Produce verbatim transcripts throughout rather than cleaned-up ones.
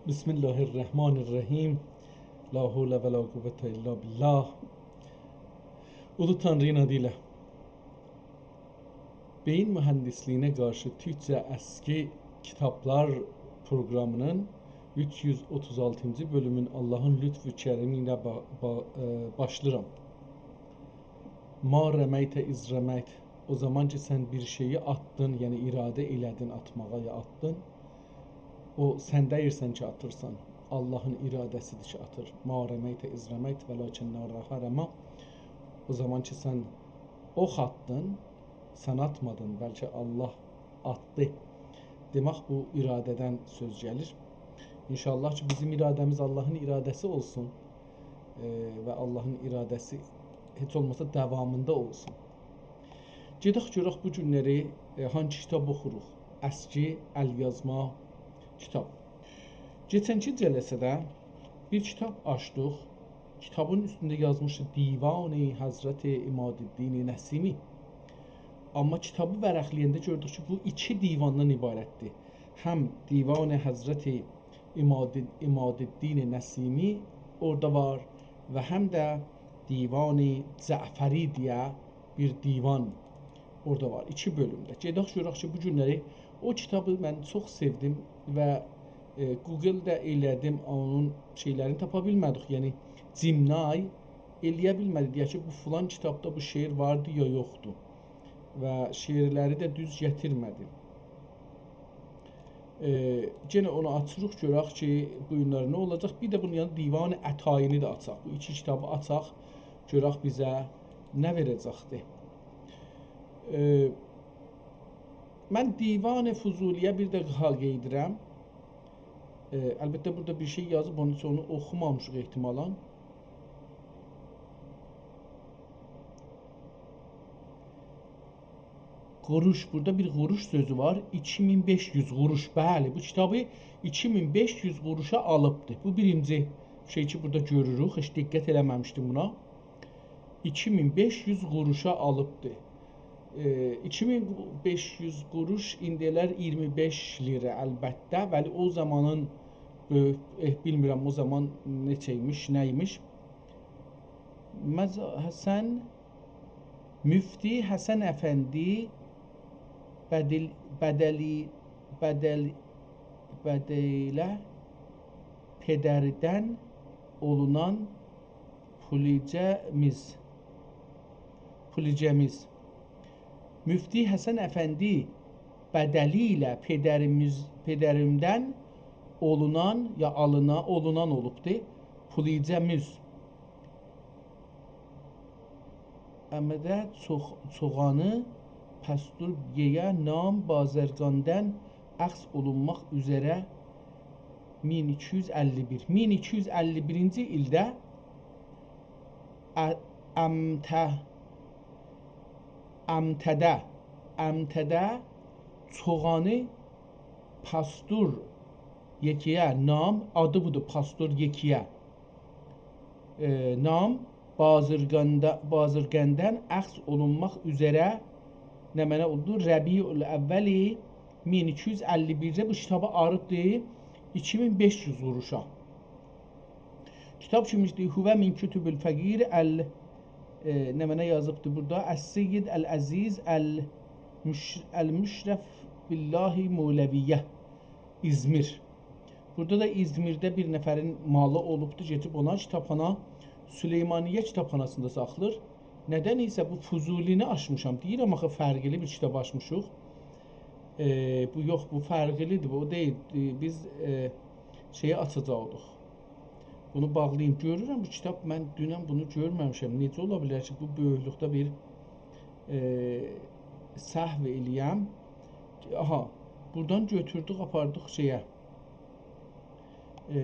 بسم الله الرحمن الرحیم. لا حول و لا قوة الا بالله. اولو تانری‌نین آدی ایله. بئیین موهندیسلیگینه قارشی تورکجه اسکی کیتابلار پروقرامی‌نین اوچ یوز اوتوز آلتینجی بؤلومون آللاهین لطف و کرمی ایله با-، با-، ائ، باشلاییرام. ما رمیت اذ رمیت. او زامان کی، سن بیر شئیی آتدین، یعنی اراده ائله‌دین آتماغا یا آتدین، او سن دئییرسن کی، آتیرسان. آللاهین اراده‌سی‌دیر کی، آتیر. ما رمیت اذ رمیت ولکن الله رمی. او زامان کی، سن اوخ آتدین، سن آتمادین، بلکه آللاه آتدی. دئمک، بو اراده‌دن سؤز گلیر. ان‌شاءالله کی، بیزیم اراده‌میز آللاهین اراده‌سی اولسون، ائ، و آللاهین اراده‌سی هئچ اولماسا داوامیندا اولسون. گئدک گؤرک بو گونلری، ائ، هانسی کیتاب اوخوروق؟ اسکی ال‌یازما کیتاب. کئچنکی جلسه‌ده بیر کیتاب آچدیق. کیتابین اوستونده یازمیشدی دیوان حضرت عمادالدین نسیمی. آمما کیتابی ورقله‌ینده گؤردوک کی، بو ایکی دیواندان عبارتدیر. هم دیوان حضرت عماد-، عمادالدین نسیمی اورادا وار و هم ده دیوان جعفری دئیه بیر دیوان اورادا وار، ایکی بؤلومده. گئدک گؤرک کی، بو گونلری او کیتابی من چوخ سئودیم و، ائ، گوگل‌ده ائله‌دیم، اونون شئیلرینی تاپا بیلمه‌دیک. یعنی، جیمنای ائلیه بیلمه‌دی، دئیه کی، بو فلان کیتابدا بو شعر واردی یا یوخدور. و شعرلری ده دوز گتیرمه‌دی. ائ، یئنه اونو آچیریق، گؤرک کی، بو گونلری نه اولاجاق. بیر ده بونون یانیندا دیوان عطایی‌نی ده آچاق. بو ایکی کیتابی آچاق، گؤرک بیزه نه وئره‌جکدیر. ائ، من دیوان فضولی‌یه بیر دقیقه قئییدیرم. ائ، البته، بورادا بیر شئی یازیب، اونون اوچون اونو اوخومامیشیق احتمالاً. قوروش، بورادا بیر قوروش سؤزو وار. ایکی مین بئش یوز قوروش. بلی، بو کیتابی ایکی مین بئش یوز قوروشا آلیبدی. بو بیرینجی شئی کی، بورادا گؤروروک. هئچ دقت ائله‌مه‌میشدیم بونا. ایکی مین بئش یوز قوروشا آلیبدی. ائ، ایکی مین بئش یوز قوروش ایندی ائلر اییرمی بئش لیره، البته. ولی او زامانین بؤیوک، ائه، بیلمیرم او زامان نئچه ایمیش، نه ایمیش. مز-، حسن، مفتی حسن افندی بدل-، بدلی-، بدل-، بدله پدردن اولونان پولیجه‌میز، پولیجه‌میز. مفتی حسن افندی بدلی ایله پدریمیز، پدریمدن اولونان، یا آلینا، اولونان اولوبدو، پولیجه‌میز. امده چوخ-، چوغانی پستور یئیه نام بازرگاندن اخذ اولونماق اوزره مین ایکی یوز اللی بیر. مین ایکی یوز اللی بیرینجی ایلده ا-، امته-، امته‌ده، امته‌ده چوغانی پستور یئکه‌یه نام، آدی بودور، پستور یئکه‌یه، ائ، نام بازرگاندا-، بازرگندن اخذ اولونماق اوزره، نمنه اولدو؟ ربیع‌الاول مین ایکی یوز اللی بیرده بو کیتابی آلیبدی ایکی مین بئش یوز قوروشا. کیتاب کیمیشدیر؟ هو من کتب الفقیر ال-، ائ، نمنه یازیبدی بورادا؟ السید العزیز المش-، المشرف بالله مولویه، ایزمیر. بورادا دا ایزمیرده بیر نفرین مالی اولوبدو، گئدیب اونا کیتابخانا، سلیمانیه کیتابخاناسیندا ساخلیر. ندن ایسه بو فضولینی آچمیشام. دئییرم، آخی فرقلی بیر کیتاب آچمیشیق. ائ، بو یوخ، بو فرقلی‌دیر، بو او دئییل. ائ، بیز، ائ، شئیی آچاجاقدیق. بونو باغلاییم. گؤرورم، بو کیتاب، من دونن بونو گؤرمه‌میشم. نئجه اولا بیلر کی، بو بؤیوکلوکده بیر، ائ، سهو ائله‌یم؟ آها، بورادان گؤتوردوک، آپاردیق شئیه. ائ،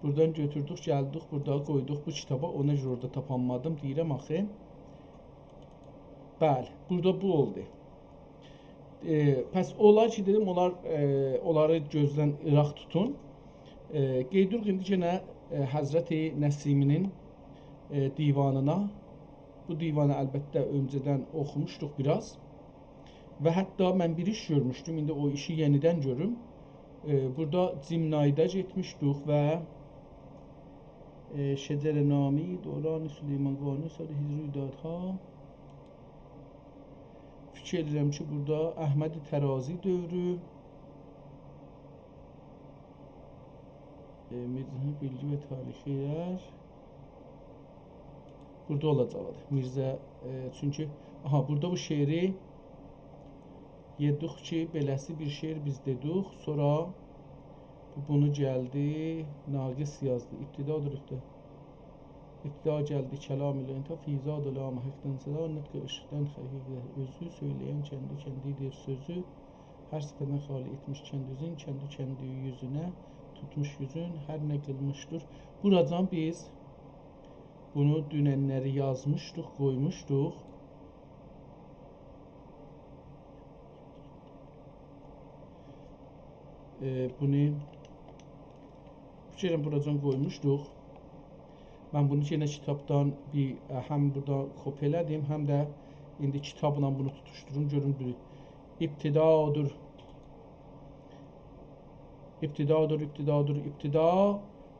بورادان گؤتوردوک، گلدیک، بورادا قویدوق بو کیتابا. اونا گؤره اورادا تاپانمادیم، دئییرم آخی. بلی، بورادا بو اولدو. ائ، پس اولار کی، دئدیم، اونلار، ائ، اونلاری گؤزدن ایراق توتون. ائ، قئییدیریق ایندی یئنه، ائ، حضرت نسیمی‌نین، ائ، دیوانینا. بو دیوانی البته اؤنجه‌دن اوخوموشدوق بیر آز. و حتی من بیر ایش گؤرموشدوم، ایندی او ایشی یئنیدن گؤروم. ائ، بورادا جیمنایدا گئتمیشدیک و، ائ، شجر نامی، دوران سلیمان قانون، سال هجری رویدادها. فیکیر ائدیرم کی، بورادا احمد ترازی دؤورو، ائ، میرزه بیلگی و تاریخی یئر. بورادا اولاجاقدی. میرزه، ائ، چونکی، آها، بورادا بو شعری یئدوخ کی، بئله‌سی بیر شعر بیز دئدوخ، سونرا بو، بونو گلدی، ناقص یازدی. ابتدادیر، ابتدا. ابتدا گلدی کلام ایله انتها، فیض زاد لامحقدن صدا، نطق عشقدن حقیقت اؤزو، سؤیله‌ین کندی، کندی‌دیر سؤزو، هر صفتدن خالی ائتمیش کندوزون، کندو کندی یوزونه توتموش یوزون، هر نه قیلمیشدیر. بوراجان بیز بونو دوننلری یازمیشدیق، قویموشدوق. ائ، بونو فیکر ائدیرم بوراجان قویموشدوق. من بونو یئنه کیتابدان بیر، ائ، هم بورادا کپی ائله‌دیم، هم ده ایندی کیتابلا بونو توتوشدوروم، گؤروم دوز. ابتدادیر. ابتدادیر، ابتدادیر، ابتدا.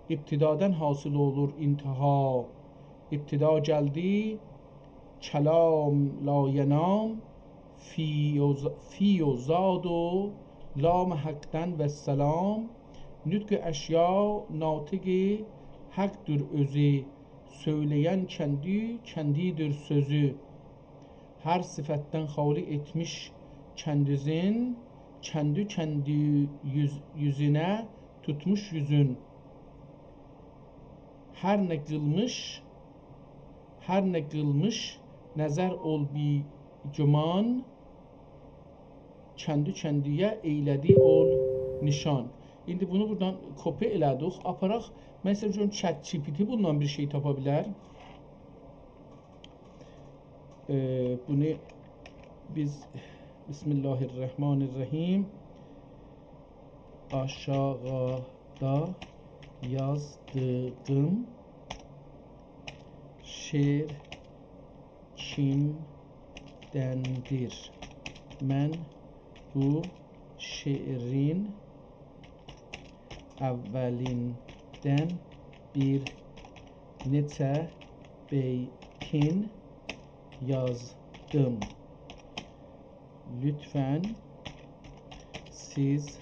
ابتدادن حاصل اولور انتها. ابتدا گلدی، کلام لاینام، فی و ز-، فی و زاد و لام حقدن والسلام. نطق اشیا ناطق حقدیر اؤزو، سؤیله‌ین کندی، کندی‌دیر سؤزو. هر صفتدن خالی ائتمیش کندوزون، کندو کندی یوز-، یوزونه توتموش یوزون. هر نه قیلمیش، هر نه قیلمیش، نظر اول بی گمان، کندو کندیه ائیله‌دی اول نیشان. ایندی بونو بورادان کپی ائله‌دیک، آپاراق. من ایسته‌ییرم گؤروم، ChatGPT بوندان بیر شئی تاپا بیلر. ائ، بونو بیز، بسم الله الرحمن الرحیم، آشاغیدا یازدیغیم شعر کیمدندیر؟ من بو شعرین اوّلیندن بیر نئچه بیتین یازدیم. لطفاً سیز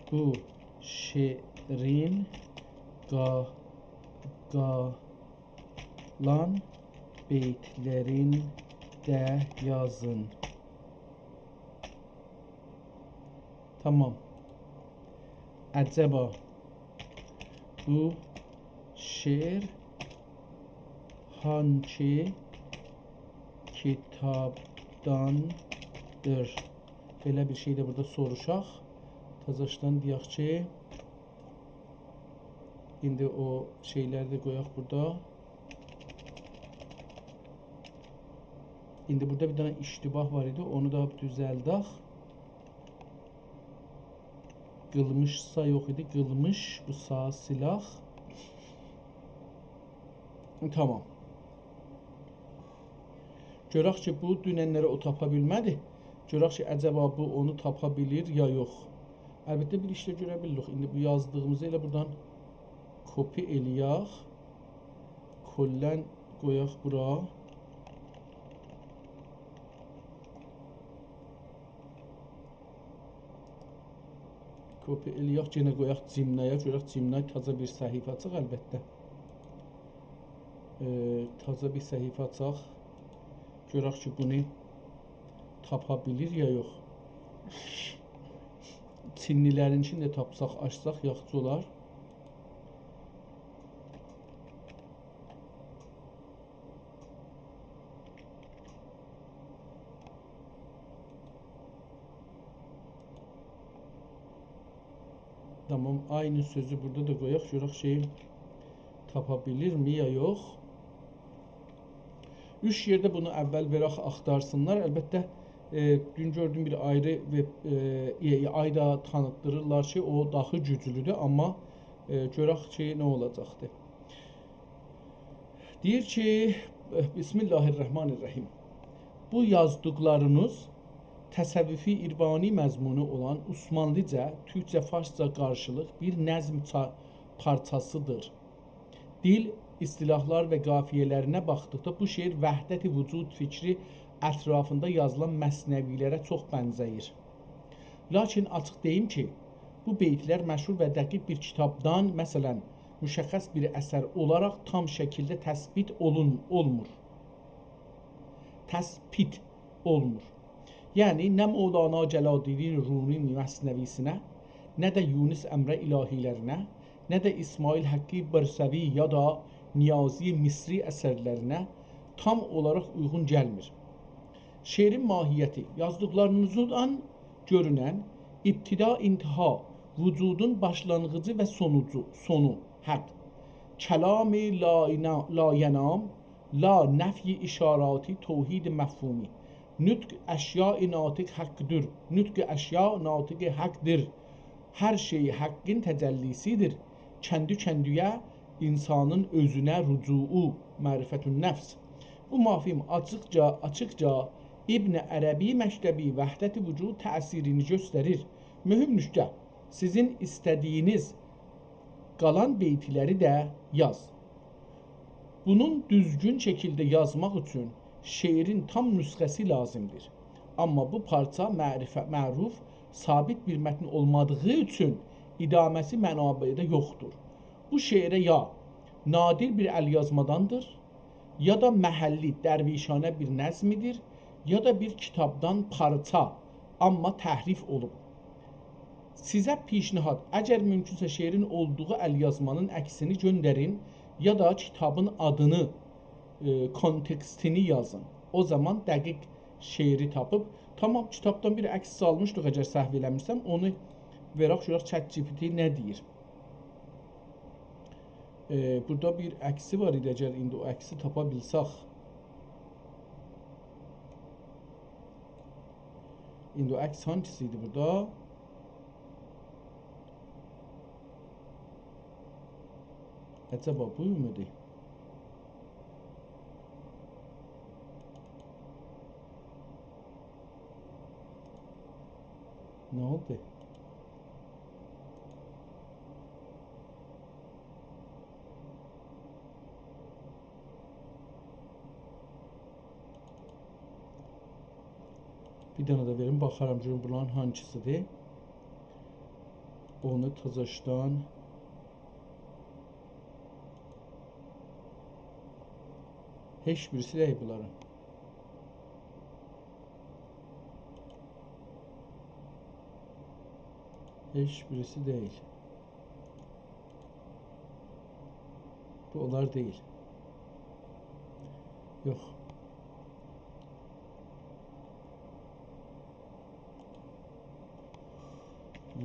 بو شعرین قا-، قالان بیتلرین ده یازین. تامام. عجبا بو شعر هانسی کیتابداندیر؟ بئله بیر شئی ده بورادا سوروشاق. تازاشدان دئیک کی، ایندی او شئیلری ده قویاق بورادا. ایندی بورادا بیر دنه اشتباه وار ایدی، اونو دا دوزلدک. قیلمیشسا یوخ ایدی، قیلمیش، بوسا سیلاح. تامام. گؤرک کی، بو دوننلری او تاپا بیلمه‌دی. گؤرک کی، عجبا بو اونو تاپا بیلیر یا یوخ. البته، بیر ایش ده گؤره بیلیریک. ایندی بو یازدیغیمیزی ائله بورادان کپی ائله‌یک. کلاً قویاق بورا. کپی ائله‌یک، یئنه قویاق جیمنایا، گؤرک جیمنای تازا بیر صفحه آچاق، البته. ائ، تازا بیر صفحه آچاق. گؤرک کی، بونو تاپا بیلیر یا یوخ. چینلی‌لرینکینی ده تاپساق، آچساق یاخشی اولار. تامام، عینی سؤزو بورادا دا قویاق، گؤرک کی، تاپا بیلیرمی یا یوخ. اوچ یئرده بونو اول وئرک آختارسینلار. البته، ائ، دون گؤردوم بیر آیری وئب، ائ، AI دا تانیتدیریرلار کی، او داها گوجلودور، آمما، ائ، گؤرک کی، نه اولاجاقدیر. دئییر کی، بسم الله الرحمن الرحیم. بو یازدیقلارینیز تصوفی عرفانی مضمونو اولان عثمانلیجا، تورکجه، فارسجا قارشیلیق بیر نظم چا-، پارچاسیدیر. دیل، اصطلاحلار و قافیه‌لرینه باخدیقدا بو شعر وحدت وجود فیکری اطرافیندا یازیلان مثنوی‌لره چوخ بنزه‌ییر. لاکین آچیق دئییم کی، بو بیت‌لر مشهور و دقیق بیر کیتابدان، مثلا، مشخص بیر اثر اولاراق تام شکیلده تثبیت اولون-، اولمور. تثبیت اولمور. یعنی، نه مولانا جلال‌الدین رومی مثنوی‌سینه، نه ده یونس امره الهی‌لرینه، نه ده اسماعیل حقی برسوی یا دا نیازی مصری اثرلرینه تام اولاراق اویغون گلمیر. شعرین ماهیتی، یازدیقلارینیزدان گؤرونن ابتدا، انتها، وجودون باشلانغیجی و سونوجو، سونو، حد. کلام لا اینا-، لا ینام، لا نفی اشاراتی، توحید مفهومی. نطق اشیاء ناطق حقدیر. نطق اشیاء ناطق حقدیر. هر شئی حقین تجلی‌سیدیر. کندی-کندی‌یه انسانین اؤزونه رجوعو، معرفت النفس. بو مفهوم آچیقجا، آچیقجا ابن عربی مکتبی وحدت وجود تأثیرینی گؤستریر. مهم نکته، سیزین ایسته‌دیگینیز قالان بیت‌لری ده یاز. بونون دوزگون شکیلده یازماق اوچون شعرین تام نسخه‌سی لازیمدیر. آمما بو پارچا معرفه-، معروف، ثابت بیر متن اولمادیغی اوچون ادامه‌سی منابعده یوخدور. بو شعره یا نادر بیر ال‌یازماداندیر، یا دا محلی درویشانه بیر نظمیدیر، یا دا بیر کیتابدان پارچا، آمما تحریف اولوب. سیزه پیشنهاد، اگر مومکونسه شعرین اولدوغو ال‌یازمانین عکسینی گؤندرین، یا دا کیتابین آدینی، ائ، کانتکستینی یازین. او زامان دقیق شعری تاپیب، تامام، کیتابدان بیر عکس سالمیشدیق، اگر سهو ائله‌میرسم، اونو وئرک گؤرک ChatGPT نه دئییر. ائ، بورادا بیر عکسی وار ایدی، اگر ایندی او عکسی تاپا بیلسک. ایندی او عکس هانسیسی ایدی بورادا؟ عجبا بو مویدو؟ نه اولدو؟ بیر دنه ده وئریم، باخارام گؤروم بونلارین هانسیسیدیر. اونو تازاشدان. هئچ بیریسی دئییل بونلارین. هئچ بیریسی دئییل. بو اونلار دئییل. یوخ.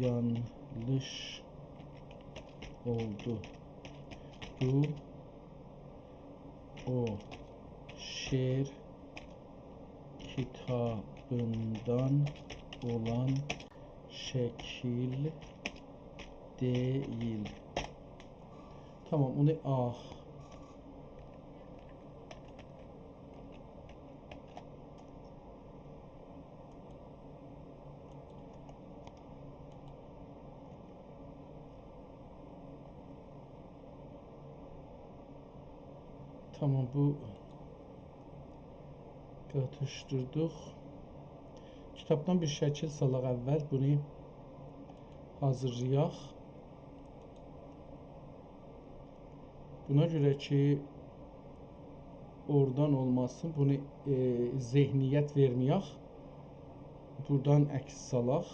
یانلیش اولدو. بو او شعر کیتابیندان اولان شکیل دئییل. تامام، اونو آخ. تامام، بو قاتیشدیردیق. کیتابدان بیر شکیل سالاق اول، بونو حاضیرلایاق. بونا گؤره کی، اورادان اولماسین، بونو، ائ، ذهنیت وئرمه‌یک. بورادان عکس سالاق.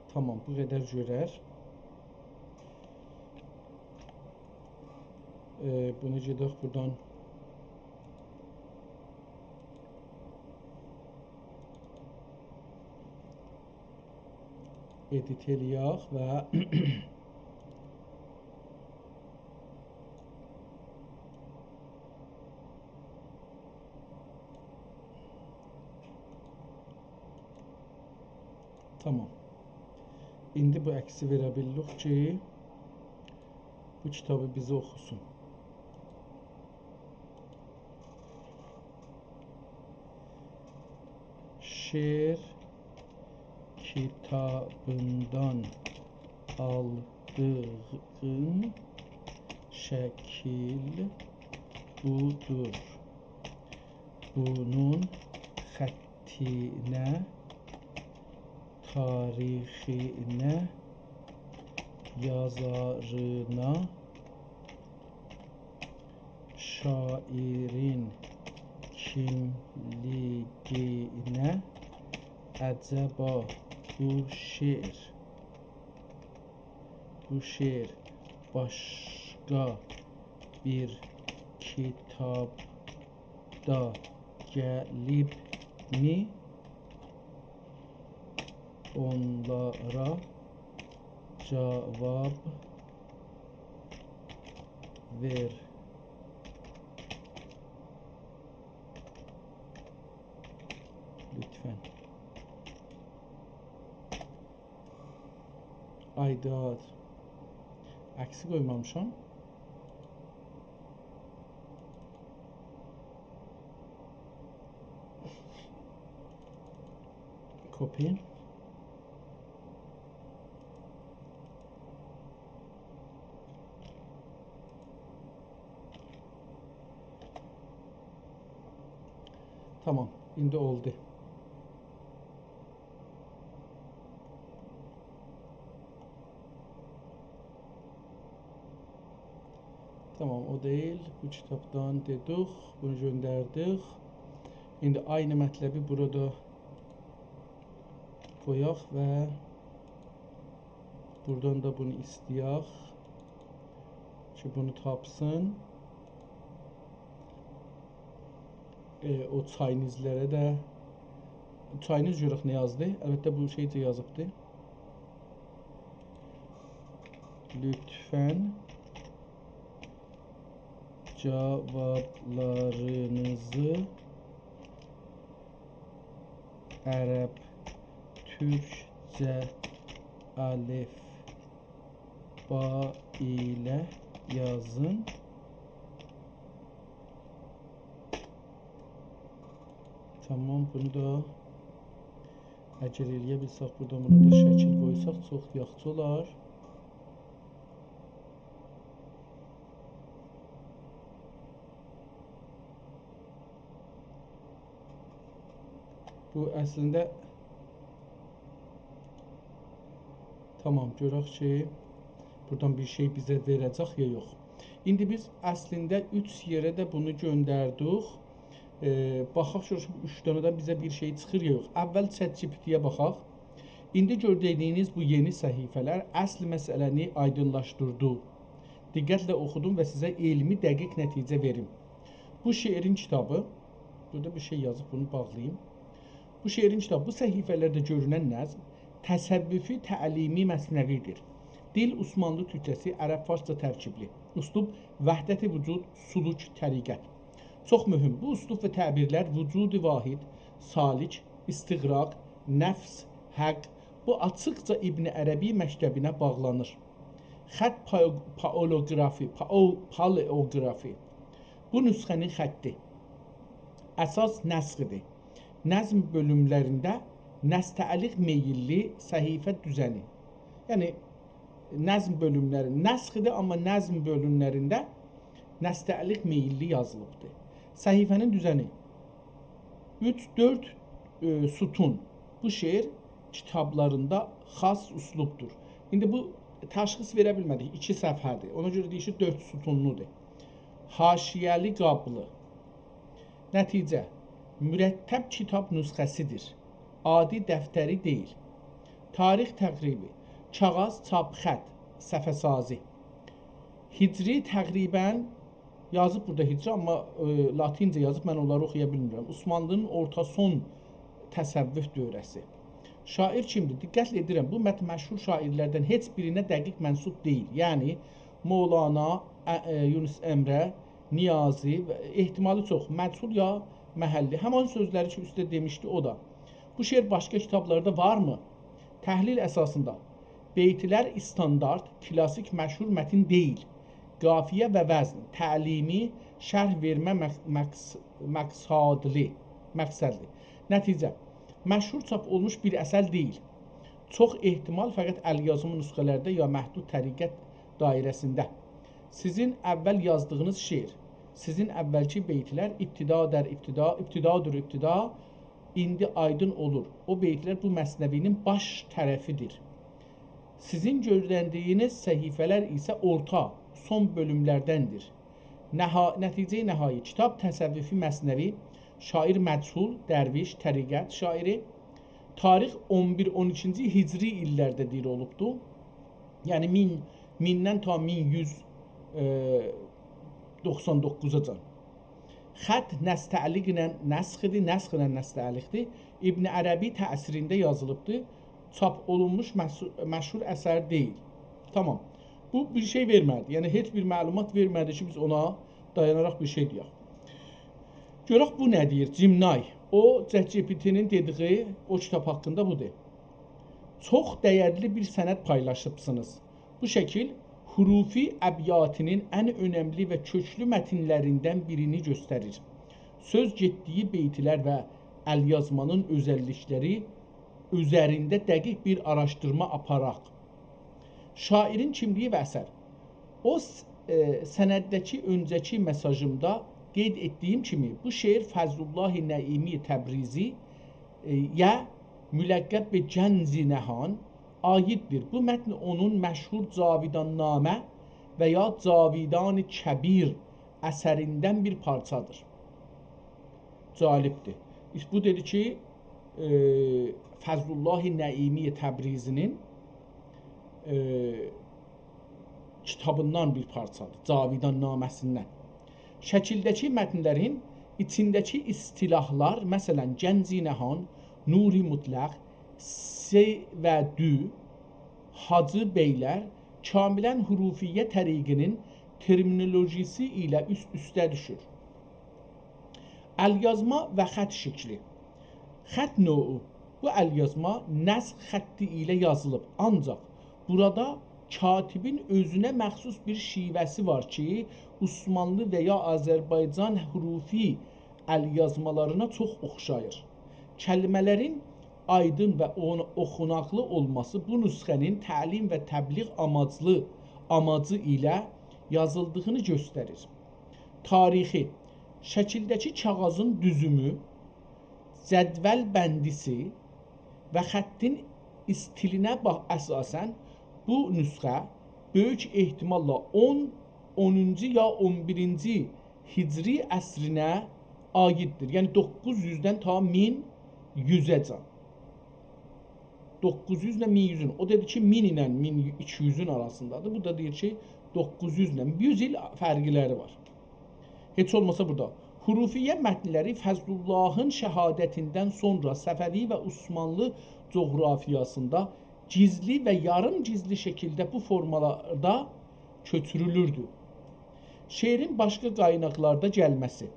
تامام، بو قدر گؤرر. ائ، بونو گئدک بورادان ادیت ائله‌یک و تامام. ایندی بو عکسی وئره بیللیک کی، بو کیتابی بیزه اوخوسون. شعر کیتابیندان آلدیغین شکیل بودور. بونون خطینه، تاریخینه، یازارینا، شاعرین کیملیگینه، عجبا بو شعر، بو شعر باشقا بیر کیتابدا گلیبمی؟ اونلارا جاواب وئر، لطفاً. آی داد. عکسی قویمامیشام. کپی. تامام، ایندی اولدو. تامام، او دئییل. بو کیتابدان دئدیک، بونو گؤندردیک. ایندی عینی مطلبی بورادا قویاق و بورادان دا بونو ایسته‌یک کی، بونو تاپسین. ائ، او چاینیزلره ده، چاینیز گؤرک نه یازدی؟ البته، بو شئیجه یازیبدی. لطفاً جاوابلارینیزی عرب، تورکجه الف با ایله یازین. تامام، بونو دا اگر ائلیه بیلسک، بورادا بونا دا شکیل قویساق، چوخ یاخشی اولار. بو اصلینده، تامام، گؤرک کی، بورادان بیر شئی بیزه وئره‌جک یا یوخ. ایندی بیز اصلینده اوچ یئره ده بونو گؤندردیک. ائ، باخاق گؤرک بو اوچ دنه‌دن بیزه بیر شئی چیخیر یا یوخ. اول ChatGPT-یه باخاق. ایندی گؤردویونوز بو یئنی صفحه‌لر اصل مسئله‌نی آیدینلاشدیردی. دقتله اوخودوم و سیزه علمی دقیق نتیجه وئریم. بو شعرین کیتابی، بورادا بیر شئی یازیب، بونو باغلاییم. بو شعرین کیتابی، بو صفحه‌لرده گؤرونن نظم تصوفی تعلیمی مثنوی‌دیر. دیل عثمانلی تورکجه‌سی، عرب فارسجا ترکیبلی. اسلوب وحدت وجود، سلوک، طریقت. چوخ مهم، بو اسلوب و تعبیرلر وجود واحد، سالک، استغراق، نفس، حق، بو آچیقجا ابن عربی مکتبینه باغلانیر. خط پا-، پائولوگرافی، پائو-، پالئوگرافی. بو نسخه‌نین خطی. اساس نسخ‌دیر. نظم بؤلوملرینده نستعلیق میللی صفحه دوزنی. یعنی، نظم بؤلوملری نسخ‌دیر، آمما نظم بؤلوملرینده نستعلیق میللی یازیلیبدیر. صفحه‌نین دوزنی. اوچ، دؤرد، ائ، ستون. بو شعر کیتابلاریندا خاص اسلوبدور. ایندی بو تشخیص وئره بیلمه‌دیک، ایکی صفحه‌دیر. اونا گؤره دئییر کی، دؤرد ستونلودور. حاشیه‌لی قابلی. نتیجه، مرتب کیتاب نسخه‌سی‌دیر. عادی دفتری دئییل. تاریخ تقریبی، کاغذ، چاپ، خط، صفحه‌سازی. هجری تقریباً یازیب بورادا هجری، آمما، ائ، لاتینجه یازیب، من اونلاری اوخویا بیلمیرم. عثمانلی‌نین اورتا سون تصوف دؤوره‌سی. شاعر کیمدیر؟ دقت ائدیرم، بو متن مشهور شاعرلردن هئچ بیرینه دقیق منسوب دئییل. یعنی، مولانا، ا-، ائ، یونس امره، نیازی و احتمالی چوخ، مجهول یا محلی. همان سؤزلری کی، اوسته دئمیشدی، او دا. بو شعر باشقا کیتابلاردا وارمی؟ تحلیل اساسیندا. بیت‌لر استاندارد، کلاسیک، مشهور متن دئییل. قافیه و وزن، تعلیمی، شرح وئرمه مق-، مقص-، مقصدلی، مقصدلی. نتیجه، مشهور چاپ اولموش بیر اثر دئییل. چوخ احتمال فقط الیازما نسخه‌لرده یا محدود طریقت دایره‌سینده. سیزین اول یازدیغینیز شعر، سیزین اولکی بیتلر ابتدا در ابتدا، ابتدادیر ابتدا، ایندی آیدین اولور. او بیتلر بو مثنوی‌نین باش طرفی‌دیر. سیزین گؤرندیگینیز صفحه‌لر ایسه اورتا، سون بؤلوملردندیر. نها-، نتیجه‌ی نهایی، کیتاب تصوفی مثنوی، شاعر مجهول، درویش، طریقت شاعری، تاریخ اون بیر اون ایکینجی هجری ایللرده دئییر اولوبدو. یعنی مین، میندن تا مین یوز، ائ، دوخسان دوققوزاجان. خط نستعلیق ایله نسخ‌دیر، نسخ ایله نستعلیق‌دیر. ابن عربی تأثیرینده یازیلیبدیر. چاپ اولونموش مشهو-، مشهور اثر دئییل. تامام. بو بیر شئی وئرمه‌دی. یعنی هئچ بیر معلومات وئرمه‌دی کی، بیز اونا دایاناراق بیر شئی دئیک. گؤرک بو نه دئییر؟ جیمنای. او، ChatGPT-نین دئدیگی او کیتاب حاقیندا بودور. چوخ دَیرلی بیر سند پایلاشیبسینیز. بو شکیل حروفی ابیاتی‌نین ان اؤنملی و کؤکلو متنلریندن بیرینی گؤستریر. سؤز گئتدیگی بیتلر و الیازمانین اؤزللیکلری اوزرینده دقیق بیر آراشدیرما آپاراق. شاعرین کیملیگی و اثر. او س-، ائ، سندده‌کی اؤنجه‌کی مئساژیمدا قید ائتدیگیم کیمی، بو شعر فضل‌الله نعیمی تبریزی، ائ، یه ملقب به گنج نهان عایددیر. بو متن اونون مشهور جاویدان‌نامه و یا جاویدان کبیر اثریندن بیر پارچادیر. جالبدیر. بو دئدی کی، ائ، فضل‌الله نعیمی تبریزی‌نین، ائ، کیتابیندان بیر پارچادیر، جاویدان‌نامه‌سیندن. شکیلده‌کی متنلرین ایچینده‌کی اصطلاحلار، مثلا، گنج نهان، نور مطلق، سه و دو، حاجی بیلر، کاملا حروفیه طریقی‌نین ترمینولوژیسی ایله اوست-اوسته دوشور. الیازما و خط شکلی. خط نوعو. بو الیازما نسخ خطی ایله یازیلیب، آنجاق بورادا کاتبین اؤزونه مخصوص بیر شیوه‌سی وار کی، عثمانلی و یا آذربایجان حروفی الیازمالارینا چوخ اوخشاییر. کلمه‌لرین آیدین و اون-، اوخوناقلی اولماسی بو نسخه‌نین تعلیم و تبلیغ آماجلی، آماجی ایله یازیلدیغینی گؤستریر. تاریخی، شکیلده‌کی کاغیذین دوزومو، جدول بندیسی و خطین استیلینه باخ-، اساسا بو نسخه بؤیوک احتماللا اون، اونونجو یا اون بیرینجی هجری عصرینه عایددیر. یعنی دوققوز یوزدن تا مین یوزه‌جن. دوققوز یوز ایله مین یوزون. او دئدی کی، مین ایله مین ایکی یوزون آراسیندادیر. بو دا دئییر کی، دوققوز یوز ایله یوز ایل فرقلری وار. هئچ اولماسا بورادا. حروفیه متنلری فضل‌اللهین شهادتیندن سونرا صفوی و عثمانلی جغرافیاسیندا گیزلی و یاریم گیزلی شکیلده بو فورمالاردا کؤچورولوردو. شعرین باشقا قایناقلاردا گلمه‌سی.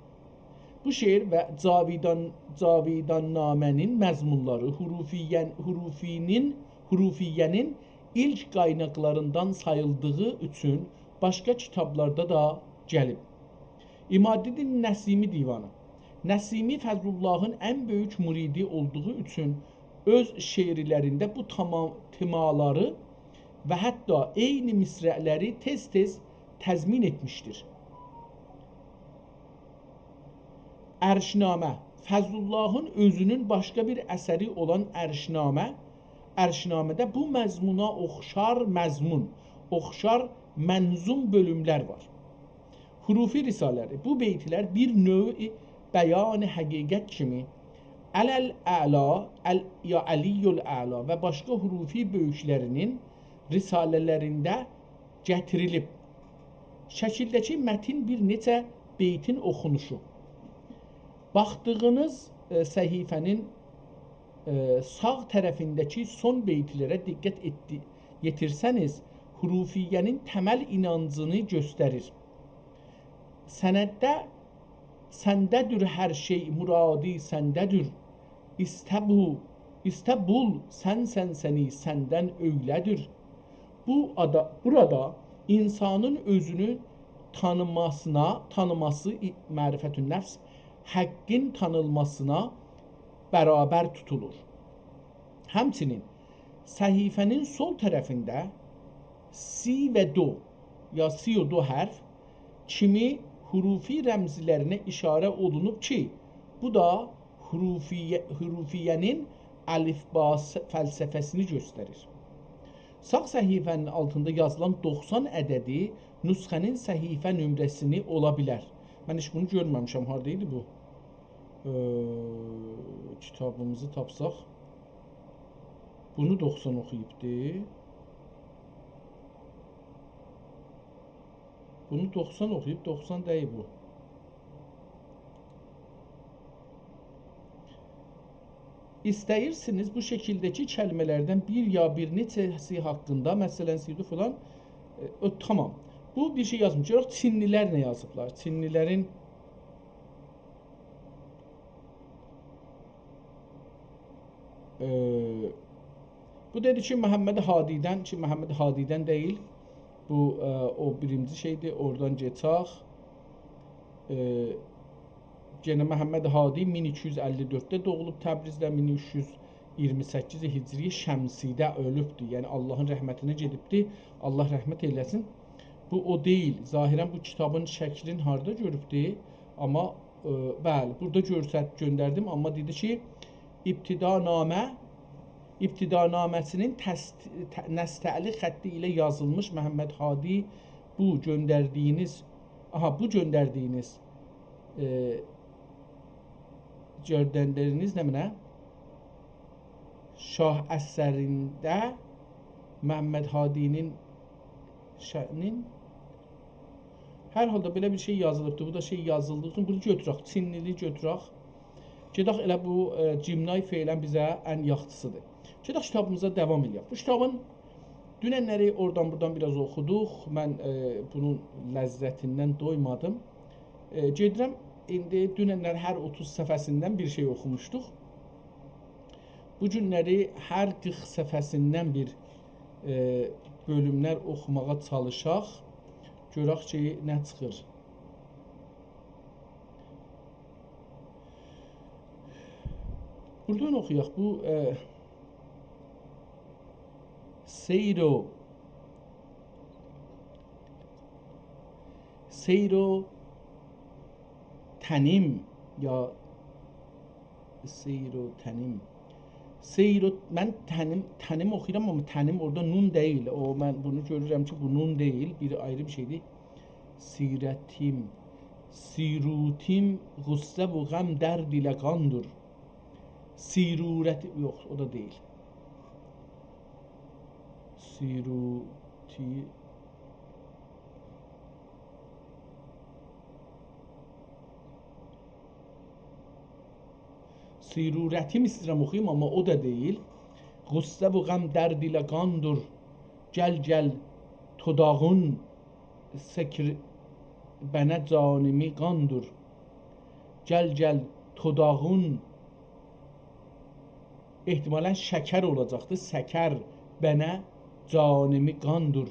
بو شعر و جاویدان، جاویدان‌نامه‌نین مضمونلاری حروفیین-، حروفی‌نین، حروفیه‌نین ایلک قایناقلاریندان ساییلدیغی اوچون باشقا کیتابلاردا دا گلیب. عمادالدین نسیمی دیوانی. نسیمی فضل‌اللهین ان بؤیوک مریدی اولدوغو اوچون اؤز شعرلرینده بو تاما-، تئمالاری و حتی عینی مصرع‌لری تئز-تئز تضمین ائتمیشدیر. عرش‌نامه، فضل‌اللهین اؤزونون باشقا بیر اثری اولان عرش‌نامه، عرش‌نامه‌ده بو مضمونا اوخشار مضمون، اوخشار منظوم بؤلوملر وار. حروفی رساله‌لری. بو بیتلر بیر نوع بیان حقیقت کیمی علی الاعلی، ال-، یا علی الاعلی و باشقا حروفی بؤیوکلری‌نین رساله‌لرینده گتیریلیب. شکیلده‌کی متن بیر نئچه بیتین اوخونوشو. باخدیغینیز، ائ، صفحه‌نین، ائ، ساغ طرفینده‌کی سون بیتلره دقت ائتدی-، یئتیرسه‌نیز، حروفیه‌نین تمل اینانجینی گؤستریر. سندده سنده‌دیر هر شئی، مرادی سنده‌دیر. ایسته بو، ایسته بول، سنسن سنی، سندن اؤیله‌دیر. بو آدا، بورادا اینسانین اؤزونو تانیماسینا، تانیماسی، ای-، معرفت النفس، حقین تانینماسینا برابر توتولور. همچنین صفحه‌نین سول طرفینده سی و دو، یا سی و دو حرف کیمی حروفی رمزلرینه اشاره اولونوب کی، بو دا حروفیه، حروفیه‌نین الفبا س-، فلسفه‌سینی گؤستریر. ساغ صفحه‌نین آلتیندا یازیلان دوخسان عددی نسخه‌نین صفحه نمره‌سینی اولا بیلر. من هئچ بونو گؤرمه‌میشم. هاردا ایدی بو؟ ائ، کیتابیمیزی تاپساق. بونو دوخسان اوخویوبدو. بونو دوخسان اوخویوب، دوخسان دئییل بو. ایسته‌ییرسینیز بو شکیلده‌کی کلمه‌لردن بیر یا بیر نئچه‌سی حاقیندا، مثلا، سیدو فلان، ائ، او، تامام. بو بیر شئی یازمیر. گؤرک چینلی‌لر نه یازیبلار. چینلی‌لرین ائ، بو دئدی کی، محمد هادی‌دن، کی، محمد هادی‌دن دئییل. بو، ائ، او بیرینجی شئیدیر، اورادان گئچک. ائ، یئنه محمد هادی مین ایکی یوز اللی دؤردده دوغولوب تبریزده، مین اوچ یوز اییرمی سککیز هجری شمسی‌ده اؤلوبدور. یعنی، آللاهین رحمتینه گئدیبدی. آللاه رحمت ائله‌سین. بو او دئییل. ظاهرا بو کیتابین شکلین هاردا گؤروبدو؟ آمما، ائ، بلی، بورادا گؤرست-، گؤندردیم، آمما دئدی کی، ابتدانامه، ابتدانامه‌سینین تست-، ت-، نستعلیق خطی ایله یازیلمیش محمد هادی بو گؤندردیگینیز، آها، بو گؤندردیگینیز، ائ، گؤندردیگینیز نمنه؟ شاه اثرینده محمد هادی‌نین شأنین، هر حالدا بئله بیر شئی یازیلیبدیر. بو دا شئی یازیلدیغی اوچون بونو گؤتورک، چینلی‌نی گؤتورک. گئدک ائله بو، ائ، جیمنای فعلا بیزه ان یاخشیسیدیر. گئدک کیتابیمیزا داوام ائله‌یک. بو کیتابین دوننلری اورادان بورادان بیر آز اوخودوق. من، ائ، بونون لذتیندن دویمادیم. ائ، گئدیرم، ایندی دوننلر هر اوتوز صفحه‌سیندن بیر شئی اوخوموشدوق. بو گونلری هر قیرخ صفحه‌سیندن بیر، ائ، بؤلوملر اوخوماغا چالیشاق. گؤرک کی، نه چیخیر. بورادان اوخویاق. بو، ائ، سیر و، سیر و تنیم، یا سیر و تنیم. سیر و، من تنیم، تنیم اوخویورام، آمما تنیم اورادا نون دئییل. او، من بونو گؤرورم کی، بو نون دئییل، بیر آیری بیر شئیدیر. سیرتیم، سیروتیم، غصه و غم، درد ایله قاندور. سیرورتی، یوخ، او دا دئییل. سیروتی، سیرورتیم ایسته‌ییرم اوخویوم، آمما او دا دئییل. غصه و غم، درد ایله قاندور. گل، گل، تو داغون، سکر بنه، جانیمی قاندور. گل، گل، تو داغون. احتمالا شکر اولاجاقدی. سکر بنه، جانیمی قاندور.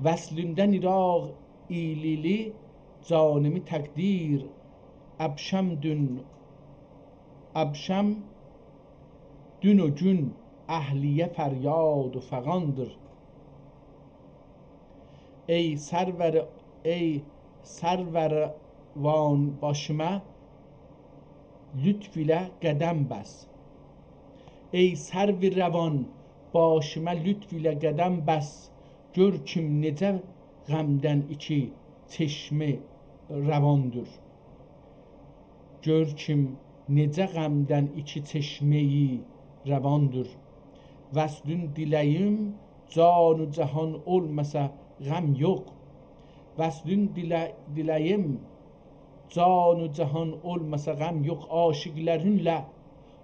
وصلیندن عراق ایلیلی، جانیمی تقدیر. ابشم دون، ابشم دون و گون اهلیه فریاد و فغاندیر. ای سرور، ای سرور روان، باشیما لطف ایله قدم بس. ای سرو روان، باشیما لطف ایله قدم بس. گؤر کیم نئجه غمدن ایکی چشمه رواندور. گؤر کیم نئجه غمدن ایکی چشمه‌یی رواندور. وصلون دیله‌ییم، جان و جهان اولماسا غم یوخ. وصلون دیله-، دیله‌ییم، جان و جهان اولماسا غم یوخ. عاشیقلرینله،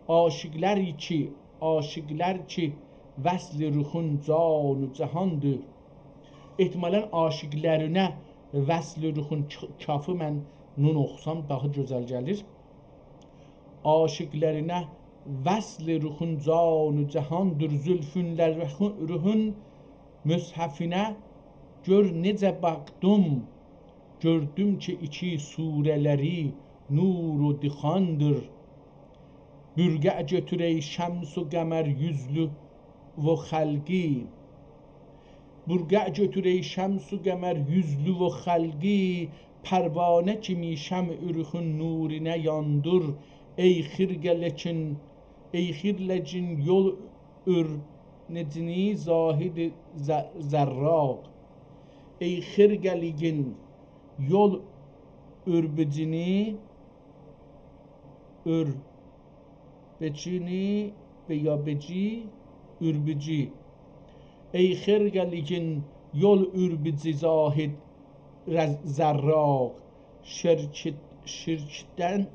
عاشیقلر کی، عاشیقلر کی، وصل روخون جان و جهاندیر. احتمالا عاشیقلرینه وصل روخون ک-، کافی، من نون اوخوسام داها گؤزل گلیر. عاشیقلرینه وصل روخون جان و جهاندیر، زلفونله روخون، روحون مصحفینه گؤر نئجه باخدیم، گؤردوم کی، ایکی سوره‌لری نور و دخاندیر. برقع گؤتور ای شمس و قمر یوزلو و خلقی. برقع گؤتور ای شمس و قمر یوزلو و خلقی، پروانه کیمی شمع رخون نورینه یاندیر. ای خرقه‌لیگین، ای خرقه‌لیگین یول اؤربجینی زاهد ز-، زراق. ای خرقه‌لیگین یول اؤربجینی، اؤربجینی، به یا بجی، اؤربجی. ای خرقه‌لیگین یول اؤربجی زاهد رز-، زراق. شرکت، شرکتدن،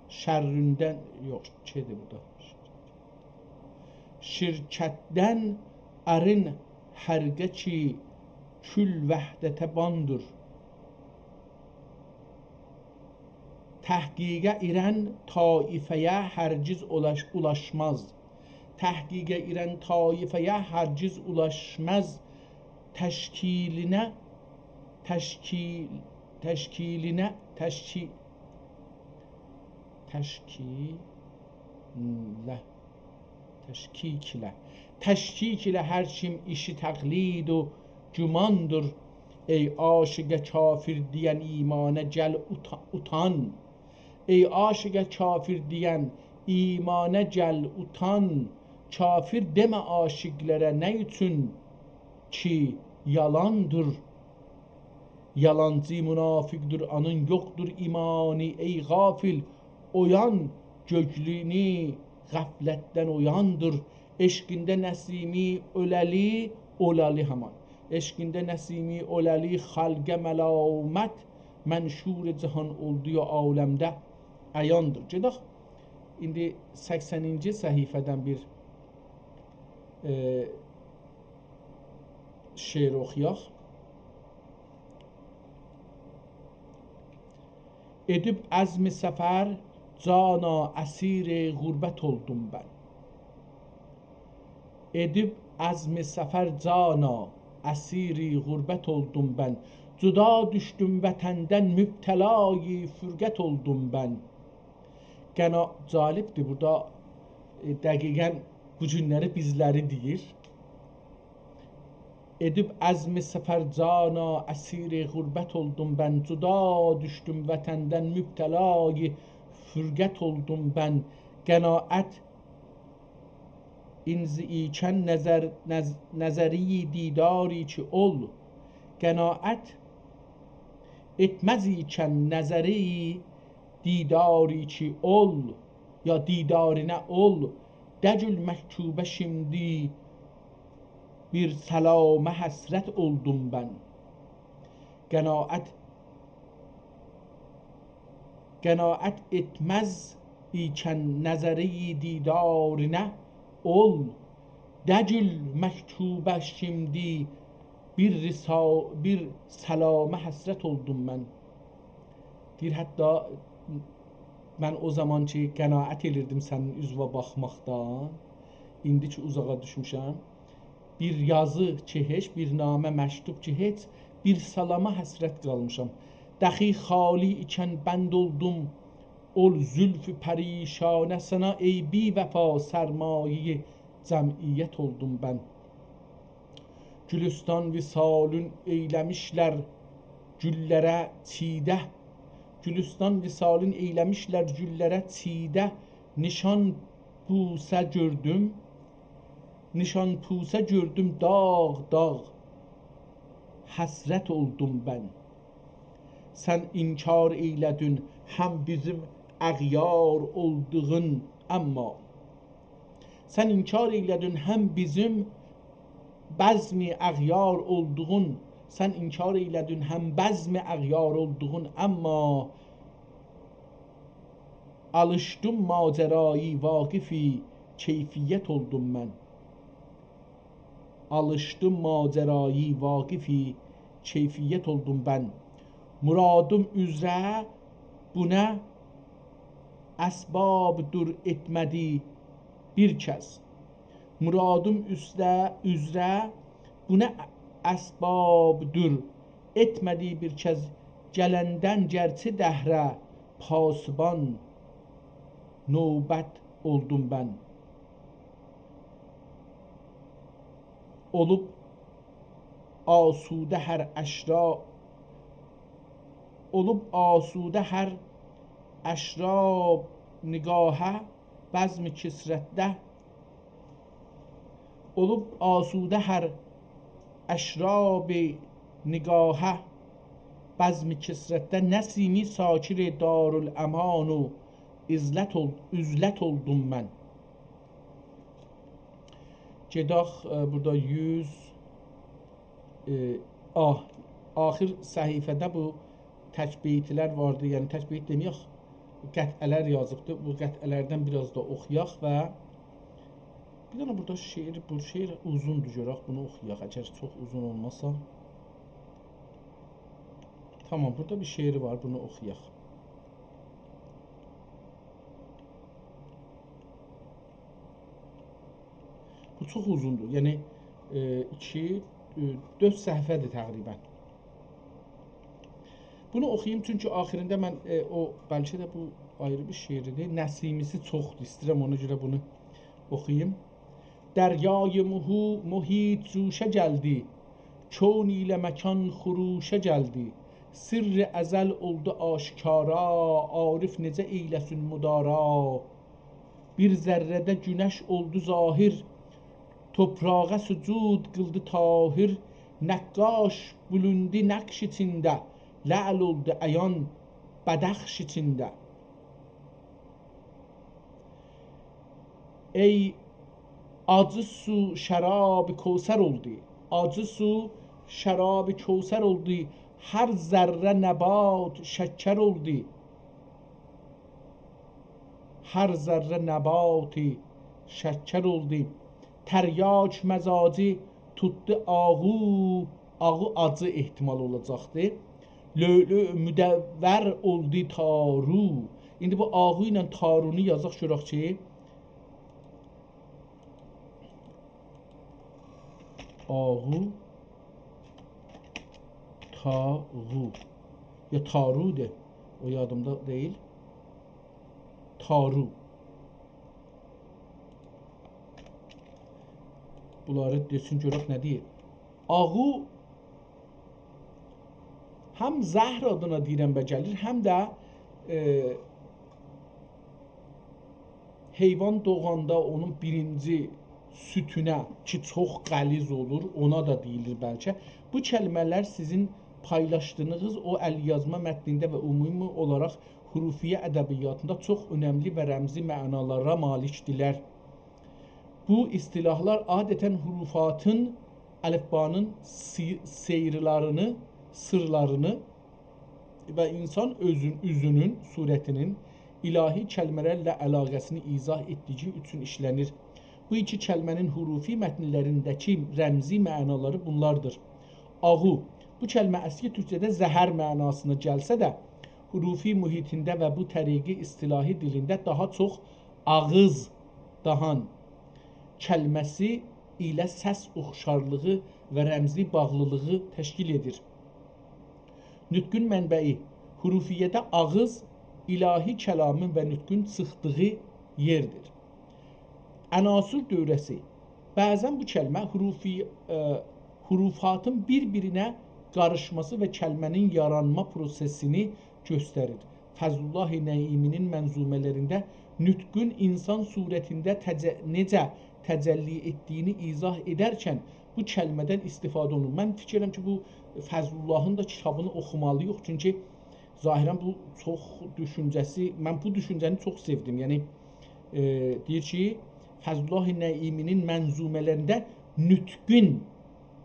شرّیندن، یوخ، کی‌دیر بو دا. شرکتدن آرین حرقه کی، کل وحدته باندیر. تحقیقه ایرن طایفه‌یه هرگز اولاش-، اولاشماز. تحقیقه ایرن طایفه‌یه هرگز اولاشماز. تشکیلینه، تشکیل، تشکیلینه، تشکی-، تشکیله، تشکیک ایله. تشکیک ایله هر کیم ایشی تقلید و گماندیر. ای عاشقه کافر دئین ایمانه گل اوتا-، اوتان. ای عاشقه کافر دئین ایمانه گل اوتان. کافر دئمه عاشقلره نه اوچون کی یالاندیر. یالانچی منافقدیر، اونون یوخدور ایمانی. ای غافل، اویان، گؤگلونو غفلتدن اویاندیر. عشقینده نسیمی اوله‌لی، اولالی همان. عشقینده نسیمی اوله‌لی، خلقه ملامت، منشور جهان اولدو یا عالمده عیاندیر. گئدک ایندی سکسنینجی صفحه‌دن بیر، ائ، شعر اوخویاق. ائدیب عزم سفر جانا، اسیر غربت اولدوم من. ائدیب عزم سفر جانا، اسیر غربت اولدوم من. جدا دوشدوم وطندن، مبتلای فرقت اولدوم من. قنا-، جالبدیر، بورادا، ائ، دقیقاً بو گونلری بیزلری دئییر. ائدیب عزم سفر جانا، اسیر غربت اولدوم من. جدا دوشدوم وطندن، مبتلای فرقت اولدوم من. قناعت اینجی ایکن نظر-، نظ-، نظری دیداری کی اول. قناعت ائتمز ایکن نظری دیداری کی اول، یا دیدارینه اول، دگیل مکتوبه شیمدی بیر سلاما حسرت اولدوم من. قناعت، قناعت ائتمز ایکن نظری دیدارینه اول، دگیل مکتوبه شیمدی بیر رسا-، بیر سلاما حسرت اولدوم من. دئییر، حتی من او زامان کی قناعت ائلیردیم سنین اوزووه باخماقدان، ایندی کی اوزاغا دوشموشم، بیر یازی کی هئچ، بیر نامه، مکتوب کی هئچ، بیر سلاما حسرت قالمیشام. دخی خالی ایکن بند اولدوم اول زلف پریشانه، سنه ای بی‌وفا سرمایه‌ی جمعیت اولدوم من. گولوستان وصالین ائیله‌میشلر گوللره چیده. گولوستان وصالین ائیله‌میشلر گوللره چیده. نشان بوسه گؤردوم، نشان پوسه گؤردوم داغ داغ، حسرت اولدوم من. سن انکار ائیله‌دین هم بیزیم اغیار اولدوغون، اما سن انکار ائیله‌دین هم بیزیم بزم اغیار اولدوغون، سن انکار ائیله‌دین هم بزم اغیار اولدوغون، اما آلیشدیم ماجرایی واقف کیفیت اولدوم من. آلیشدیم ماجرایی واقف کیفیت اولدوم من. مرادیم اوزره بونا اسباب دور ائتمه‌دی بیر کس. مرادیم اوسته، اوزره بو نه اسبابدور، ائتمه‌دی بیر کس گلندن، گرچی دهره پاسبان نوبت اولدوم من. اولوب آسوده هر اشرا-، اولوب آسوده هر اشراب نگاهه، بزم کثرتده اولوب آسوده هر اشراب نگاهه، بزم کثرتده نسیم ساکر دارالامان و عزلت اول-، عزلت اولدوم من. گئدک، ائ، بورادا یوز، ائ، آه، آخر صفحه‌ده بو تک بیت‌لر واردی. یعنی تک بیت دئمه‌یک، قطعه‌لر یازیبدی. بو قطعه‌لردن بیر آز دا اوخویاق و بیر دنه بورادا شعر، بو شعر اوزوندور، گؤرک بونو اوخویاق. اگر چوخ اوزون اولماسا. تامام، بورادا بیر شعری وار، بونو اوخویاق. بو چوخ اوزوندور. یعنی، ائ، ایکی، ائ، دؤرد صفحه‌دیر تقریباً. بونو اوخویوم، چونکی آخیرینده من، ائ، او، بلکه ده بو آیری بیر شعریدیر. نسیمی‌سی چوخدور، ایسته‌ییرم اونا گؤره بونو اوخویوم. دریای مهو-، محیط جوشه گلدی، کون ایله مکان خروشه گلدی. سرّ ازل اولدو آشکارا، عارف نئجه ائیله‌سین مدارا؟ بیر ذرّه‌ده گونش اولدو ظاهر، توپراغا سجود قیلدی طاهر. نقّاش بولوندو نقش ایچینده، لعل اولدو عیان بدخش ایچینده. ای آجی سو شراب کوثر اولدو، آجی سو شراب کوثر اولدو، هر ذرّه نبات شکّر اولدو. هر ذرّه نبات شکّر اولدو. تریاک مزاجی توتدو آهو، آهو آجی احتمال اولاجاقدیر. لؤلؤ مدوّر اولدو تارو. ایندی بو آهو ایله تارونو یازاق، گؤرک کی، آهو، تاغو. یا تارودور. او یادیمدا دئییل. تارو. بونلاری دئسین گؤرک نه دئییر. آهو هم زهر آدینا دئییرم و گلیر، هم ده، ائ، حیوان دوغاندا اونون بیرینجی سوتونه کی، چوخ غلیظ اولور، اونا دا دئییلیر بلکه. بو کلمه‌لر سیزین پایلاشدیغینیز او ال‌یازما متنینده و عمومی اولاراق حروفیه ادبیاتیندا چوخ اؤنملی و رمزی معنالارا مالیکدیرلر. بو اصطلاحلار عادتاً حروفاتین، الفبانین سی-، سیرلرینی، سیرلرینی و اینسان اؤزون، اوزونون، صورتینین الهی کلمه‌لرله علاقه‌سینی ایضاح ائتدیگی اوچون ایشله‌نیر. بو ایکی کلمه‌نین حروفی متنلرینده‌کی رمزی معنالاری بونلاردیر. آغو. بو کلمه اصلی تورکجه‌ده زهر معناسینا گلسه ده، حروفی محیطینده و بو طریقی اصطلاحی دیلینده داها چوخ آغیز، دهان کلمه‌سی ایله سس اوخشارلیغی و رمزی باغلیلیغی تشکیل ائدیر. نطقون منبعی. حروفیه‌ده آغیز الهی کلامین و نطقون چیخدیغی یئردیر. عناصر دؤوره‌سی. بعضاً بو کلمه حروفی-، ائ، حروفاتین بیر-بیرینه قاریشماسی و کلمه‌نین یارانما پروسه‌سینی گؤستریر. فضل‌الله نعیمی‌نین منظومه‌لرینده نطقون اینسان صورتینده تجه-، نئجه تجلی ائتدیگینی ایضاح ائدرکن بو کلمه‌دن استفاده اولونور. من فیکیر ائدیرم کی، بو فضل‌اللهین دا کیتابینی اوخومالی‌ییق، چونکی ظاهراً بو چوخ دوشونجه‌سی، من بو دوشونجه‌نی چوخ سئودیم. یعنی، ائ، دئییر کی، فضل‌الله نعیمی‌نین منظومه‌لرینده نطقون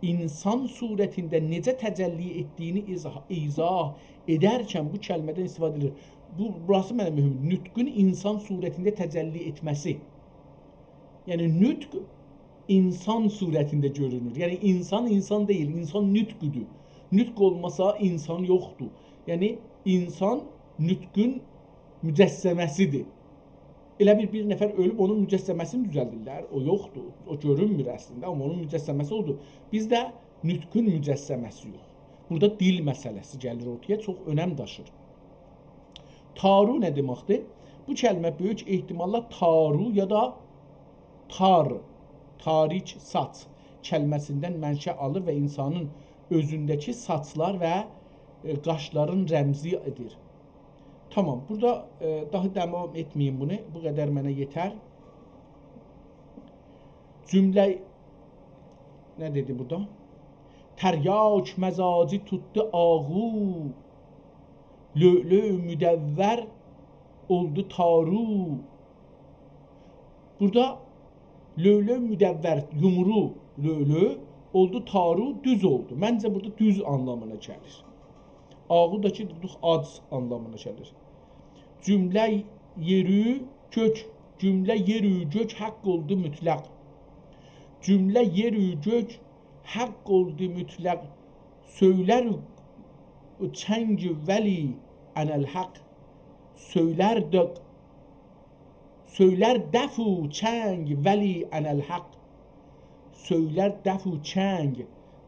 اینسان صورتینده نئجه تجلی ائتدیگینی ایضاح، ایضاح ائدرکن بو کلمه‌دن استفاده ائدیلیر. بو، بوراسی منه مهمدور. نطقون اینسان صورتینده تجلی ائتمه‌سی. یعنی، نطق اینسان صورتینده گؤرونور. یعنی، اینسان اینسان دئییل، اینسان نطقدور. نطق اولماسا اینسان یوخدور. یعنی، اینسان نطقون مجسمه‌سیدیر. ائله بیر، بیر نفر اؤلوب، اونون مجسمه‌سینی دوزلدیرلر. او یوخدور، او گؤرونمور اصلینده، آمما اونون مجسمه‌سی اودور. بیزده نطقون مجسمه‌سی یوخ. بورادا دیل مسئله‌سی گلیر اورتایا، چوخ اؤنم داشیر. تارو نه دئمکدیر؟ بو کلمه بؤیوک احتماللا تارو یا دا تار، تاریک ساچ کلمه‌سیندن منشأ آلیر و اینسانین اؤزونده‌کی ساچلار و، ائ، قاشلارین رمزی ائدیر. تامام، بورادا، ائ، داها داوام ائتمه‌ییم بونو، بو قدر منه یئتر. جمله، نه دئدی بورادا؟ تریاک مزاجی توتدو آغو، لؤلؤ مدور اولدو تارو. بورادا لؤلؤ مدور، یومرو لؤلؤ اولدو تارو، دوز اولدو. منجه، بورادا دوز آنلامینا گلیر. آغو دا کی، دئدیک، آج آنلامینا گلیر. جمله یئرو گؤک، جمله یئرو گؤک حق اولدو مطلق. جمله یئرو گؤک حق اولدو مطلق. سؤیلر چنگ ولی اناالحق. سؤیلر دق، سؤیلر دف و چنگ ولی اناالحق. سؤیلر دف و چنگ.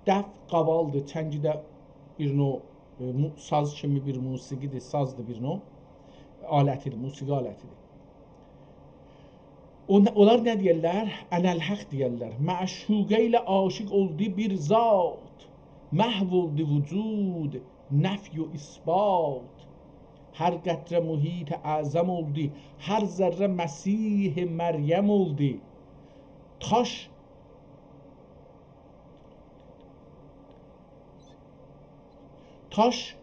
دف قاوالدیر، چنگ ده بیر نوع، ائ، مو-، ساز کیمی بیر موسیقی‌دیر، سازدیر بیر نوع. آلتی‌دیر، موسیقی آلتی‌دیر. او نه، اونلار نه دئیرلر؟ اناالحق دئیرلر. معشوقه ایله عاشق اولدو بیر ذات، محو اولدو وجود، نفی و اثبات. هر قطره محیط اعظم اولدو، هر ذره مسیح مریم اولدو. تاش، تاش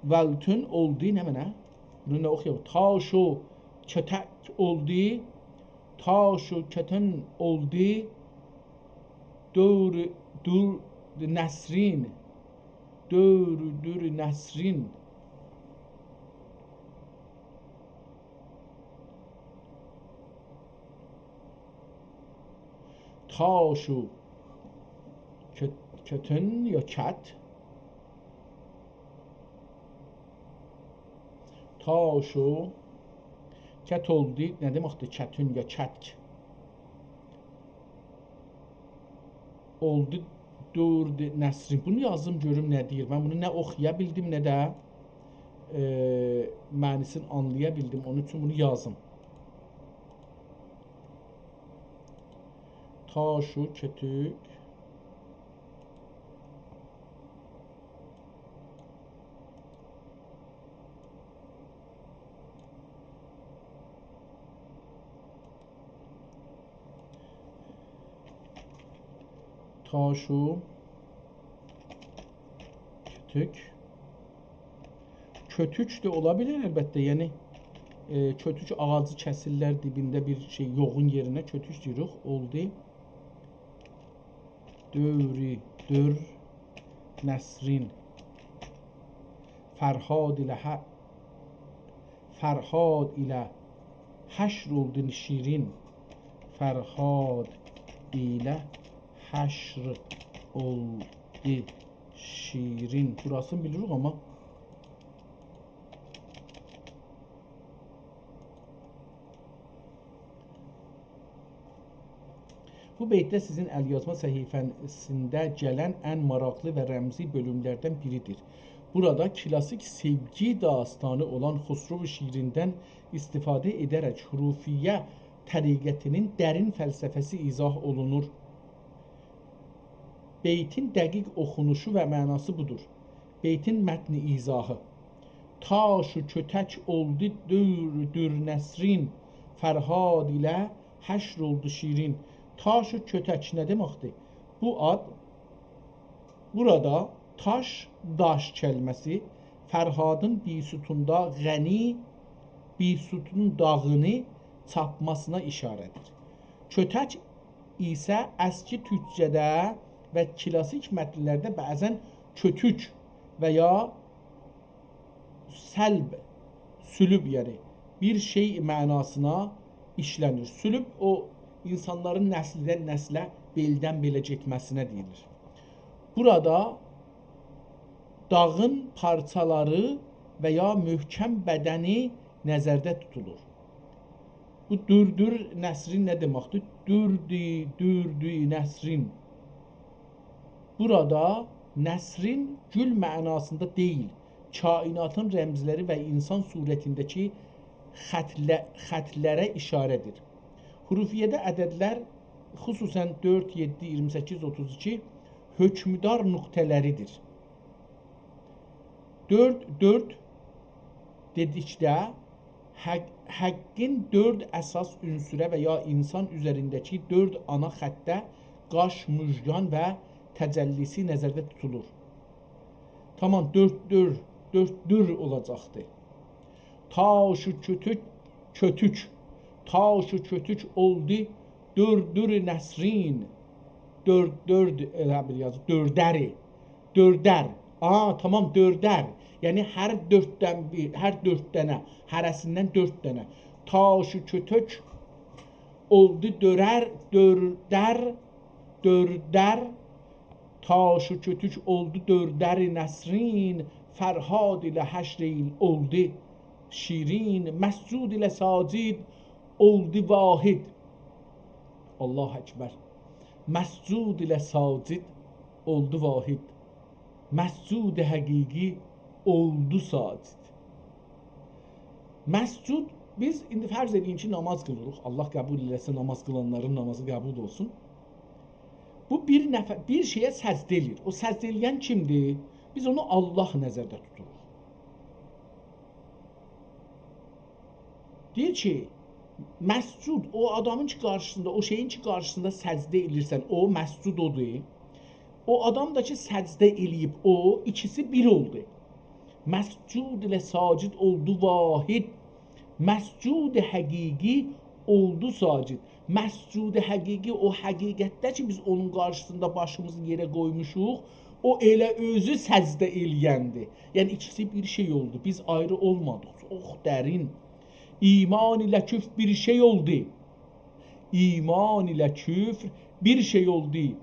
والتون اولدو، نمنه؟ بونو نه اوخویاق؟ تاش و کتک اولدو، تاش و کتن اولدو، دور، دور نسرین، دور، دور نسرین. تاش و کت-، کتن یا کت. تاش و کت اولدو. نه دئمکدیر کتون یا کتک؟ اولدو دور نسرین. بونو یازدیم، گؤروم نه دئییر. من بونو نه اوخویا بیلدیم، نه ده، ائ، معنی‌سینی آنلایا بیلدیم. اونون اوچون بونو یازدیم. تاش و کتک. تاش و کتک. کتک ده اولا بیلر البته، یعنی، ائ، کتک آغاجی کسیرلر، دیبینده بیر شئی، یوغون یئرینه کتک دئییریک. اولدو دور، دور نسرین. فرهاد ایله ح-، فرهاد ایله حشر اولدو شیرین. فرهاد ایله حشر اولدو شیرین. بوراسینی بیلیریک، آمما بو بیت ده سیزین الیازما صفحه‌سینده گلن ان ماراقلی و رمزی بؤلوملردن بیری‌دیر. بورادا کلاسیک سئوگی داستانی اولان خسرو شیریندن استفاده ائده‌رک حروفیه طریقتینین درین فلسفه‌سی ایضاح اولونور. بیتین دقیق اوخونوشو و معناسی بودور. بیتین متن ایضاحی. تاش و کتک اولدو دور، دور نسرین، فرهاد ایله حشر اولدو شیرین. تاش و کتک نه دئمکدیر؟ بو آد، بورادا تاش، داش کلمه‌سی فرهادین بیستوندا غنی، بیستون داغینی چاپماسینا ایشاره‌دیر. کتک ایسه اسکی تورکجه‌ده و کلاسیک متنلرده بعضا کتک و یا سلب، سلب، یعنی بیر شئی معناسینا ایشله‌نیر. سلب او اینسانلارین نسلدن نسله، بئلدن بئله گئتمه‌سینه دئییلیر. بورادا داغین پارچالاری و یا محکم بدنی نظرده توتولور. بو دور دور نسرین نه دئمکدیر؟ دوردو، دوردو نسرین. بورادا نسرین گول معناسیندا دئییل، کائناتین رمزلری و انسان صورتینده‌کی خطله-، خطلره اشاره‌دیر. حروفیه‌ده عددلر، خصوصاً دؤرد، یئددی، اییرمی سککیز، اوتوز ایکی، حکمدار نقطه‌لریدیر. دؤرد، دؤرد دئدیکده حق، حقین دؤرد اساس عنصره و یا انسان اوزرینده‌کی دؤرد آنا خطه قاش، موژگان و تجلی‌سی نظرده توتولور. تامام، دؤرد دور، دؤرد دور اولاجاقدی. تاش و کؤتوک، کؤتوک. تاش و کؤتوک اولدو دور دور نسرین. دؤرد، دؤرد، ائله بیل یازیر، دؤردری. دؤردر. آ، تامام، دؤردر. یعنی هر دؤرددن بیر، هر دؤرد دنه، هره‌سیندن دؤرد دنه. تاش و کؤتوک اولدو دؤرر، دؤردر، دؤردر. تاش و کؤتوک اولدو دؤردر نسرین، فرهاد ایله حشر ائیل اولدو شیرین، مسجود ایله ساجد اولدو واحد. الله اکبر. مسجود ایله ساجد اولدو واحد. مسجود حقیقی اولدو ساجد. مسجود، بیز ایندی فرض ائدین کی، ناماز قیلیریق. الله قبول ائله‌سین، ناماز قیلانلارین نامازی قبول اولسون. بو بیر نفر، بیر شئیه سجده ائله‌ییر. او سجده ائله‌ین کیمدیر؟ بیز اونو الله نظرده توتوروق. دئییر کی، مسجود، او آدامین کی قارشیسیندا، او شئیین کی قارشیسیندا سجده ائله‌ییرسن، او مسجود اودور. او آدام دا کی سجده ائله‌ییب، او ایکیسی بیر اولدو. مسجود ایله ساجد اولدو واحد. مسجود حقیقی اولدو ساجد. مسجود حقیقی، او حقیقتده کی بیز اونون قارشیسیندا باشیمیزی یئره قویموشوق، او ائله اؤزو سجده ائله‌یندیر. یعنی ایکیسی بیر شئی اولدو. بیز آیری اولمادیق. چوخ درین. ایمان ایله کفر بیر شئی اولدو. ایمان ایله کفر بیر شئی اولدو.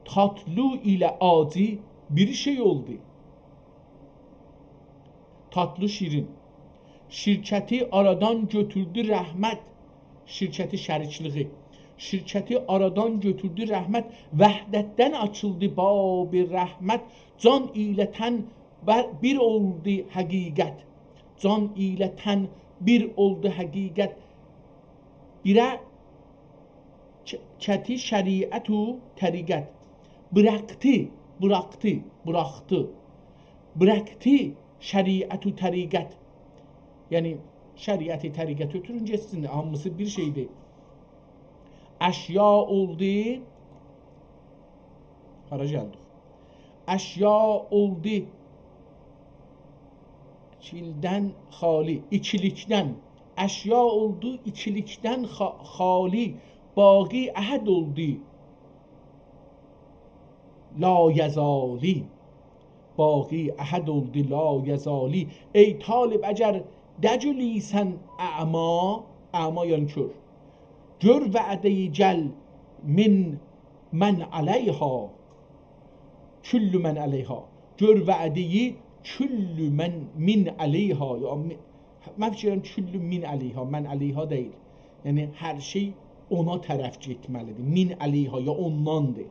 تاتلی ایله آجی بیر شئی اولدو. تاتلی شیرین. شرکتی آرادان گؤتوردو رحمت. شرکتی، شریکلیگی. شرکتی آرادان گؤتوردو رحمت. وحدتدن آچیلدی باب رحمت. جان ایله تن بر-، بیر اولدو حقیقت. جان ایله تن بیر اولدو حقیقت. بیره چ-، چتی شریعت و طریقت. براقدی، براقدی، براقدی. براقدی شریعت و طریقت. یعنی، شریعتی، طریقتی اؤتورون گئتسین، هامیسی بیر شئیدیر. اشیا اولدو. هارا گلدیک؟ اشیا اولدو ایکیلیکدن خالی، ایکیلیکدن. اشیا اولدو ایکیلیکدن خا-، خالی، باقی احد اولدو لایزالی. باقی احد اولدو لایزالی. ای طالب، اگر دگل ایسن اعمی، اعمی یعنی کور، گؤر وعده‌یی گل من، من علیها، کل من علیها. گؤر وعده‌یی کل من، من علیها. یا می-، من فیکر ائدیرم کل من علیها، من علیها دئییل. یعنی هر شئی اونا طرف گئتمه‌لیدیر. من علیها، یا اونداندیر.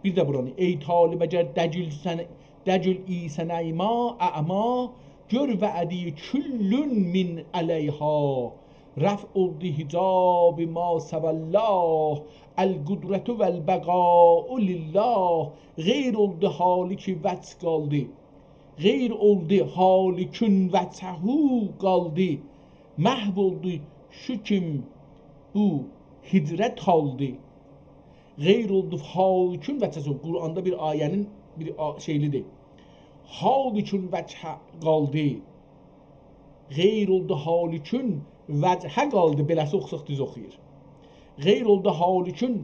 بیر ده بورانی. ای طالب، اگر دگل سن، دگل ایسن اعمی، اعمی، گؤر وعده‌یی کل من علیها. رفع اولدو حجاب ما سوی الله، القدرة والبقاء لله. غیر اولدو حالی کی وجه قالدی. غیر اولدو حالی کون وجهه قالدی. محو اولدو شو کیم بو هجره تالدی. غیر اولدو حالی کون وجهه، قرآندا بیر آیه‌نین بیر آ-، شئیلیدیر. حالی کون وجهه قالدی. غیر اولدو حالی کون وجهه قالدی، بئله‌سی اوخوساق دوز اوخویور. غیر اولدو حالی کون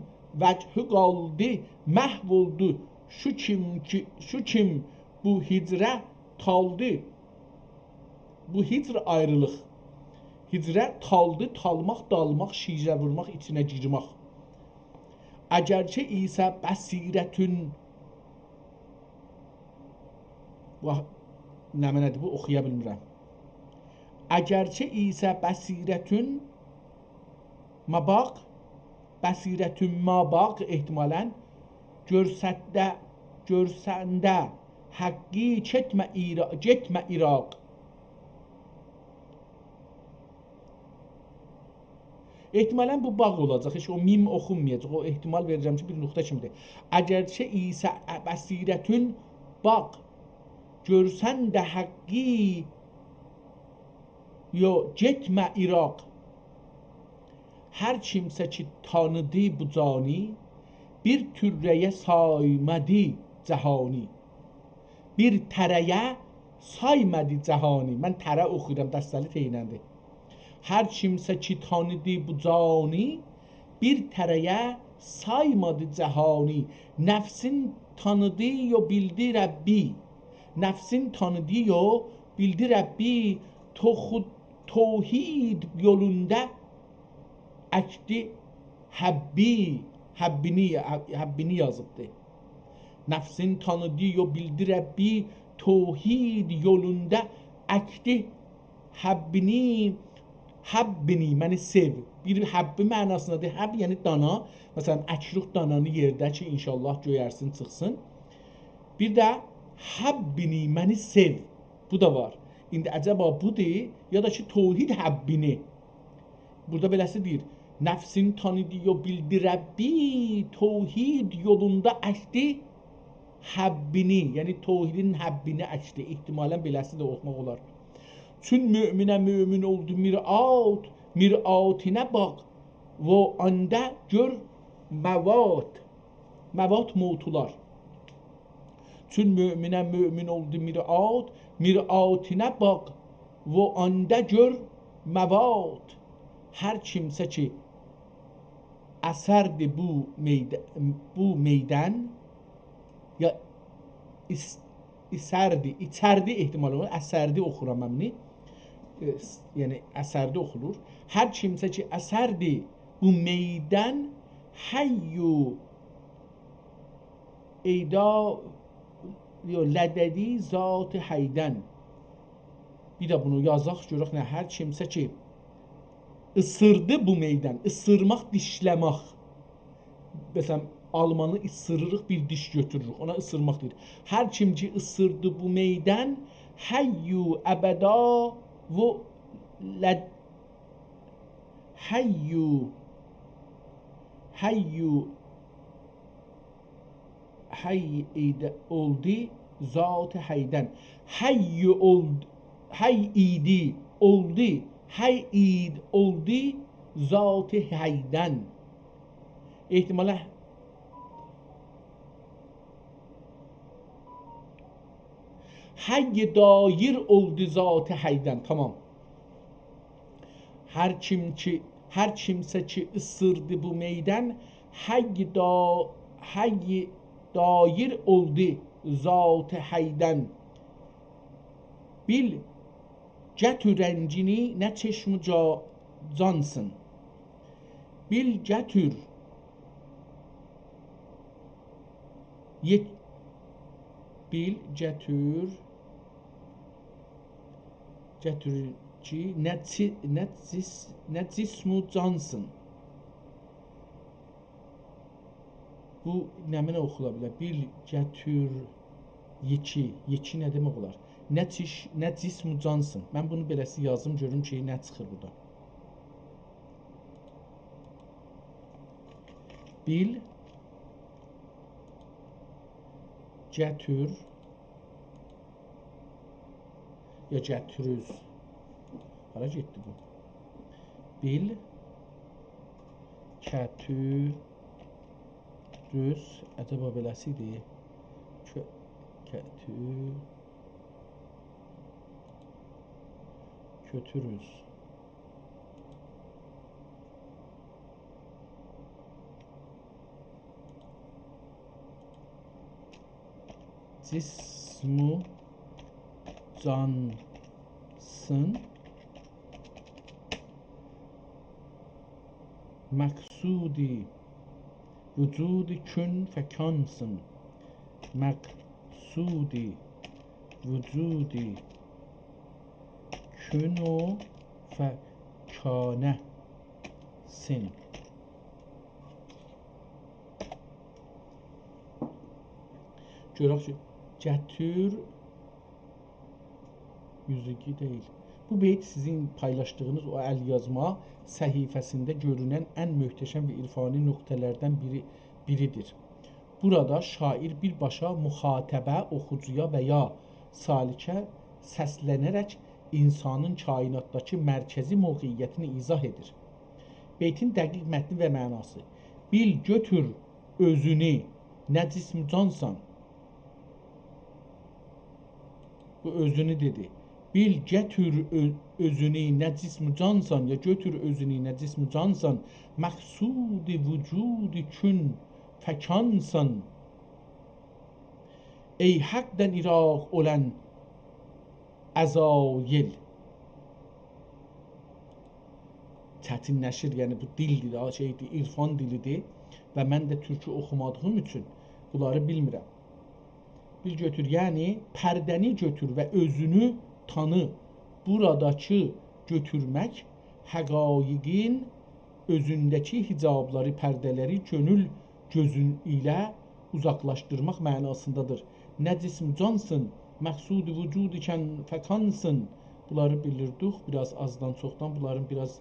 وجهه قالدی، محو اولدو شو کیم کی، شو کیم بو هجره تالدی. بو هجر آیریلیق. هجره تالدی، تالماق، دالماق، شیره وورماق، ایچینه گیرمک. اگرچه ایسه بصیرتون، واه، نمنه‌دیر بو، اوخویا بیلمیرم. اگرچه ایسه بصیرتون ماباق، بصیرتون ماباق احتمالاً، گؤرسنده، گؤرسنده حقی گئتمه ایرا-، گئتمه عراق. احتمالاً بو باق اولاجاق، هئچ او میم اوخونمایاجاق. او احتمال وئریرم کی، بیر نقطه کیمیدیر. اگرچه ایسه بصیرتون باق، گؤرسنده حقی، یو، گئتمه عراق. هر کیمسه کی تانیدی بو جانی، بیر توره‌یه سایمادی جهانی. بیر تره‌یه سایمادی جهانی. من تره اوخویورام، دسته‌لی تئینندی. هر کیمسه کی تانیدی بو جانی، بیر تره‌یه سایمادی جهانی. نفسین تانیدی یو بیلدی ربی. نفسین تانیدی یو بیلدی ربی. توخو-، توحید یولوندا اکدی حبی، حبینی، حبینی یازیبدی. نفسین تانیدی یو بیلدی ربی، توحید یولوندا اکدی حبینی، حبینی، منی سئو. بیر حبی معناسیندادیر. حب، یعنی دانا. مثلاً، اکیریک دانانی یئرده کی، انشاءالله گؤیرسین، چیخسین. بیر ده حبینی، منی سئو. بو دا وار. ایندی عجبا بودور، یا دا کی، توحید حبینی. بورادا بئله‌سی دئییر: نفسین تانیدی یو بیلدی ربی، توحید یولوندا اکدی حبینی، یعنی توحیدین حبینی اکدی. احتمالاً بئله‌سی ده اوخوماق اولار. چون مؤمنه مؤمن اولدو مرآت، مرآتینه باخ، و آندا گؤر موات، موات موتلار. چون مؤمنه مؤمن اولدو مرآت، مرآتینه باخ، و آندا گؤر موات. هر کیمسه کی اسردی بو مئید-، بو مئیدن، یا ایس-، ایسردی، ایچردی احتمال اولور، اسردی اوخورام من بونو. ائ، س-، یعنی اسردی اوخولور. هر کیمسه کی اسردی بو مئیدن، حی و ایدا، یو، لددی ذات حیدن. بیر ده بونو یازاق، گؤرک نه، هر کیمسه کی اسیردی بو مئیدن، اسیرماق، دیشله‌مک. مثلاً، آلمانی اسیریریق، بیر دیش گؤتوروروک، اونا اسیرماق دئییر. هر کیم کی اسیردی بو مئیدن، حی و ابدا و لد-، حی و، حی و، حی اید اولدو ذات حیدن. حی اولد-، حی ایدی، اولدو، حی اید اولدو ذات حیدن. احتمالاً حی دایر اولدو ذات حیدن. تمام. هر کیم کی، هر کیمسه کی اسیردی بو مئیدن، حی دا-، حی دایر اولدو ذات حیدن. بیل، گتور رنگینی، نه چشم و جا-، جانسین. بیل، گتور، یئت-، بیل، گتور، گتور کی، نه چی-، نه جس-، نه جسم و جانسین. بو نمنه اوخولا بیلر؟ بیل، گتور، یکی. یکی نه دئمک اولار؟ نه چیش-، نه جسم و جانسین. من بونو بئله‌سی یازیم، گؤروم کی، نه چیخیر بورادا. بیل، گتور، یا گتوروز. هارا گئتدی بو؟ بیل، گتوروز. عجبا بئله‌سی ایدی؟ کؤ-، گتور-، گؤتوروز. جسم و جانسین، مقصود وجود کن فکانسین. مقصود وجود کؤن و فکانسین. گؤرک کی، گتیر اوزوگی دئییل. بو بیت سیزین پایلاشدیغینیز او ال‌یازما صفحه‌سینده گؤرونن ان محتشم و عرفانی نقطه‌لردن بیری، بیریدیر. بورادا شاعیر بیرباشا مخاطبه، اوخوجویا و یا سالیکه سسلنه‌رک انسانین کائناتداکی مرکزی موقعیتینی ایضاح ائدیر. بیتین دقیق متنی و معناسی. بیل، گؤتور اؤزونو، نه جسم و جانسان. بو اؤزونو دئدی. بیل، گتیر اؤ، اؤزونو، نه جسم و جانسان، یا گؤتور اؤزونو، نه جسم و جانسان، مقصود وجود کؤن فکانسان. ای حقدن ایراق اولان عزازیل. چتینلشیر، یعنی بو دیلدیر ده، شئیدیر، عرفان دیلیدیر و من ده تورکو اوخومادیغیم اوچون بونلاری بیلمیرم. بیل، گؤتور، یعنی پرده‌نی گؤتور و اؤزونو تانی. بوراداکی گؤتورمک حقایقین اؤزونده‌کی حجابلاری، پرده‌لری کؤنول گؤزون ایله اوزاقلاشدیرماق معناسیندادیر. نه جسم جانسین، مقصود وجود کؤن فکانسین. بونلاری بیلیردیک، بیر آز آزدان چوخدان بونلارین بیر آز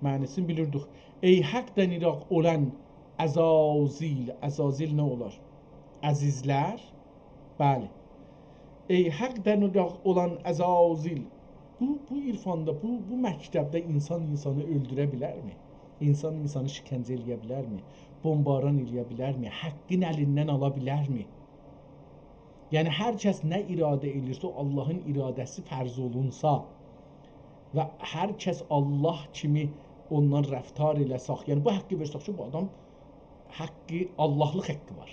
معنی‌سینی بیلیردیک. ای حقدن ایراق اولان عزازیل. عزازیل نه اولار؟ عزیزلر. بلی. ای حقدن ایراق اولان عزازیل. بو، بو عرفاندا، بو، بو مکتبده انسان انسانی اؤلدوره بیلرمی؟ انسان انسانی شکنجه ائله‌یه بیلرمی؟ بمباران ائله‌یه بیلرمی؟ حقین الیندن آلا بیلرمی؟ یعنی، هر کس نه اراده ائلیرسه، او آللاهین اراده‌سی فرض اولونسا و هر کس آللاه کیمی اوننان رفتار ائله‌سک، یعنی بو حقی وئرسک کی، بو آدام حقی، آللاهلیق حقی وار.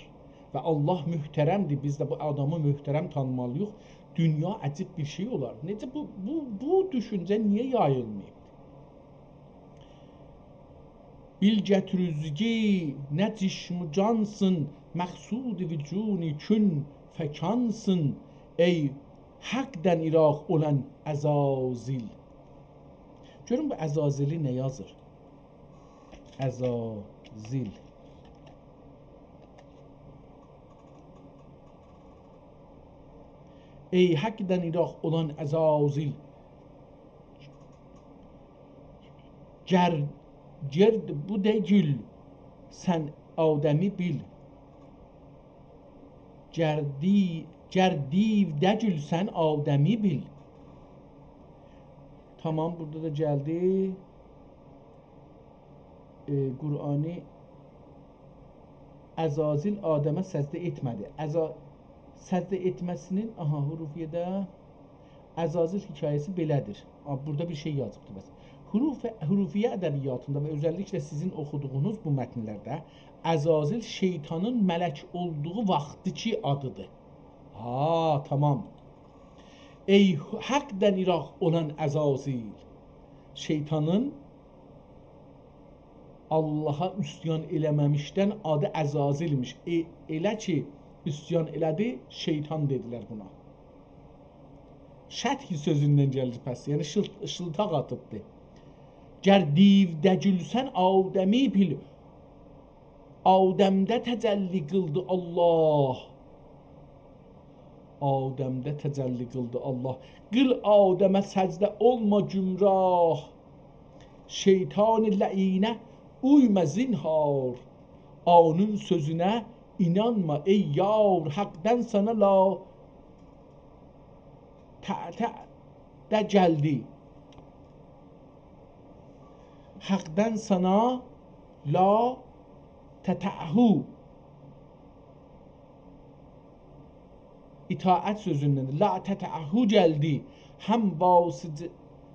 و آللاه محترمدیر، بیز ده بو آدامی محترم تانیمالی‌ییق. دونیا عجیب بیر شئی اولار. نئجه بو، بو، بو دوشونجه نییه یاییلماییب؟ بیل، گتیر اوزوگی، نه جسم و جانسین، مقصود وجود کؤن فکانسین، ای حقدن ایراق اولان عزازیل. گؤرون بو عزازیلی نه یازیر؟ عزازیل. ای حقدن ایراق اولان عزازیل. گر، گر بو دئییل، سن آدمی بیل. گر دی، گر دیو دئییلسن، آدمی بیل. تامام، بورادا دا گلدی. ائ، قرآنی عزازیل آدمه سجده ائتمه‌دی. عزا، سجده ائتمه‌سینین، آها، حروفیه‌ده عزازیل حکایه‌سی بئله‌دیر. آ، بورادا بیر شئی یازیبدیر، بس. حروف، حروفیه ادبیاتیندا و اؤزللیکله سیزین اوخودوغونوز بو متنلرده عزازیل شیطانین ملک اولدوغو واختیکی آدیدیر. ها، تامام. ای حقدن ایراق اولان عزازیل. شیطانین آللاها عصیان ائله‌مه‌میشدن آدی عزازیل‌میش. ائ، ائله کی، عصیان ائله‌دی، شیطان دئدیلر بونا. شتک سؤزوندن گلیر پس، یعنی شیلت، شیلتاق آتیبدی. گر دیو دئییلسن آدمی بیل، آدمده تجلی قیلدی آللاه. آدمده تجلی قیلدی آللاه. قیل آدمه سجده، اولما گمراه. شیطان لعینه اویما زینهار. اونون سؤزونه اینانما، ای یار. حقدن سانا لا تأتأ ده گلدی. حقدن سانا لا تطعه. اطاعت سؤزوندن. لا تطعه گلدی. هم واسجده،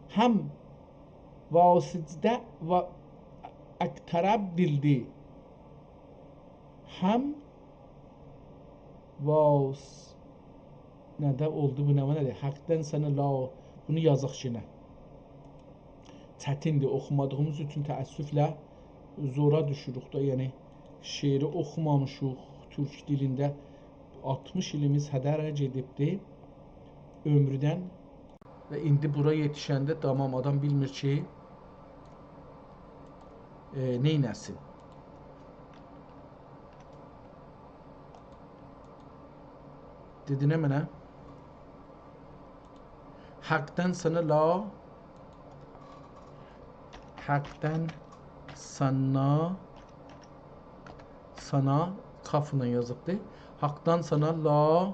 هم واسجده و اقترب دیلدی. هم واس، نه ده اولدو، بو نه معنادیر؟ حقدن سانا لا، بونو یازاق یئنه. چتیندیر، اوخومادیغیمیز اوچون تأسفله زورا دوشوروک ده، یعنی شعری اوخومامیشیق تورک دیلینده. آلتمیش ایلیمیز هدر گئدیبدی عؤموردن. و ایندی بورا یئتیشنده، تامام، آدام بیلمیر کی، ائ، نئینه‌سین. دئدی نمنه؟ حقدن سانا لا، حقدن سانا، سانا، کافلا یازیبدی. حقدن سانا لا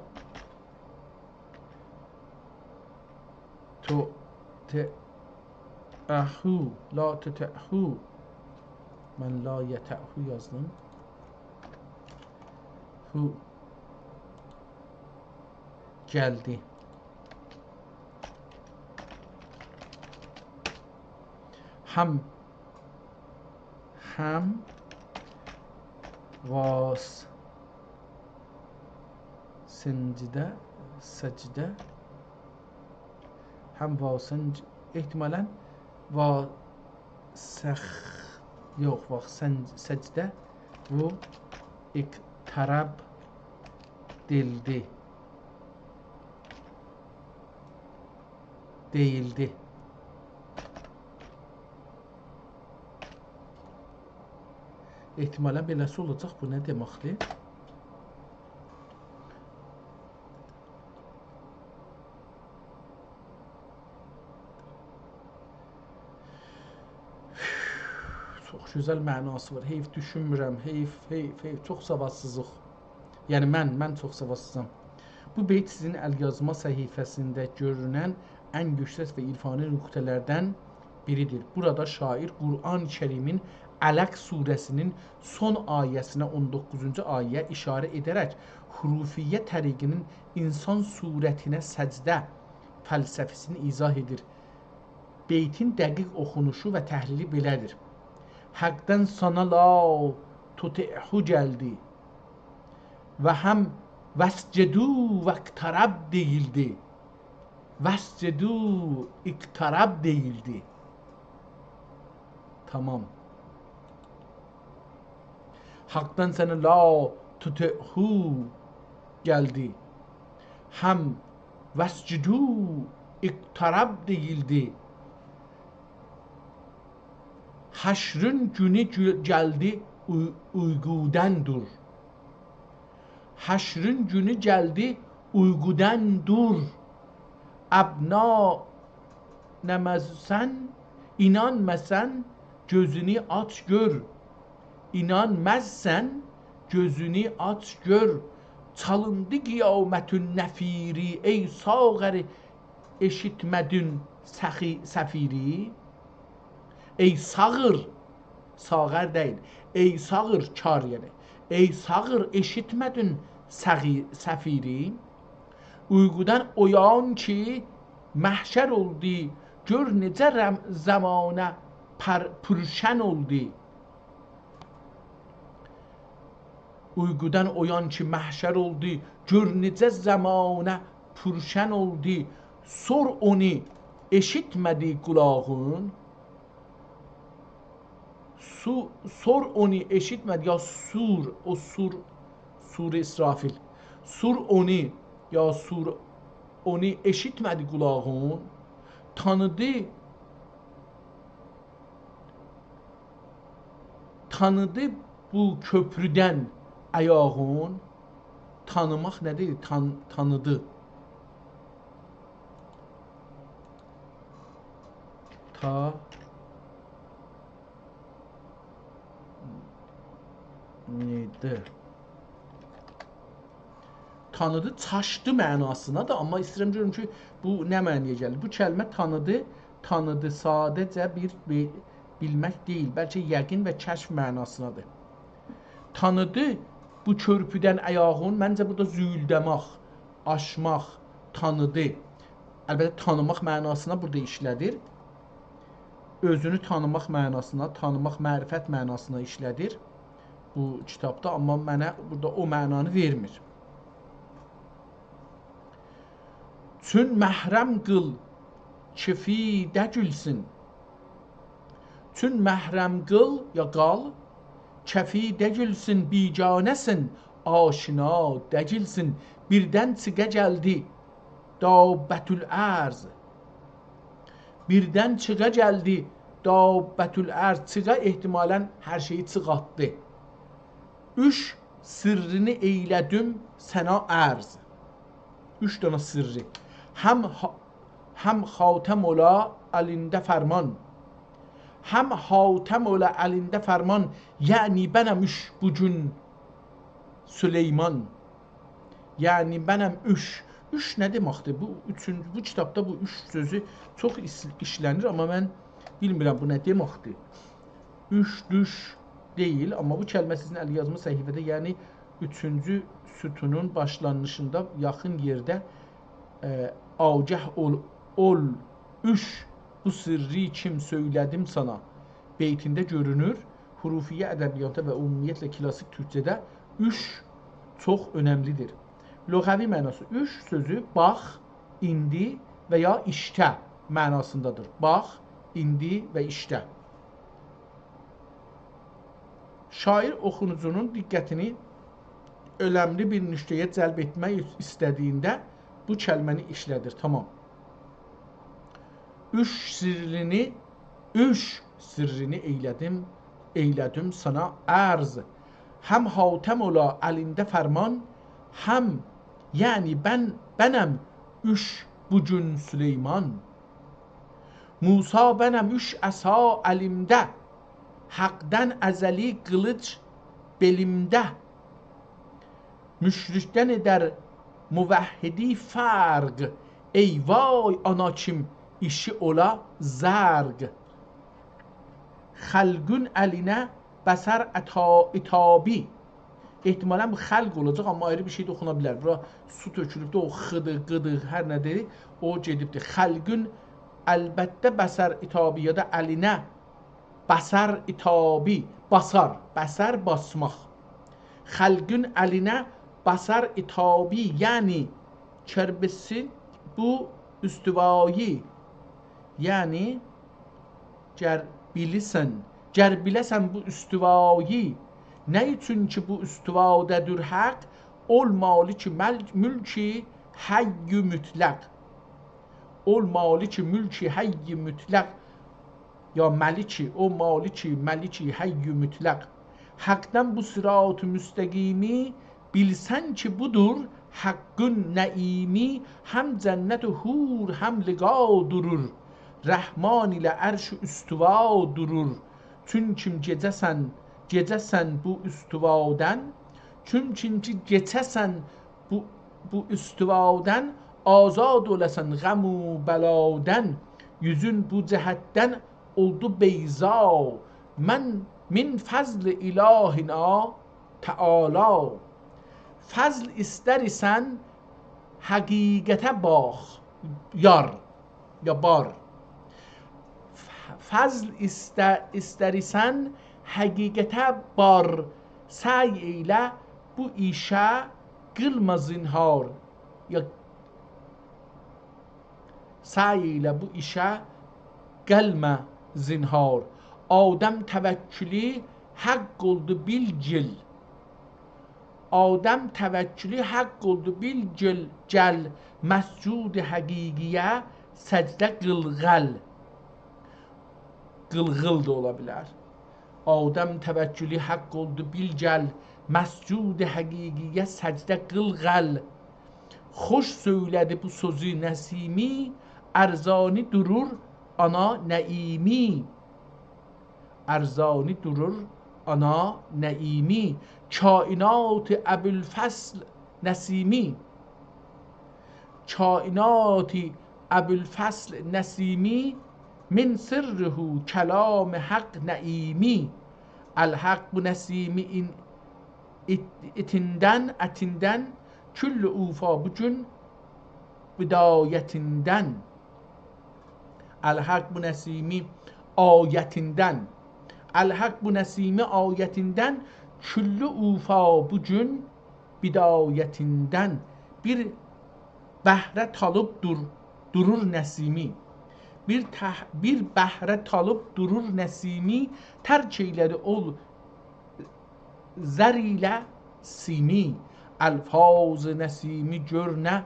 تطعه، لا تطعه. من لا یطعه یازدیم. هو گلدی. هم، هم واسنجده، سجده، هم واسنج، احتمالاً واسخ، یوخ، واسنج، سجده، بو اقترب دئییلدی. دئییلدی. احتمالاً بئله‌سی اولاجاق. بو نه دئمکدیر؟ چوخ گؤزل معناسی وار. حیف دوشونمورم. حیف، حیف، حیف. چوخ سوادسیزلیق. یعنی من، من چوخ سوادسیزام. بو بیت سیزین ال‌یازما صفحه‌سینده گؤرونن ان یوکسک و عرفانی نقطه‌لردن بیریدیر. بورادا شاعر قرآن کریمین علق سوره‌سینین سون آیه‌سینه، اون دوققوزونجو آیه‌یه اشاره ائده‌رک حروفیه طریقینین انسان صورتینه سجده فلسفه‌سینی ایضاح ائدیر. بیتین دقیق اوخونوشو و تحلیلی بئله‌دیر. حقدن سانا لا تطعه گلدی و هم واسجدوا واقترب دئییلدی. واسجدوا اقترب دئییلدی. تامام. حقدن سانا لا تطعه گلدی. هم واسجدوا اقترب دئییلدی. حشرین گونو گو، گلدی، اوی، اویقودان دور. حشرین گونو گلدی، اویقودان دور. ابنا نمزسن، اینانماسان، گؤزونو آچ گؤر. اینانمازسان، گؤزونو آچ گؤر. چالیندی قیامتین نفیری، ای ساغر، ائشیتمه‌دین سخی، صفیری؟ ای ساغیر، ساغر دئییل. ای ساغیر، کار یعنی. ای ساغیر، ائشیتمه‌دین سخی، صفیری؟ اویقودان اویان کی، محشر اولدو، گؤر نئجه رم، زمانه پر، پرشن اولدو. اویقودان اویان کی، محشر اولدو، گؤر نئجه زمانه پرشن اولدو. سور اونو، ائشیتمه‌دی قولاغین؟ سو، سور اونو ائشیتمه‌دی، یا سور، او سور، سور اسرافیل. سور اونو، یا سور اونو ائشیتمه‌دی قولاغین؟ تانیدی، تانیدی بو کؤپرودن آیاغین؟ تانیماق نه‌دیر؟ تان، تانیدی. تا، نیدی. تانیدی، چاشدی معناسینادیر، آمما ایسته‌ییرم گؤروم کی، بو نه معنایا گلیر. بو کلمه تانیدی، تانیدی ساده‌جه بیر، بیر بیلمک دئییل، بلکه یقین و کشف معناسینادیر. تانیدی بو کؤرپودن آیاغین، منجه بورادا زویولده‌مک، آشماق، تانیدی. البته، تانیماق معناسینا بورادا ایشله‌دیر. اؤزونو تانیماق معناسینا، تانیماق معرفت معناسینا ایشله‌دیر بو کیتابدا، آمما منه بورادا او معنانی وئرمیر. چون محرم قیل، کفی دگیلسین. چون محرم قیل، یا قال، کفی دگیلسین، بیگانه‌سین، آشنا دگیلسین. بیردن چیخا گلدی دابت‌الارض، بیردن چیغا گلدی دابة‌الارض. چیغا احتمالاً هر شئیی چیغارتدی. اوچ سرّینی ائیله‌دیم سنه عرض. اوچ دنه سرّی. هم ها-، هم حاتم اولا الینده فرمان. هم حاتم اولا الینده فرمان، یعنی بنم اوچ بو گون سلیمان. یعنی بنم اوچ. اوچ نه دئمکدیر؟ بو اوچونجو، بو کیتابدا بو اوچ سؤزو چوخ ایس-، ایشله‌نیر، آمما من بیلمیرم بو نه دئمکدیر. اوچ دوش دئییل، آمما بو کلمه سیزین ال‌یازما صفحه‌ده، یعنی اوچونجو سطرون باشلانیشیندا یاخین یئرده، ائ، «آگه اول، اول اوچ، بو سرّی کیم سؤیله‌دیم سانا» بیتینده گؤرونور. حروفیه ادبیاتی و عمومیتله کلاسیک تورکجه‌ده اوچ چوخ اؤنملی‌دیر. لغوی معناسی: اوچ سؤزو باخ، ایندی و یا ایشته معناسیندادیر. باخ، ایندی و ایشته. شاعیر اوخونوجونون دقتینی اؤنملی بیر نکته‌یه جلب ائتمک ایسته‌دیگینده بو کلمه‌نی ایشله‌دیر. تامام. اوچ سرّینی، اوچ سرّینی ائیله‌دیم، ائیله‌دیم سانا عرض. هم حاتم اولا الینده فرمان، هم، یعنی بن-، بنم اوچ بو گون سلیمان. موسی بنم اوچ عصا الیمده، حقدن ازلی قیلیج بئلیمده. مشرکدن ائدر موحدی فرق، ای وای آنا کیم ایشی اولا زرق. خلقون الینه بصر عطا-، عتابی. احتمالاً بو خلق اولاجاق، آمما آیری بیر شئی ده اوخونا بیلر. بورا سو تؤکولوبدور، او خیدی، قیدی، هر نه‌دیر، او گئدیبدیر. خلقون، البته، بصر عتابی یا دا الینه بصر عتابی، باسار، بصر باسماق. خلقون الینه بصر عتابی، یعنی کربسی بو استوایی، یعنی گر بیلیسن، گر بیله‌سن بو استوایی، نه اوچون کی بو استواده‌دیر حق، اول مالک مل-، ملک حی مطلق. اول مالک ملک حی مطلق، یا ملک، او مالک ملک حی مطلق. حقدن بو صراط مستقیمی بیلسن کی بودور حقین نعیمی، هم جنت و حور هم لقا دورور، رحمان ایله عرش استوا دورور. چونکی گئچه‌سن، گئچه‌سن بو استوادن، چونکی کی گئچه‌سن بو، بو استوادن، آزاد اولاسان غم و بلادن. یوزون بو جهتدن اولدو بیضا، من، من فضل الهنا تعالی. فضل ایستر ایسن حقیقته باخ، یار، یا بار. ف-، فضل ایسته-، ایستر ایسن حقیقته بار، سعی ائیله بو ایشه قیلما زنهار. یا سعی ائیله بو ایشه قیلما زنهار. آدم توکلو حق اولدو بیل گل. آدم توکلو حق اولدو بیل گل، گل، مسجود حقیقیه سجده قیلغل. قیلغیل دا اولا بیلر. آدم توکلو حق اولدو بیل گل، مسجود حقیقیه سجده قیلغل. خوش سؤیله‌دی بو سؤزو نسیمی، ارزانی دورور آنا نعیمی. ارزانی دورور آنا نعیمی، کائنات ابوالفضل نسیمی. کائنات ابوالفضل نسیمی، من سرّه کلام حق نعیمی. الحق بو نسیمی این-، ایت-، ایتیندن، اتیندن، کلّ اوفا بو گون بدایتیندن. الحق بو نسیمی آیتیندن. الحق بو نسیمی آیتیندن، کلّ اوفا بو گون بدایتیندن. بیر بهره طالب دور-، دورور نسیمی. بیر تح-، بیر بهره طالب دورور نسیمی، ترک ائیله‌دی اول زر ایله سیمی. الفاظ نسیمی گؤر نه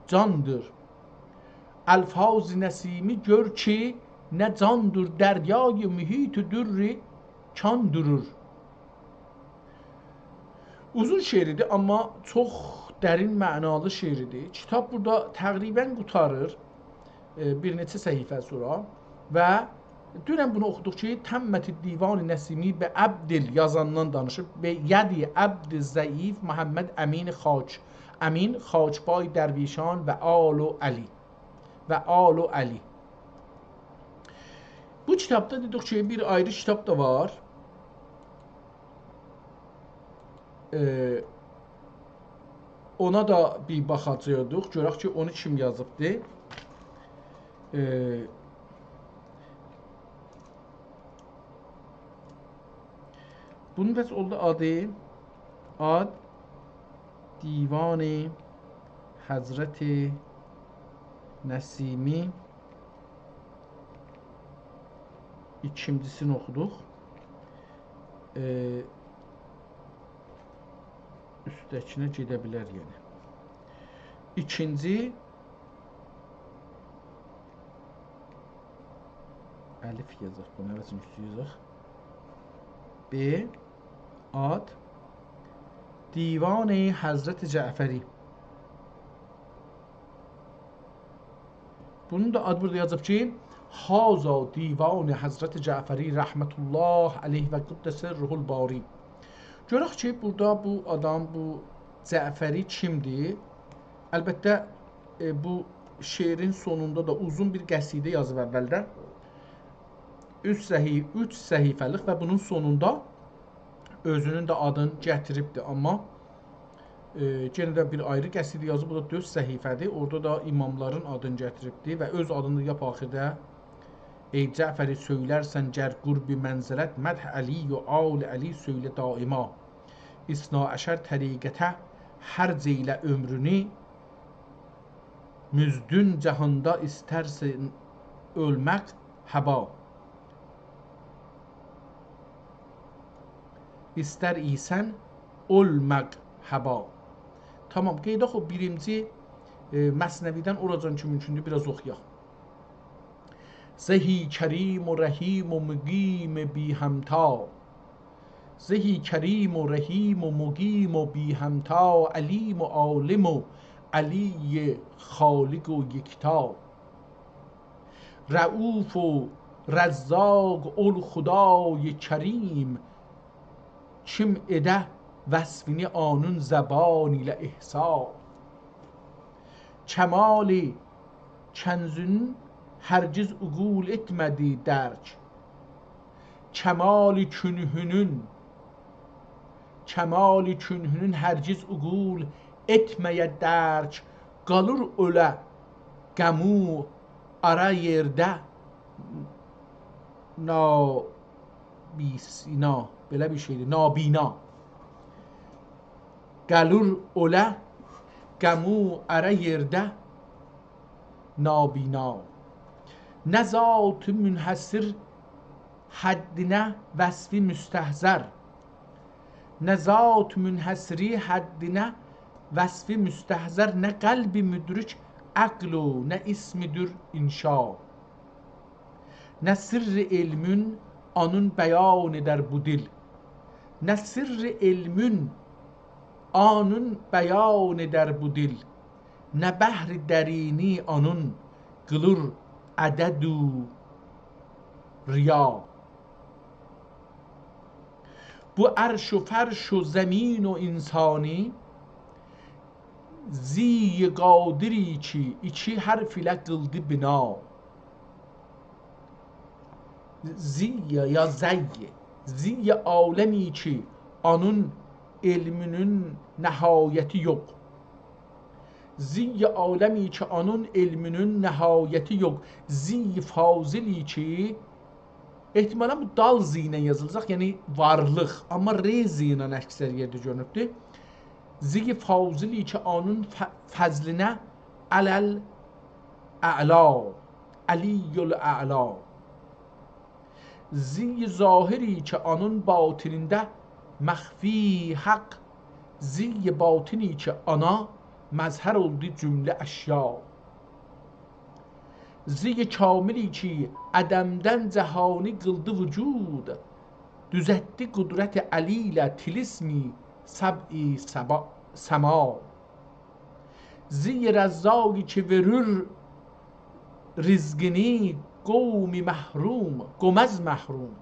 جاندیر. الفاظ نسیمی گؤر کی نه جاندور، دریای محیط و درّ کاندورور. اوزون شعریدیر، آمما چوخ درین معنالی شعریدیر. کیتاب بورادا تقریباً قوتاریر، ائ، بیر نئچه صفحه سونرا. و دونن بونو اوخودوق کی، «تمت دیوان نسیمی به عبدل»، یازاندان دانیشیب، «به ید عبد ضعیف محمد امین خاک، امین خاکپای درویشان و آل و علی.» و آل و علی. بو کیتابدا دئدیک کی، بیر آیری کیتاب دا وار. ائ، اونا دا بیر باخاجاغیق، گؤرک کی، اونو کیم یازیبدی. ائ، بونون بس اولدو آدی، آد دیوان حضرت نسیمی، ایکینجی‌سینی اوخودوق. ائ، اوستده‌کینه گئده بیلر، یعنی. ایکینجی الیف یازاق، بونو عوضین اوستو یازاق. به آد دیوان حضرت جعفری. بونون دا آدی بورادا یازیب کی، «هذا دیوان حضرت جعفری رحمة الله علیه و قدس سرّه الباری.» گؤرک کی، بورادا بو آدام، بو جعفری کیمدیر؟ البته، ائ، بو شعرین سونوندا دا اوزون بیر قصیده یازیب اولده. اوچ صحی-، اوچ صفحه‌لیک و بونون سونوندا اؤزونون ده آدینی گتیریبدی. آمما، ائ، یئنه ده بیر آیری قصیده یازیب، بو دا دؤرد صفحه‌دیر. اورادا دا اماملارین آدینی گتیریبدی و اؤز آدینی دا لاپ آخیردا: «ای جعفری، سؤیلرسن گر قرب منزلت، مدح علی و آل علی سؤیله دایما. اثناعشر طریقته هرج ائیله عؤمرونو، مزدون جهاندا ایسترسن اؤلمک هبا. ایستر ایسن اؤلمک هبا.» تامام، قئییداق او بیرینجی، ائ، مثنوی‌دن اوراجان کی مومکوندور، بیر آز اوخویاق. «زهی کریم و رحیم و مقیم و بی‌همتا. زهی کریم و رحیم و مقیم و بی‌همتا، علیم و عالم و علی خالق و یکتا. رؤوف و رزاق اول خدای کریم، کیم ائده وصفینی آنون زبان ایله احصا. کمال کنه‌نون هرگز عقول ائتمه‌دی درک. کمال کنه‌نون، کمال کنه‌نون هرگز عقول ائتمه‌یه درک. قالیر اؤله غمو آرا یئرده نابینا، بئله بیر شئیدیر، نابینا. قالیر اؤله غمو آرا یئرده نابینا. نه ذات منحصر حدینه وصفی مستحضر. نه ذات منحصری حدینه وصفی مستحضر، نه قلب مدرک عقل و نه اسمدور انشا. نه سرّ علمون آنون بیان ائدر بو دیل. نه سرّ علمون آنون بیان ائدر بو دیل. نه بحر درینی آنون قیلیر عدد و ریا. بو عرش و فرش و زمین و انسانی، ذی قادری کی، ایکی حرف ایله قیلدی بنا. ذی یا ذی، ذی عالمی کی، آنون علمونون نهایتی یوخ. ذی عالمی کی، آنون علمونون نهایتی یوخ. ذی فاضلی کی، احتمالاً بو دال ذی ایله یازیلاجاق، یعنی وارلیق. آمما ر ذی ایله اکثر یئرده گؤرونوبدور. ذی فاضلی کی، آنون ف-، فضلینه علی الاعلی، علی الاعلی. ذی ظاهری کی، آنون باطنینده مخفی حق، ذی باطنی کی، آنا مظهر اولدو جمله اشیا. ذی کاملی کی عدمدن جهانی قیلدی وجود، دوزلتدی قدرت الی ایله طلسمی سبع سبا-، سما. ذی رزاقی کی وئریر رزقینی قوم محروم، قوم از محروم.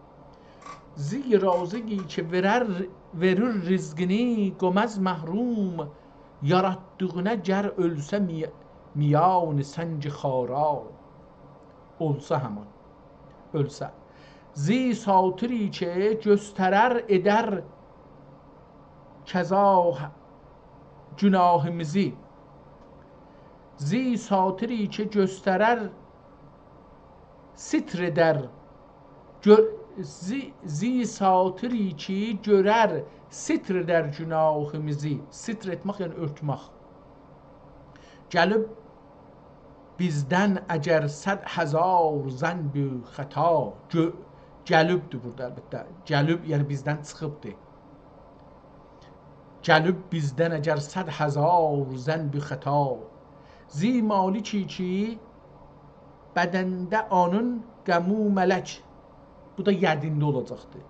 ذی رازقی کی وئرر، وئریر رزقینی قوم از محروم، یاراتدیغینا گر اؤلسه می-، میان سنگ خارا. اولسا همان، اؤلسه. ذی ساتری کی گؤسترر، ائدر کذا ه-، گناهیمیزی. ذی ساتری کی گؤسترر، ستر ائدر. گؤ-، ذی، ذی ساتری کی گؤرر، ستر ائدر گناهیمیزی. ستر ائتمک، یعنی اؤرتمک. گلیب بیزدن اگر صد هزار ذنب و خطا. گؤ-، گلیبدیر بورادا، البته. گلیب، یعنی بیزدن چیخیبدیر. گلیب بیزدن اگر صد هزار ذنب و خطا. ذی مالکی کی بدنده آنین غم و ملک. بو دا یدینده اولاجاقدیر.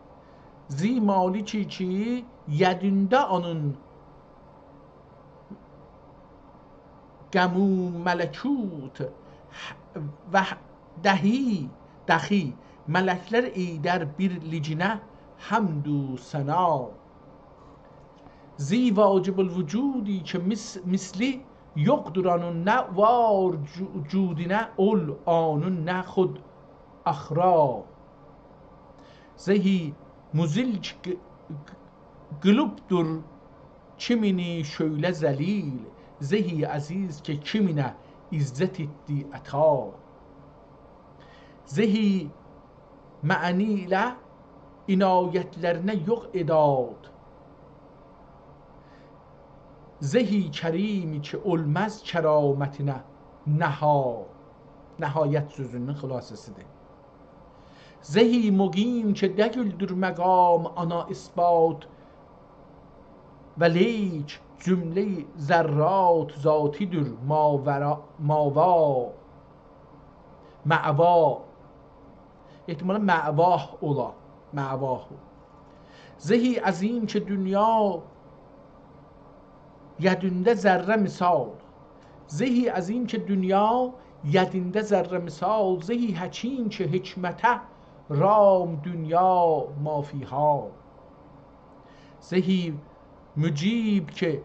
ذی مالکی کی یدینده آنین غم و ملکوت و دهی، دهی ملکلر ائیدر بیرلیگینه حمد و ثنا. ذی واجب الوجودی کی مس-، مثلی یوخدور آنین، نه وار جو-، جودینه اول آنین، نه خود آخرا. زهی مذل کی ق-، ق-، قیلیبدیر کیمینی شؤیله ذلیل، زهی عزیز کی کیمینه عزت ائتدی عطا. زهی معنی ایله عنایتلرینه یوخ اداد، زهی کریم کی اولماز کرامتینه نها. نهایت سؤزونون خلاصه‌سیدیر. زهی مقیم کی دئییلدیر مقام آنا اثبات، ولیک جمله‌ی ذرات ذاتی‌دیر ماورا-، ماوا، مأوا. احتمالاً مأواه اولا، مأواه. زهی عظیم کی دونیا یدینده ذره مثال. زهی عظیم کی دونیا یدینده ذره مثال، زهی حکیم کی حکمته رام دونیا ما فیها. زهی مجیب کی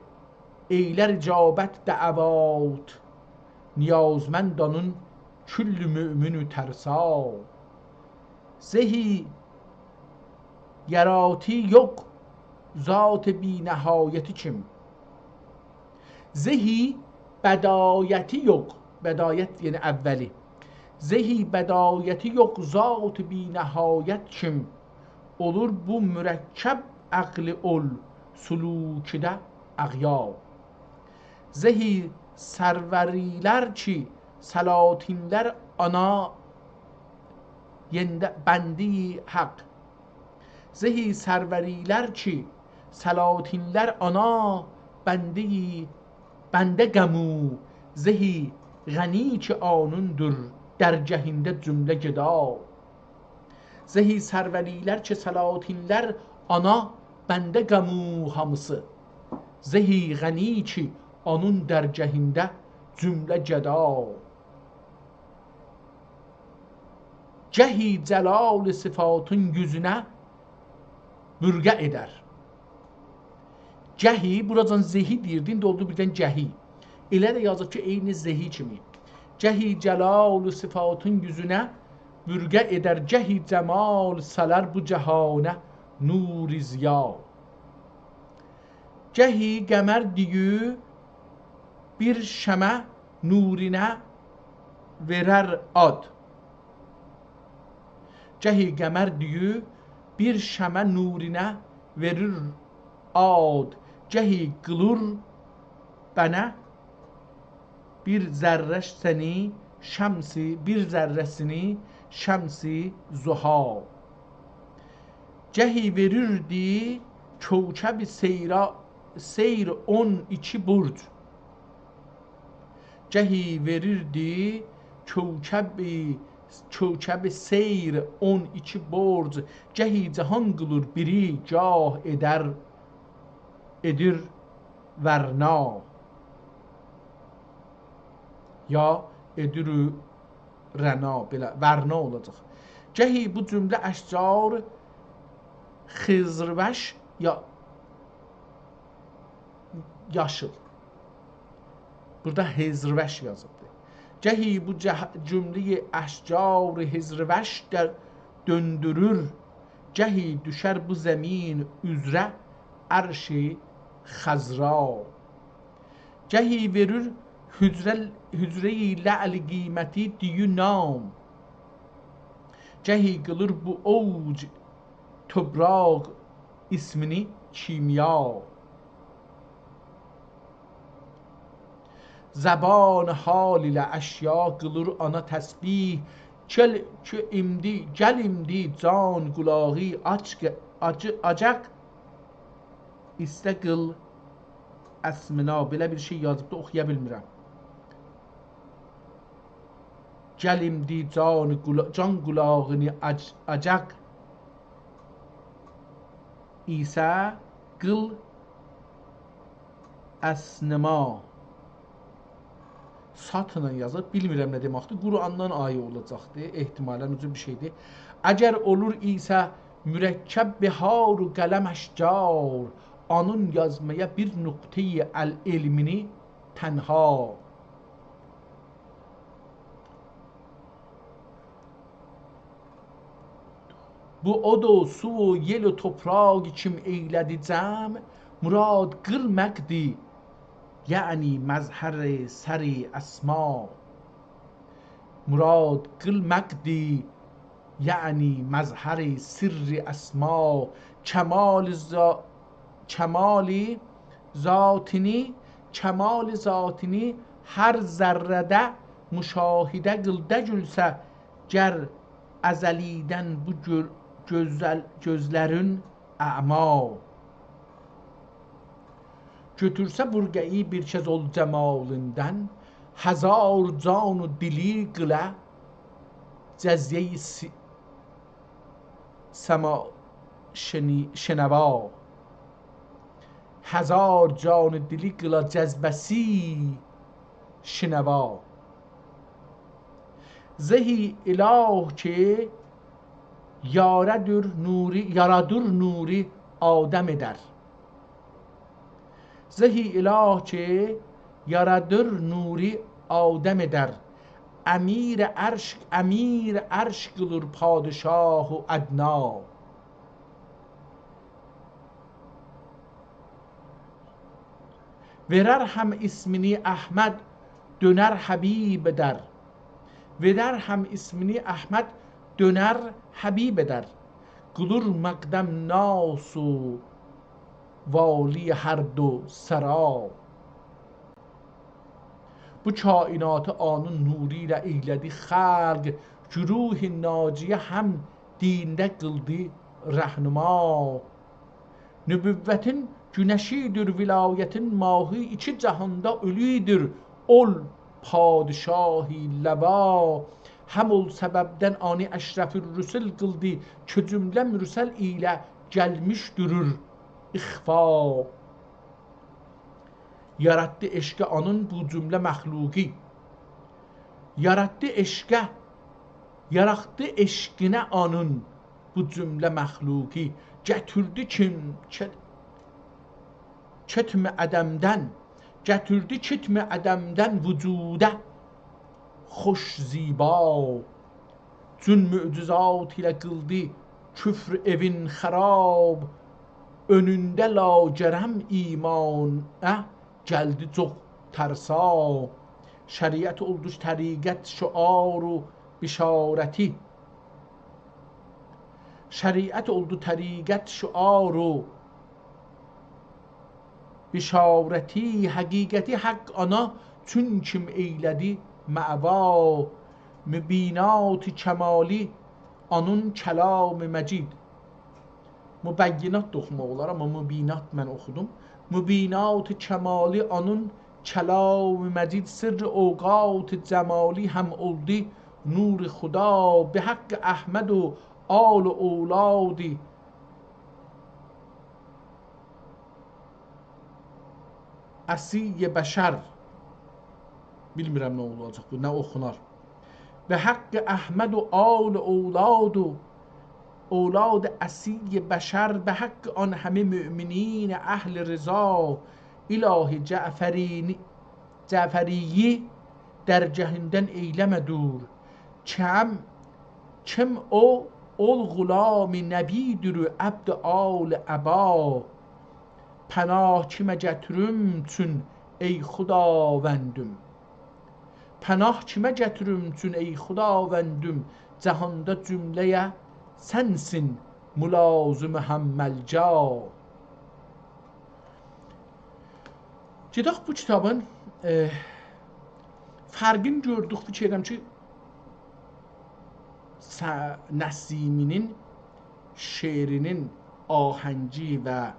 ائیلر اجابت دعوات، نیازمندانین کل مؤمن و ترسا. زهی یاراتی یوخ ذات بی‌نهایتی کیم، زهی بدایتی یوخ، بدایت یعنی اولی. زهی بدایتی یوخ ذات بی‌نهایت کیم، اولور بو مرکب عقل اول سلوکده اغیا. زهی سروری‌لر کی سلاطین‌لر آنا، یئنده بنده‌ی حق. زهی سروری‌لر کی سلاطین‌لر آنا، بنده‌ی، بنده غم او، زهی غنی کی آنیندیر درگهینده جمله گدا. زهی سروری‌لر کی سلاطین‌لر آنا، بنده غم او هامیسی، زهی غنی کی آنین درگهینده جمله گدا. گهی جلال صفاتین یوزونه برقع ائدر. گهی، بوراجان زهی دئییردی، ایندی اولدو بیردن گهی. ائله ده یازیب کی عینی زهی کیمی. گهی جلال صفاتین یوزونه برقع ائدر، گهی جمال سالار بو جهانه نور ضیا. گهی قمر دئییب بیر شمع نورینه وئرر آد. گهی قمر دئییب بیر شمع نورینه وئریر آد. گهی قیلیر بنه بیر ذره‌سینی شمس، بیر ذره‌سینی شمس ضحی. گهی وئریردی کوکب سیرا، سیر اون ایکی برج. گهی وئریردی کوکبِ، کوکبِ سیر اون ایکی برج، گهی جهان قیلیر بیری، گاه ائدر، ائدیر ورنا. یا ائدیر رعنا، بئله، ورنا اولاجاق. گهی بو جمله اشجار خضروش یا یاشیل. بورادا هضروش یازیبدیر. گهی بو جه-، جمله‌ی اشجار هضروش ده دؤندورور، گهی دوشر بو زمین اوزره عرشِ خضرا. گهی وئریر حجره، حجره‌ی لعل قیمتی دیو نام، گهی قیلیر بو اوج توپراق اسمینی کیمیا. زبانِ حال ایله اشیا قیلیر آنا تسبیح. گل کی ایمدی، گل ایمدی جان قولاغی آچ، آجی، آجاق، ایسته قیل اسمنا. بئله بیر شئی یازیبدی، اوخویا بیلمیرم. گل ایمدی جان قولا-، جان قولاغینی آج-، آجاق، ایسته قیل اسمنا. ساتینان یازیر. بیلمیرم نه دئمکدیر. قرآندان آیه اولاجاقدیر. احتمالاً او جور بیر شئیدیر. اگر اولور ایسه مرکب بحار و قلم اشجار، آنون یازمایا بیر نقطه‌ی ال-، علمینی تنها. بو اود و سو و یئل و توپراق کیم ائیله‌دی جمع، مراد قیلماقدی، یعنی مظهرِ سرِ اسما. مراد قیلماقدی، یعنی مظهرِ سرِ اسما. کمالِ ذا-، کمالِ ذاتینی، کمالِ ذاتینی هر ذره‌ده مشاهده قیل، دگیلسه گر ازلیدن بو گؤ-، گؤزل، گؤزلرین اعمی. گؤتورسه برقعی بیر کز اول جمالیندن، هزار جان و دیلی قیله جذبه‌ی سی-، سما شنی-، شنوا. هزار جان و دیلی قیلا جذبه‌سی شنوا. زهی اله کی یارادیر نوری، یارادیر نوری آدم ائدر. زهی اله کی یارادیر نوری آدم ائدر، امیرِ عرش، امیرِ عرش قیلیر پادشاه و ادنا. وئرر هم اسمینی احمد، دؤنر حبیب ائدر. وئرر هم اسمینی احمد، دؤنر حبیب ائدر. قیلیر مقدم ناس و والی هر دو سرا. بو کائناتی آنون نورو ایله ائیله‌دی خلق، گروه ناجیه هم دینده قیلدی رهنما. نبوتین گونشی‌دیر، ولایتین ماهی، ایکی جهاندا اؤلودور اول پادشاهِ لوا. هم اول سببدن آنی اشرف‌الرسل قیلدی، کی جمله مرسل ایله گلمیش دورور اخوا. یاراتدی عشقه آنون بو جمله مخلوقی. یاراتدی عشقه، یاراتدی عشقینه آنون بو جمله مخلوقی. گتیردی کیم-، کت-، کتمِ عدمدن، گتیردی کتمِ عدمدن وجودا خوش زیبا. چون معجزات ایله قیلدی کفر ائوین خراب، اؤنونده لاجرم ایمانه گلدی چوخ ترسا. شریعت اولدو طریقت شعار و بشارتی. شریعت اولدو طریقت شعار و بشارتی، حقیقتی حق آنا چون کیم ائیله‌دی مأوا. مبیناتِ کمالی آنون کلامِ مجید. مبینات دا اوخوماق اولار، آمما مبینات من اوخودوم. مبیناتِ کمالی آنون کلام مجید سر اوقات جمالی هم اولدو نور خدا. به حق احمد و آل و اولادی عصی بشر. بیلمیرم نه اولاجاق بو، نه اوخونار. به حق احمد و آل و اولاد و اولاد عصی بشر، به حق آن همه مؤمنین اهل رضا، الهی جعفرینی، جعفریی درگهیندن ائیله‌مه دور. کم، کیم او؟ اول غلام نبی‌دیر و عبد آل عبا. پناه کیمه گتیروم چون ای خداوندیم؟ پناه کیمه گتیروم چون ای خداوندیم؟ جهاندا جمله‌یه سنسین ملازم هم ملجا. گئدک بو کیتابین، ائ، فرقینی گؤردوک. فیکیر ائدیرم کی، س-، نسیمی‌نین شعرینین آهنگی و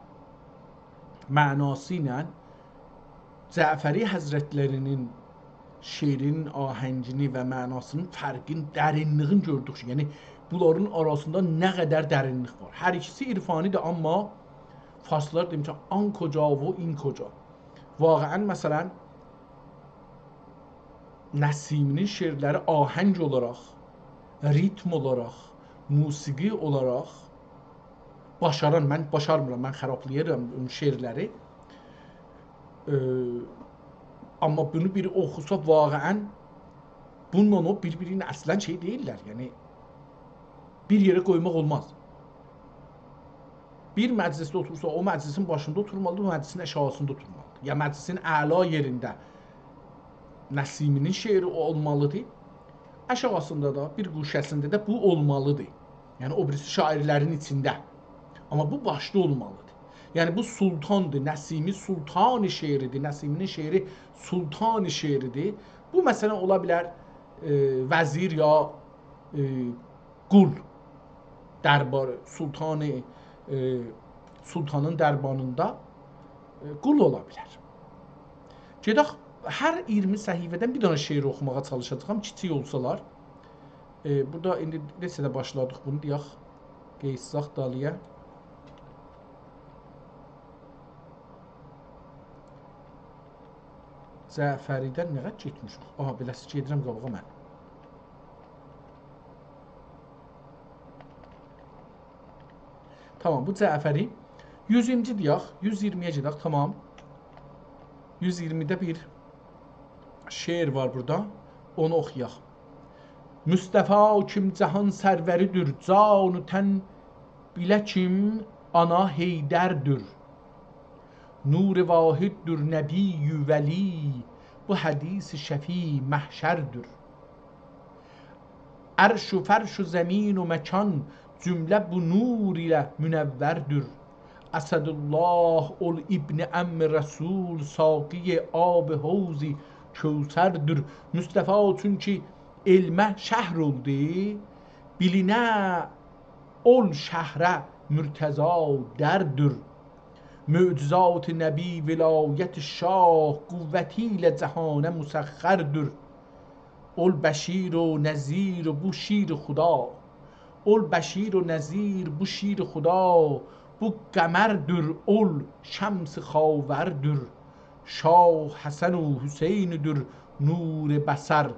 معناسی ایله جعفری حضرتلری‌نین شعرینین آهنگینی و معناسینین فرقین، درینلیگینی گؤردوک کی، یعنی بونلارین آراسیندا نه قدر درینلیک وار. هر ایکیسی عرفانی‌دیر، آمما فارسلار دئمیشلر، آن کجا و این کجا. واقعاً، مثلاً، نسیمی‌نین شعرلری آهنگ اولاراق، ریتم اولاراق، موسیقی اولاراق باشاران، من باشارمیرام، من خرابلاییرام اون شعرلری. ائ، آمما بونو بیری اوخوسا، واقعاً بونونلا او بیر-بیرینین اصلاً شئی دئییللر، یعنی بیر یئره قویماق اولماز. بیر مجلسده اوتورسا، او مجلسین باشیندا اوتورمالیدیر، او مجلسین آشاغیسیندا اوتورمالیدیر. یا مجلسین اعلا یئرینده نسیمی‌نین شعری اولمالیدیر، آشاغیسیندا دا، بیر گوشه‌سینده ده بو اولمالیدیر. یعنی او بیریسی شاعرلرین ایچینده. آمما بو باشدا اولمالیدیر. یعنی بو سلطاندیر، نسیمی سلطان شعری‌دیر، نسیمی‌نین شعری سلطان شعری‌دیر. بو، مثلاً، اولا بیلر، ائ، وزیر یا، ائ، قول، دربار، سلطان، ائ، سلطانین دربانیندا، ائ، قول اولا بیلر. گئدک، هر اییرمی صفحه‌دن بیر دنه شعر اوخوماغا چالیشاجاغام، کیچیک اولسالار. ائ، بورادا ایندی نئچه ده باشلادیق بونو، دئیک، قئییتساق دالییا. جعفری‌دن نه قدر گئتمیشیک؟ آها، بئله‌سی گئدیرم قاباغا من. تامام، بو جعفری. یوز اییرمینجی دئیک، یوز اییرمی‌یه گئدک، تامام. یوز اییرمی‌ده بیر شعر وار بورادا، اونو اوخویاق. مصطفی کیم جهان سروری‌دیر، جان و تن بیله کیم آنا حیدردیر. نور واحددیر نبی و ولی، بو حدیث شفیع محشردیر. عرش و فرش و زمین و مکان، جمله بو نور ایله منوردیر. اسدالله اول ابن عم رسول، ساقی آب حوض کوثردیر. مصطفی چونکی علمه شهر اولدو، بیلینه اول شهره مرتضی دردیر. معجزات نبی، ولایت شاه، قوتی ایله جهانه مسخردیر. اول بشیر و نذیر و بو شیر خدا. اول بشیر و نذیر، بو شیر خدا، بو قمردیر، اول شمس خاوردیر. شاه حسن و حسین‌دیر نور بصر،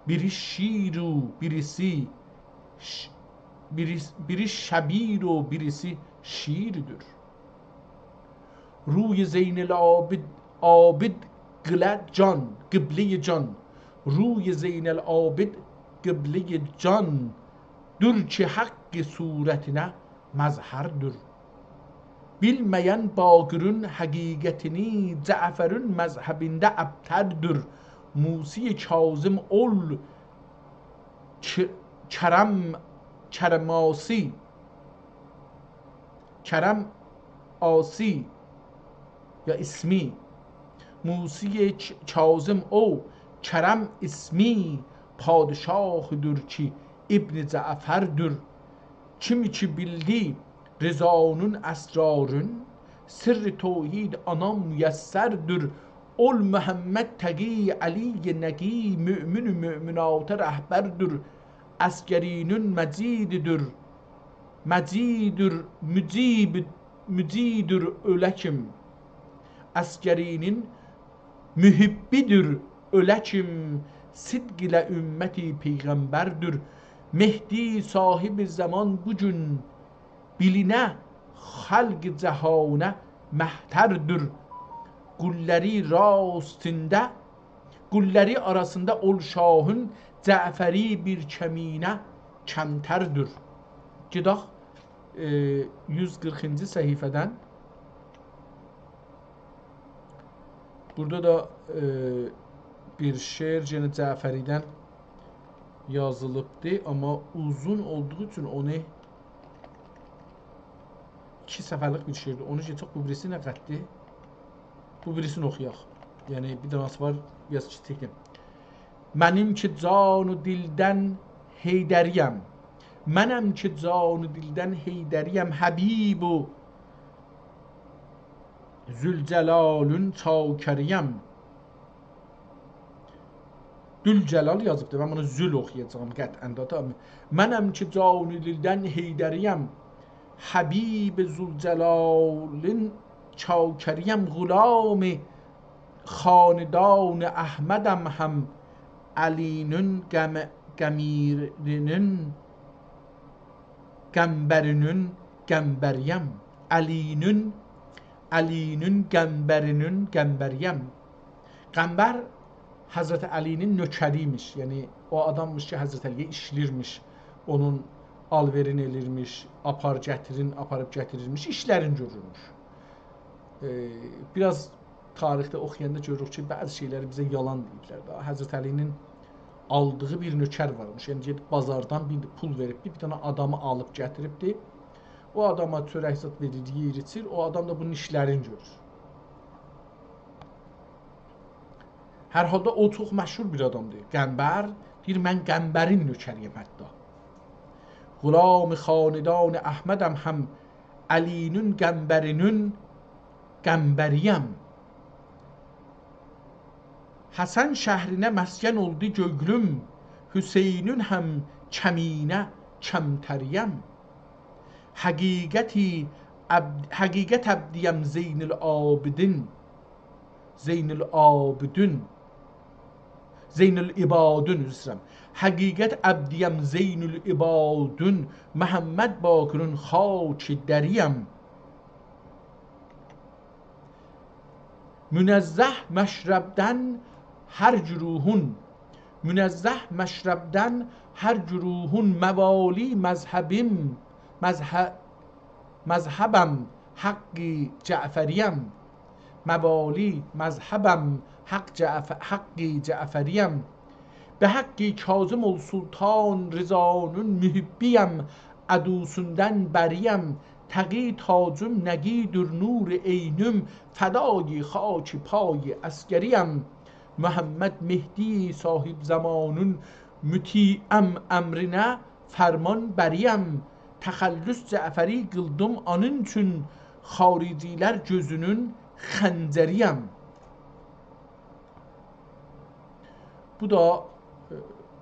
بیری شیر و بیریسی ش-، بیری، بیری شبیر و بیریسی شیردیر. روی زین العابد، عابد قبله جان، قبله‌ی جان. روی زین العابد قبله‌ی جان، دور کی حق صورتینه مظهردیر. بیلمه‌ین باقرین حقیقتینی، جعفرین مذهبینده ابتردیر. موسی کاظم اول ک-، کرم، کرماسی، کرم آسی یا اسمی. موسی ک-، کاظم او کرم اسمی، پادشاهدیر کی ابن جعفردیر. کیمی کی بیلدی رضانین اسرارین، سرّ توحید آنا میسّردیر. اول محمد تقی، علی نقی، مؤمن مؤمناتا رهبردیر. عسگرینین مجیدی‌دیر، مجیددیر، مجیب، مجیددیر اؤله کیم. عسگرینین محبی‌دیر اؤله کیم، صدق ایله امتی پیغمبردیر. مهدی صاحب زمان بو گون بیلینه، خلق جهانه مهتردیر. قوللاری راستیندا، قوللاری آراسیندا اول شاهین، جعفری بیر کمینه کمتردیر. گئدک، ائ، یوز قیرخینجی صفحه‌دن. بورادا دا، ائ، بیر شعر یئنه جعفری‌دن یازیلیبدی، آمما اوزون اولدوغو اوچون اونو، ایکی صفحه‌لیک بیر شعردیر. اونو کئچک، بو بیریسی نه قدردیر؟ بو بیریسینی اوخویاق. یعنی، بیر دنه‌سی وار، بیر آز کیچیکدیر. منم کی جان و دلدن حیدری‌یم. منم کی جان و دلدن حیدری‌یم، حبیب و ذوالجلالین چاکری‌یم. ذوالجلال یازیبدیر. من بونو ذول اوخویاجاغام قطعاً ده. تامام. منم کی جان و دلدن حیدری‌یم، حبیب ذوالجلالین چاکری‌یم، غلام خاندان احمدم هم، علی‌نین قم-، قمیرینین قنبرینین قنبری‌یم. علی‌نین، علی‌نین قنبرینین قنبری‌یم. قنبر حضرت علی‌نین نؤکری ایمیش. یعنی، او آداممیش کی، حضرت علی‌یه ایشله‌ییرمیش. اونون آل‌وئرین ائله‌ییرمیش، آپار گتیرین، آپاریب گتیریرمیش، ایشلرین گؤرورموش. ائ، بیر آز تاریخده اوخویاندا گؤروروک کی، بعضی شئیلری بیزه یالان دئییبلر ده. حضرت علی‌نین آلدیغی بیر نؤکر وارمیش. یعنی، گئدیب بازاردان بیر پول وئریبدی، بیر دنه آدامی آلیب گتیریبدی. او آداما چؤرک زاد وئریر، یئییر، ایچیر. او آدام دا بونون ایشلرینی گؤرور. هر حالدا او چوخ مشهور بیر آدامدیر. قنبر، دئییر، من قنبرین نؤکری‌یم حتی. غلام خاندان احمدم هم، علی‌نین قنبرینین قنبری‌یم. حسن شهرینه مسکن اولدو گؤنلوم، حسینین هم کمینه کمتری‌یم. حقیقتی عبد-، حقیقت عبدی‌یم زین‌العابدین، زین‌العابدین، زین‌العبادین، عذر ایسته‌ییرم. حقیقت عبدی‌یم زین‌العبادین، محمد باقرین خاک دری‌یم. منزه مشربدن هر گروهون، منزه مشربدن هر گروهون، موالی مذهبیم، مذه-، مذهبم حق جعفری‌یم. موالی مذهبم حق جعف-، حق جعفری‌یم. به حق کاظم السلطان رضانین محبی‌یم، عدوسوندن بری‌یم. تقی تاجیم نقی‌دیر نور عینیم، فدای خاک پای عسگری‌یم. محمد مهدی صاحب زمانین مطیعم، امرینه فرمانبری‌یم. تخلص جعفری قیلدیم اونون اوچون، خارجی‌لر گؤزونون خنجری‌یم. بو دا، ائ،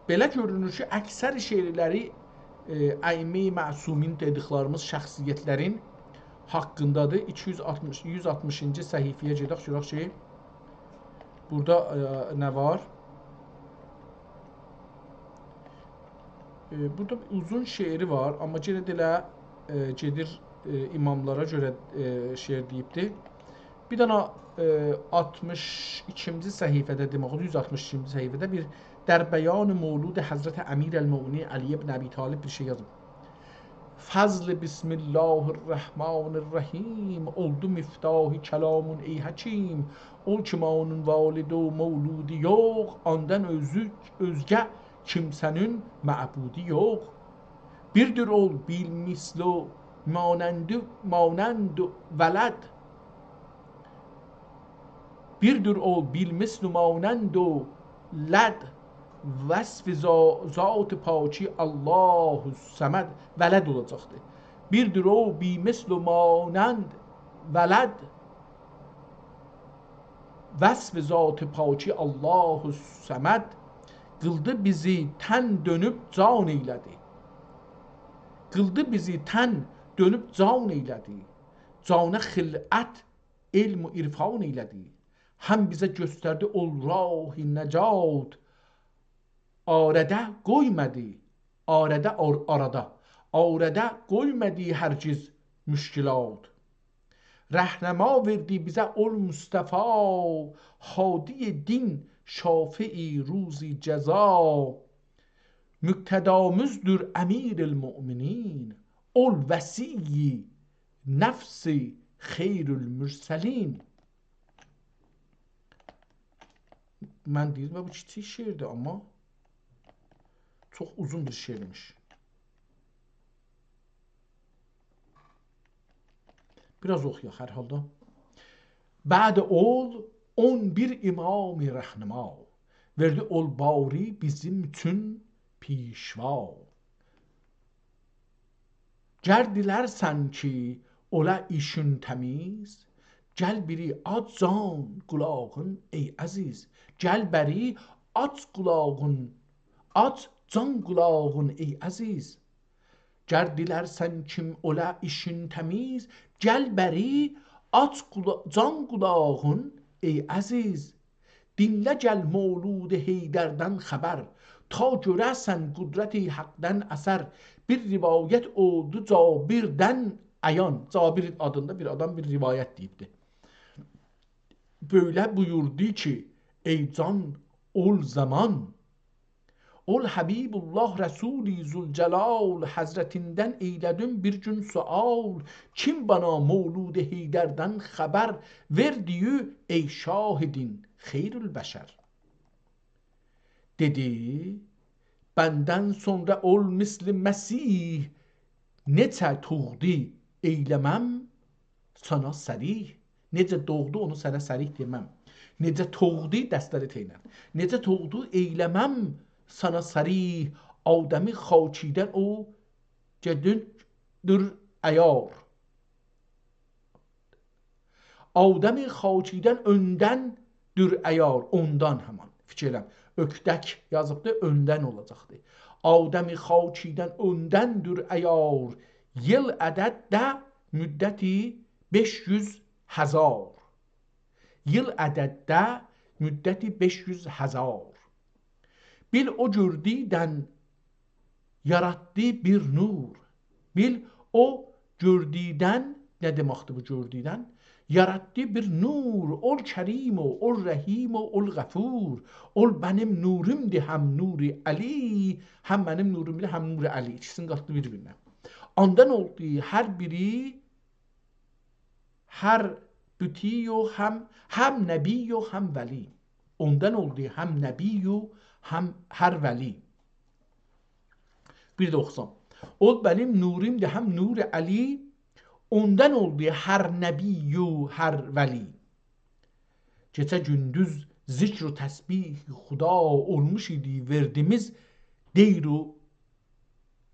بئله گؤرونور کی، اکثر شعرلری، ائ، ائمه معصومین دئدیکلریمیز شخصیتلرین حاقیندادیر. ایکی یوز آلتمیش، یوز آلتمیشینجی صفحه‌یه گئدک، گؤرک کی، بورادا، ائ، نه وار؟ ائ، بورادا بیر اوزون شعری وار، آمما یئنه ده ائله، ائ، گئدیر، ائ، اماملارا گؤره، ائ، شعر دئییبدی. بیر دنه، ائ، آلتمیش ایکینجی صفحه‌ده، دئمک اولار، یوز آلتمیش ایکینجی صفحه‌ده بیر «در بیان مولود حضرت امیرالمؤمنین علی ابن ابی‌طالب» بیر شئی یازیب. «فضل بسم الله الرحمن الرحیم، اولدو مفتاح کلامون ای حکیم. اول کی مانون والد و مولودی یوخ، آندان اؤزو-، اؤزگه کیمسه‌نین معبودی یوخ. بیردیر اول بی‌مثل و مانند، مانند ولد. بیردیر اول بی‌مثل و مانند ولد، وصف ذا-، ذات پاکی الله الصمد.» ولد اولاجاقدیر. «بیردیر او بی‌مثل و مانند ولد، وصف ذات پاکی الله الصمد، قیلدی بیزی تن دؤنوب جان ائیله‌دی. قیلدی بیزی تن دؤنوب جان ائیله‌دی. جانه خلعت علم و عرفان ائیله‌دی. هم بیزه گؤستردی اول راه نجات، آره‌ده قویمادی، آره‌ده، آر-، آرادا، آره‌ده قویمادی هرگز مشکلات. رهنما وئردی بیزه اول مصطفی، هادی دین، شافع روز جزا. مقتدامیزدیر امیرالمؤمنین، اول وصی نفس خیرالمرسلین. من دئییرم، بو کیچیک شعردیر، آمما چوخ اوزون بیر شعرمیش. بیر آز اوخویاق هر حالدا. بعد اول اون بیر امام رهنما، وئردی اول باری بیزیم اوچون پیشوا. گر دیلرسن کی اولا ایشین تمیز، گل بری آچ جان قولاغین ای عزیز. گل بری آچ قولاغین، آچ جان قولاغین ای عزیز. گر دیلرسن کی اولا ایشین تمیز، گل بری آچ قولا-، جان قولاغین ای عزیز. دینله گل مولود حیدردن خبر، تا گؤره‌سن قدرت حقدن اثر. بیر روایت اولدو جابردن عیان. جابر آدیندا بیر آدام بیر روایت دئییبدی. بؤیله بویوردو کی، ای جان، اول زامان، اول حبیب‌الله رسول ذوالجلال، حضرتیندن ائیله‌دیم بیر گون سؤال: کیم بانا مولود حیدردن خبر وئردی، ای شاه دین خیرالبشر؟ دئدی: بندن سونرا اول مثل مسیح، نئجه دوغدو ائیله‌مم سانا صریح. نئجه دوغدو، اونو سنه صریح دئمم. نئجه دوغدو، دسته‌لی ت ایله. نئجه دوغدو، ائیله‌مم سانا صریح. آدم خاکیدن او گئدن دور عیار. آدم خاکیدن اؤندن دور عیار، اوندان همان. فیکیر ائلیرم، اؤکدک یازیبدی، اؤندن اولاجاقدی. آدم خاکیدن اؤندن دور عیار، ییل عدد ده مدتی بئش یوز هزار. ییل عدد ده مدتی بئش یوز هزار. بیل او گؤردویدن یاراتدی بیر نور. بیل او گؤردویدن، نه دئمکدیر بو گؤردویدن؟ یاراتدی بیر نور. اول کریم او، اول رحیم او، اول غفور. اول منیم نورومدور، هم نور علی، هم منیم نورومدور، هم نور علی. ایکیسینی قاتدی بیر-بیرینه. اوندان اولدو هر بیری، هر بوتی او، هم، هم نبی او، هم ولی. اوندان اولدو هم نبی او، هم هر ولی. بیر ده اوخوسام. اول منیم نورومدور، هم نور علی، اوندان اولدو هر نبی او، هر ولی. گئجه گوندوز ذکر و تسبیح خدا، اولموش ایدی وردیمیز دیر و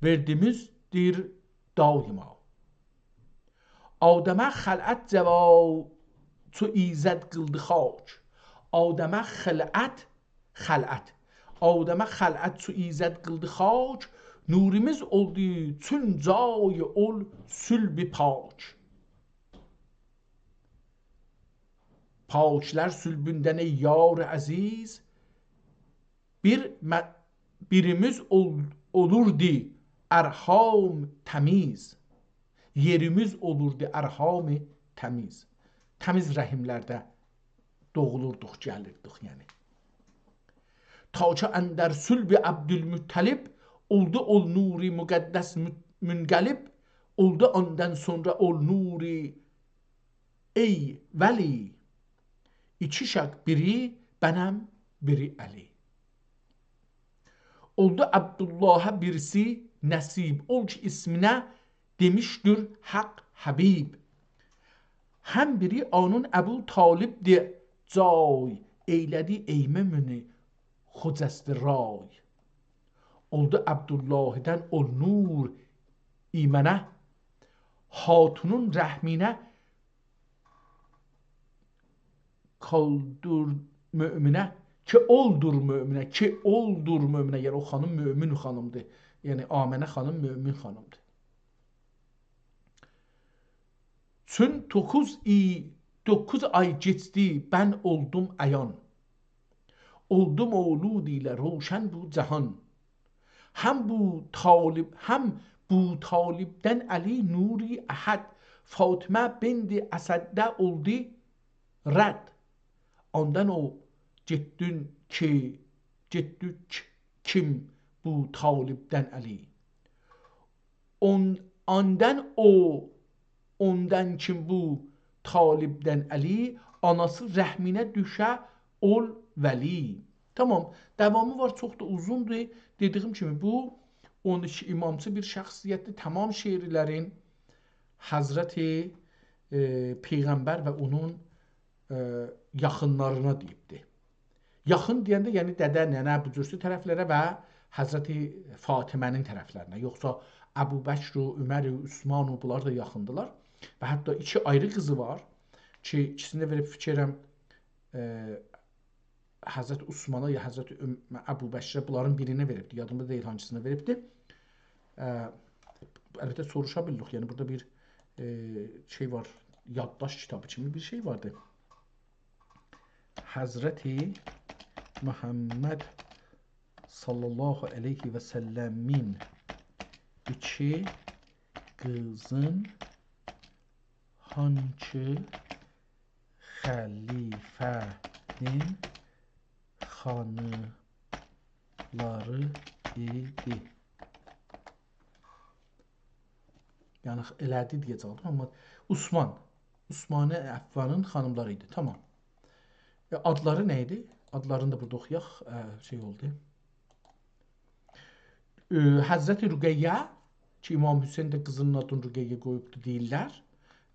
وردیمیزدیر دایما. آدمه خلعت جوا چو ایزد قیلدی خاک. آدمه خلعت، خلعت. آدمه خلعت چو ایزد قیلدی خاک، نوروموز اولدو چون جای اول صلب پاک. پاکلار صلبوندن ای یار عزیز، بیر م-، بیریمیز اول-، اولوردو ارحام تمیز. یئریمیز اولوردو ارحام تمیز. تمیز رحملرده دوغولوردوق، گلیردیک، یعنی. تا کی اندر صلب عبدالمطلب، اولدو اول نور مقدس م-، منقلب، اولدو اوندان سونرا اول نور ای ولی، ایکی شق، بیری بنم، بیری علی. اولدو عبداللها بیریسی نصیب، اول کی اسمینه دئمیشدیر حق حبیب. هم بیری آنون ابوطالبدیر جای، ائیله‌دی ای مؤمنی خجسته رای. اولدو عبداللهدن اول نور ایمنه، هاتونون رحمینه کالدور مؤمنه، کی اولدور مؤمنه، کی اولدور مؤمنه. یعنی او خانیم مؤمن خانیمدیر. یعنی آمنه خانیم مؤمن خانیمدیر. چون دوققوز ای-، دوققوز آی کئچدی، بن اولدوم عیان. اولدو مولود ایله روشن بو جهان. هم بو طالب، هم بو طالبدن علی نور احد، فاطمه بنت اسده اولدو رد. آندان او گئتدین کی، گئتدیک کیم بو طالبدن علی. اون-، آندان او، اوندان کیم بو طالبدن علی، آناسی رحمینه دوشه اول ولی. تمام، داوامی وار، چوخ دا اوزوندور. دئدیگیم کیمی، بو اون ایکی امامچی بیر شخصیتدیر. تمام شعرلرین حضرت، ائ، پیغمبر و اونون ائ، یاخینلارینا دئییبدی. یاخین دئینده، یعنی دده، ننه، بو جورسو طرفلره و حضرت فاطمه‌نین طرفلرینه. یوخسا ابوبکر و عمر و عثمان و بونلار دا یاخیندیلار. و حتی ایکی آیری قیزی وار کی، ایکیسینی ده وئریب فیکر ائلیرم، ائ، حضرت عثمانا یا حضرت عم-، ابوبکره، بونلارین بیرینه وئریبدی. یادیمدا دئییل هانسینا وئریبدی. ا، البته سوروشا بیلیریک. یعنی بورادا بیر، ائ، شئی وار، یادداشت کیتابی کیمی بیر شئی واردی. حضرت محمد صلی الله علیه و سلمین ایکی قیزین هانسی خلیفه‌نین خانیملاری ایدی؟ یعنی، ائله‌دی دئیه‌جکدیم، آمما عثمان، عثمان عفانین خانیملاری ایدی. تمام. ائ، آدلاری نه ایدی؟ آدلارینی دا بورادا اوخویاق. ائ، شئی اولدو. ائ، حضرت رقیه، کی امام حسین ده قیزینین آدینی رقیه قویوبدو دئییرلر.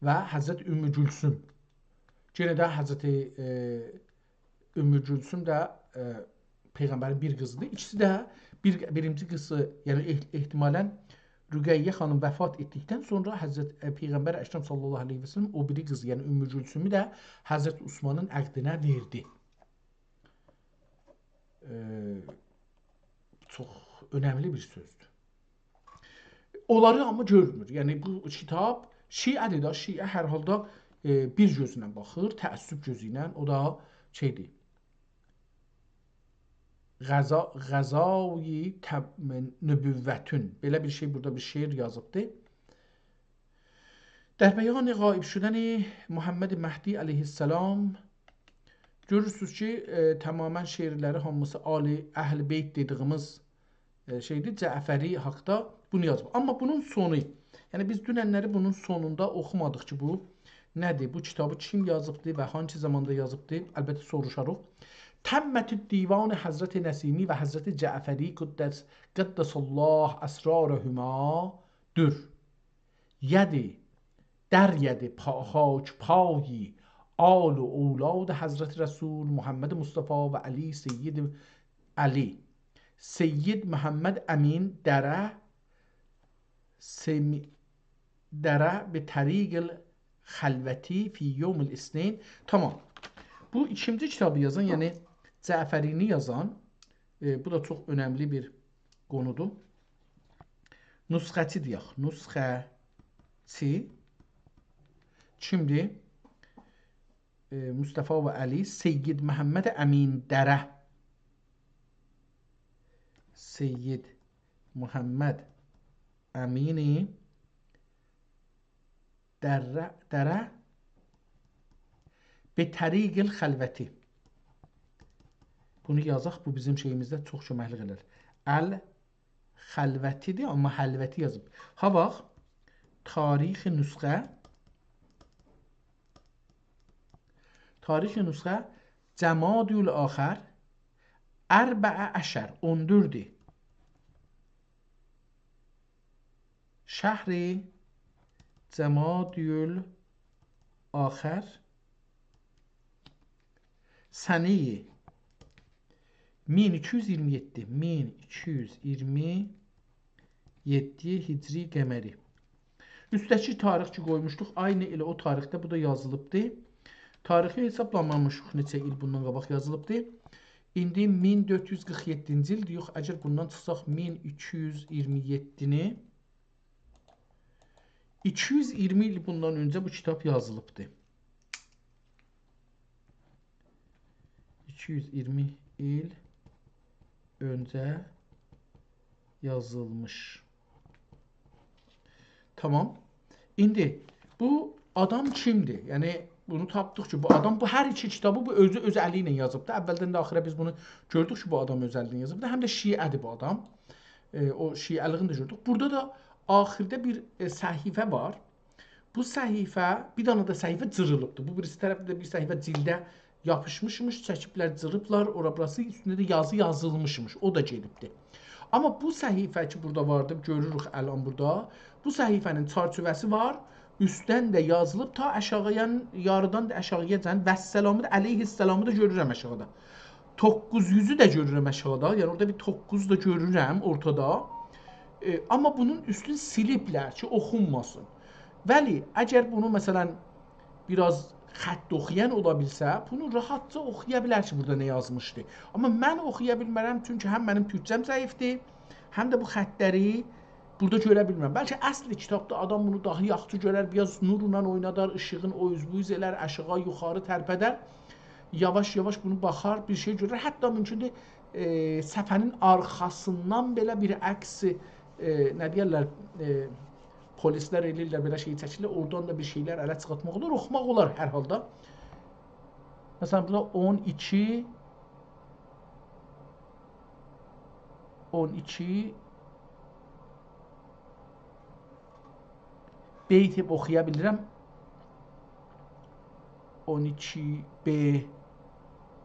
و حضرت ام کلثوم. یئنه ده حضرت، ائ، ام کلثوم ده، ائ، پیغمبرین بیر قیزیدیر. ایکیسی ده بیر، بیرینجی قیزی، یعنی اح-، احتمالاً رقیه خانیم وفات ائتدیکدن سونرا حضرت، ائ، پیغمبر اکرم صلی الله علیه و سلم او بیری قیزی، یعنی ام کلثومو ده حضرت عثمانین عقدینه وئردی. ائ، چوخ اؤنملی بیر سؤزدور. اونلاری آمما گؤرمور. یعنی بو کیتاب شیعه‌دیر ده، شیعه هر حالدا، ائ، بیر گؤزونن باخیر، تعصب گؤزو ایله، او دا شئیدیر. غذا-، غذای تب-، نبوتون. بئله بیر شئی، بورادا بیر شعر یازیبدی. در بیان غایب شدن محمد مهدی علیه السلام، گؤرورسونوز کی، ائ، تماماً شعرلری هامیسی آل، اهل بیت دئدیگیمیز، ائ، شئیدیر، جعفری حاقدا بونو یازیب. آمما بونون سونو، یعنی بیز دوننلری بونون سونوندا اوخومادیق کی، بو نه‌دیر؟ بو کیتابی کیم یازیبدی و هانسی زاماندا یازیبدی؟ البته سوروشاریق. تمت دیوان حضرت نسیمی و حضرت جعفری قدس، قدس الله اسرارهما دور یدی، در یدی پا-، خاک پای آل و اولاد حضرت رسول محمد مصطفی و علی سید، علی سید محمد امین دره، سمی-، دره به طریق الخلوتی فی یوم الاثنین. تمام. بو ایکینجی کیتابی یازان، یعنی جعفرینی یازان، ائ، بو دا چوخ اؤنملی بیر قونودور. نسخه‌چی دئیک، نسخه‌چی کیمدیر؟ ائ، مصطفی و علی، سید محمد امین دره. سید محمد امین دره، دره به طریق الخلوتی. بونو یازاق، بو بیزیم شئییمیزده چوخ کؤمکلیک ائلر. الخلوتی‌دیر، آمما حلوتی یازیب. ها باخ، تاریخ نسخه، تاریخ نسخه، جمادی الآخر، اربع عشر، اون دؤردو. شهر جمادی الآخر، سنه مین ایکی یوز ایگیرمی یئددی، مین ایکی یوز ایگیرمی یئددی هجری قمری. اوستده‌کی تاریخ کی قویموشدوق، عینی ائله او تاریخده بو دا یازیلیبدی. تاریخی حسابلامامیشیق نئچه ایل بوندان قاباق یازیلیبدی. ایندی مین دؤرد یوز قیرخ یئددینجی ایلدیر. یوخ، اگر بوندان چیخساق مین ایکی یوز اییرمی یئددینی، ایکی یوز اییرمی ایل بوندان اؤنجه بو کیتاب یازیلیبدی. ایکی یوز اییرمی ایل اؤنجه یازیلمیش. تامام. ایندی بو آدام کیمدیر؟ یعنی بونو تاپدیق کی، بو آدام، بو هر ایکی کیتابی بو اؤزو اؤز الی ایله یازیبدی. اولدن ده آخیرا بیز بونو گؤردوک کی، بو آدام اؤز الی ایله یازیبدی. هم ده شیعه‌دیر بو آدام. ائ، او شیعه‌لیگینی ده گؤردوک. بورادا دا آخیردا بیر، ائ، صفحه وار. بو صفحه، بیر دنه ده صفحه جیریلیبدی. بو بیریسی طرفده ده بیر صفحه جیلده یاپیشمیشمیش، چکیبلر، جیریبلار، اورا بوراسی، اوستونده ده یازی یازیلمیشمیش. او دا گئدیبدی. آمما بو صفحه کی، بورادا واردی، گؤروروک الان بورادا. بو صفحه‌نین چرچیوه‌سی وار. اوستدن ده یازیلیب تا آشاغییا، یاریدان دا آشاغییاجان والسلامی دا، علیه‌السلامی دا گؤرورم آشاغیدا. دوققوز یوزو ده گؤرورم آشاغیدا. یعنی اورادا بیر دوققوز دا گؤرورم اورتادا. ائ، آمما بونون اوستونو سیلیبلر کی، اوخونماسین. ولی اگر بونو، مثلا، بیر آز خط اوخویان اولا بیلسه، بونو راحتجا اوخویا بیلر کی، بورادا نه یازمیشدی. آمما من اوخویا بیلمرم، چونکی هم منیم تورکجه‌م ضعیفدیر، هم ده بو خطلری بورادا گؤره بیلمیرم. بلکه اصل کیتابدا آدام بونو داها یاخشی گؤرر، بیر آز نورلا اوینادار، ایشیغین او اوز بو اوز ائلر، آشاغی یوخاری ترپه‌در. یاواش-یاواش بونو باخار، بیر شئی گؤرر. حتی مومکوندور، ائ، صفحه‌نین آرخاسیندان بئله بیر عکس، ائ، نه دئیرلر، ائ، پلیسلر ائله‌ییرلر، بئله شئی چکیرلر، اورادان دا بیر شئیلر اله چیخارتماق اولار، اوخوماق اولار هر حالدا. مثلا، بورادا اون ایکی، اون ایکی بیت اوخویا بیلیرم. اون ایکی ب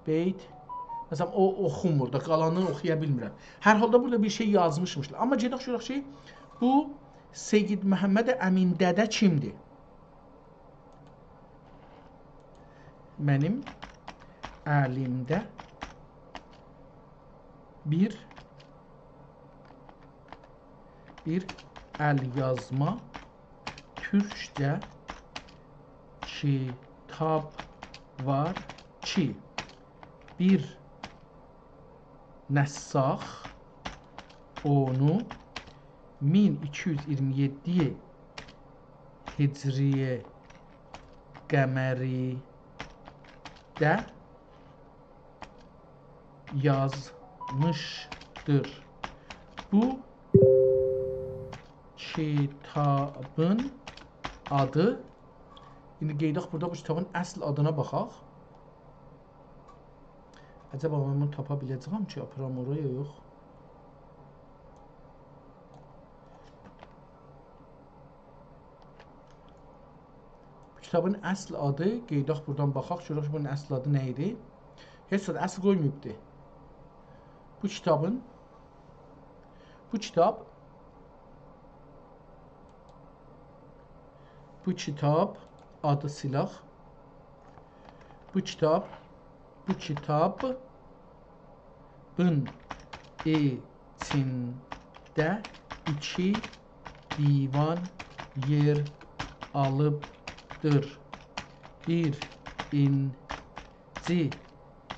بیت. مثلا، او اوخونمور دا، قالانینی اوخویا بیلمیرم. هر حالدا بورادا بیر شئی یازمیشمیشلار. آمما گئدک گؤرک کی، بو سید محمد امین دده کیمدیر؟ منیم الیمده بیر، بیر ال‌یازما تورکجه کیتاب وار کی، بیر نساخ اونو مین ایکی یوز اییرمی یئددی هجری قمری‌ده یازمیشدیر. بو کیتابین آدی، ایندی قئییداق بورادا بو کیتابین اصل آدینا باخاق. عجبا من بونو تاپا بیله‌جه‌یم کی، آپارام اورایا، یوخ؟ بو کیتابین اصل آدی، قئییداق بورادان باخاق، گؤرک کی، بونون اصل آدی نه ایدی؟ هئچ زاد اصل قویماییبدی. بو کیتابین، بو کیتاب، بو کیتاب آدی سیلاح. بو کیتاب، بو کیتابین ایچینده ایکی دیوان یئر آلیبدیر. بیرینجی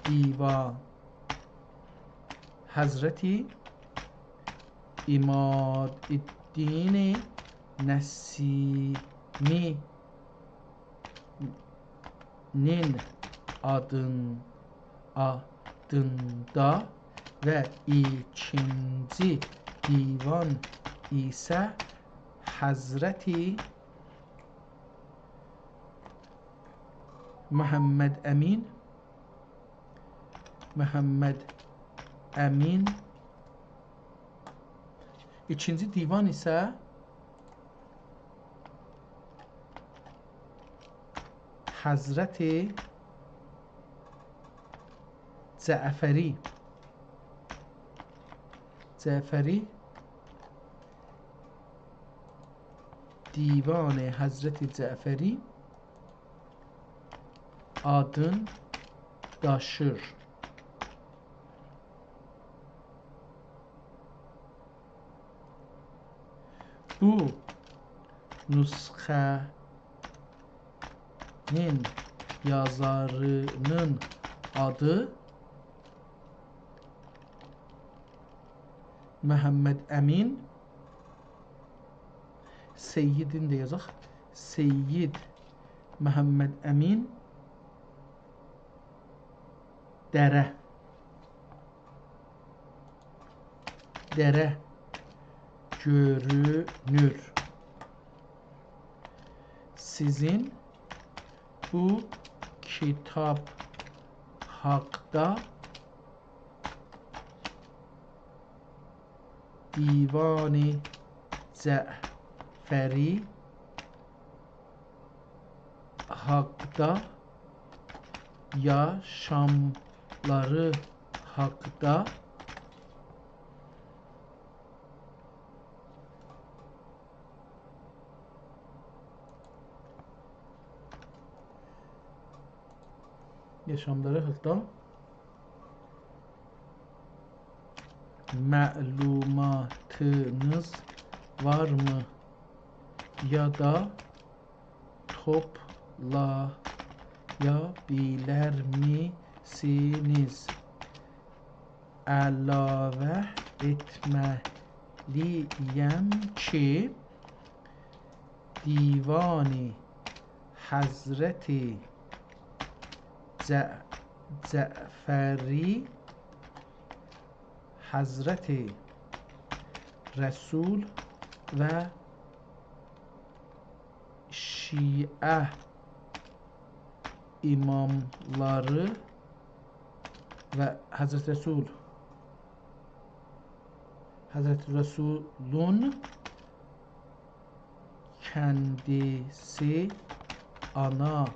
دیوان حضرت عمادالدین نسیمی‌نین آدین-، آدیندا و ایکینجی دیوان ایسه حضرت محمد امین، محمد امین، ایکینجی دیوان ایسه حضرت جعفری، جعفری، دیوان حضرت جعفری آدین داشیر. بو نسخه‌نین یازاری‌نین آدی محمدامین، سیدین ده یازاق، سید محمدامین دره. دره گؤرونور. سیزین بو کیتاب حاقدا، دیوان جعفری حاقدا، یاشاملاری حاقدا، یاشاملاری حاقدا معلوماتینیز وارمی؟ یا دا توپلایا بیلرمیسینیز؟ علاوه ائتمه‌لی‌یم کی، دیوان حضرت جع-، جعفری، حضرت رسول و شیعه اماملاری و حضرت رسول، حضرت رسولون کندیسی، آنا،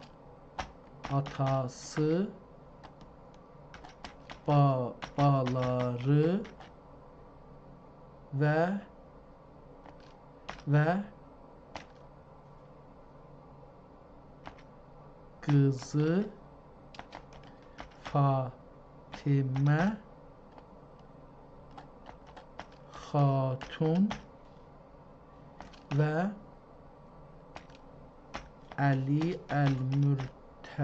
آتاسی، بابالاری و، و قیزی فاطمه خاتون و علی المرت-،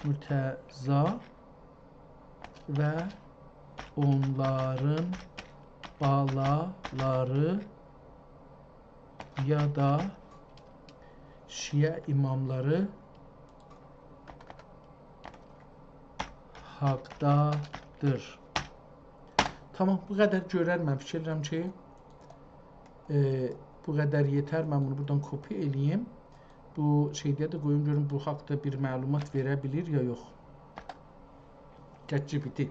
مرتضی و اونلارین بالالاری یا دا شیعه اماملاری حاقدادیر. تامام، بو قدر گؤرر، من فیکیر ائدیرم کی، ائ، بو قدر یئتر. من بونو بورادان کپی ائله‌ییم. بو شئیده ده قویوم گؤروم بو حاقدا بیر معلومات وئره بیلیر یا یوخ. ChatGPT.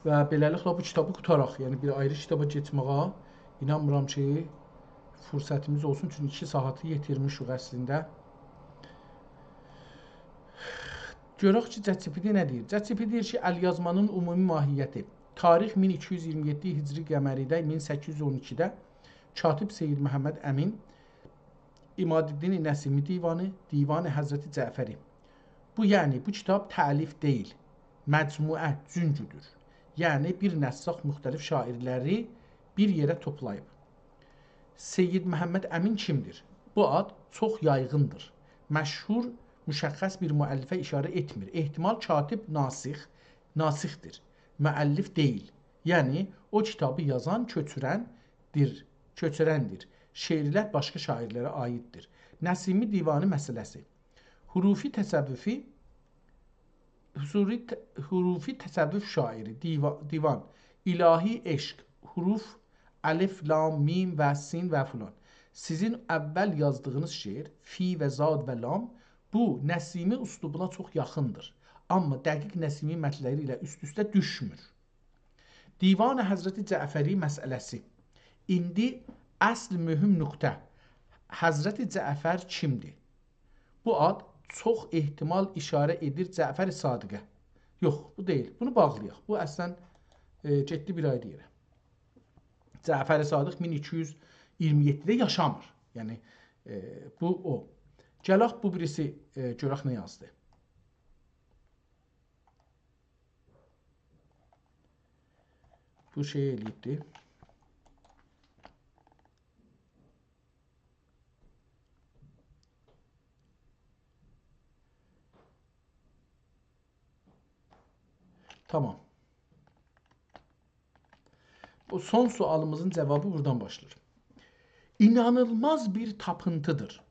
و بئله‌لیکله بو کیتابی قوتاراق. یعنی بیر آیری کیتابا کئچمه‌یه اینانمیرام کی، فرصتیمیز اولسون، چونکی ایکی ساعاتی یئتیرمیشیک اصلینده. گؤرک کی، ChatGPT نه دئییر؟ ChatGPT دئییر کی، الیازمانین عمومی ماهیتی. تاریخ مین ایکی یوز اییرمی یئددی هجری قمری‌ده، مین سککیز یوز اون ایکیده کاتب سید محمدامین، عمادالدین نسیمی دیوانی، دیوان حضرت جعفری. بو، یعنی، بو کیتاب تألیف دئییل، مجموعه، جونگودور. یعنی، بیر نساخ مختلف شاعرلری بیر یئره توپلاییب. سید محمدامین کیمدیر؟ بو آد چوخ یایغیندیر. مشهور، مشخص بیر مؤلفه ایشاره ائتمیر. احتمال کاتب ناسخ، ناسخدیر. مؤلف دئییل. یعنی، او کیتابی یازان کؤچورندیر، کؤچورندیر. شعرلر باشقا شاعرلره عایددیر. نسیمی دیوانی مسئله‌سی. حروفی تصوفی، حضوری ت-، حروفی تصوف شاعری، دیوا-، دیوان، الهی عشق، حروف، الف، لام، میم و سین و فلان. سیزین اول یازدیغینیز شعر، فی و ضاد و لام، بو نسیمی اسلوبونا چوخ یاخیندیر. آمما دقیق نسیمی متنلری ایله اوست-اوسته دوشمور. دیوان حضرت جعفری مسئله‌سی. ایندی اصل مهم نقطه. حضرت جعفر کیمدیر؟ بو آد چوخ احتمال ایشاره ائدیر جعفر صادقه. یوخ، بو دئییل. بونو باغلایاق. بو اصلاً، ائ، گئتدی بیر آیری یئره. جعفر صادق مین ایکی یوز اییرمی یئددیده یاشامیر. یعنی، ائ، بو او. گلک بو بیریسی، ائ، گؤرک نه یازدی. بو شئی ائله‌ییبدی. تامام. بو سون سؤالیمیزین جاوابی بورادان باشلاییر. اینانیلماز بیر تاپینتی‌دیر.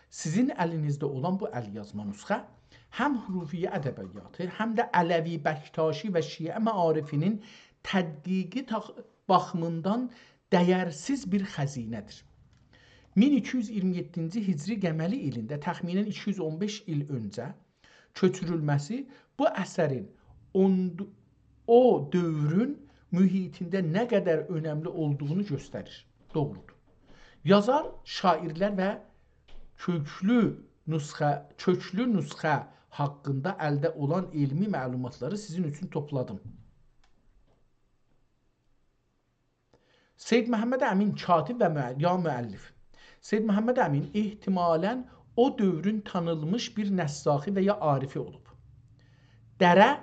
سیزین الینیزده اولان بو ال‌یازما نسخه هم حروفیه ادبیاتی، هم ده علوی، بکتاشی و شیعه معارفینین تدقیقی تاخ-، باخیمیندان دَیرسیز بیر خزینه‌دیر. مین ایکی یوز اییرمی یئددینجی هجری قمری ایلینده، تخمیناً ایکی یوز اون بئش ایل اؤنجه، کؤچورولمه‌سی بو اثرین اون-، او دؤورون محیطینده نه قدر اؤنملی اولدوغونو گؤستریر. دوغرودور. یازار، شاعرلر و کؤکلو نسخه، کؤکلو نسخه حاقیندا الده اولان علمی معلوماتلاری سیزین اوچون توپلادیم. سید محمد امین، کاتب و مؤ-، یا مؤلف. سید محمد امین احتمالاً او دؤورون تانینمیش بیر نساخی و یا عارفی اولوب. دره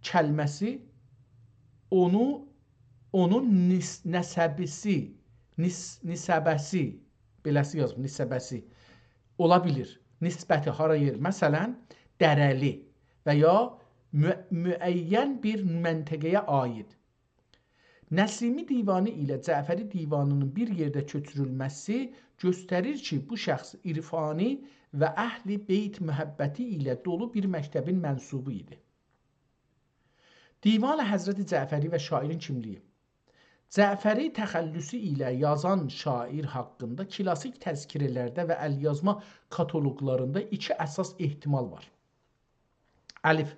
کلمه‌سی اونو، اونون نس-، نسبیسی، نس-، نسبه‌سی، بئله‌سی یازیب، نسبه‌سی اولا بیلیر. نسبتی هارا یئر؟ مثلاً، دره‌لی و یا مو-، معین بیر منطقه‌یه عاید. نسیمی دیوانی ایله جعفری دیوانی‌نین بیر یئرده کؤچورولمه‌سی گؤستریر کی، بو شخص عرفانی و اهل بیت محبتی ایله دولو بیر مکتبین منسوبو ایدی. دیوان حضرت جعفری و شاعرین کیملیگی. جعفری تخلصو ایله یازان شاعر حاقیندا کلاسیک تذکره‌لرده و ال‌یازما کاتالوقلاریندا ایکی اساس احتمال وار. الف،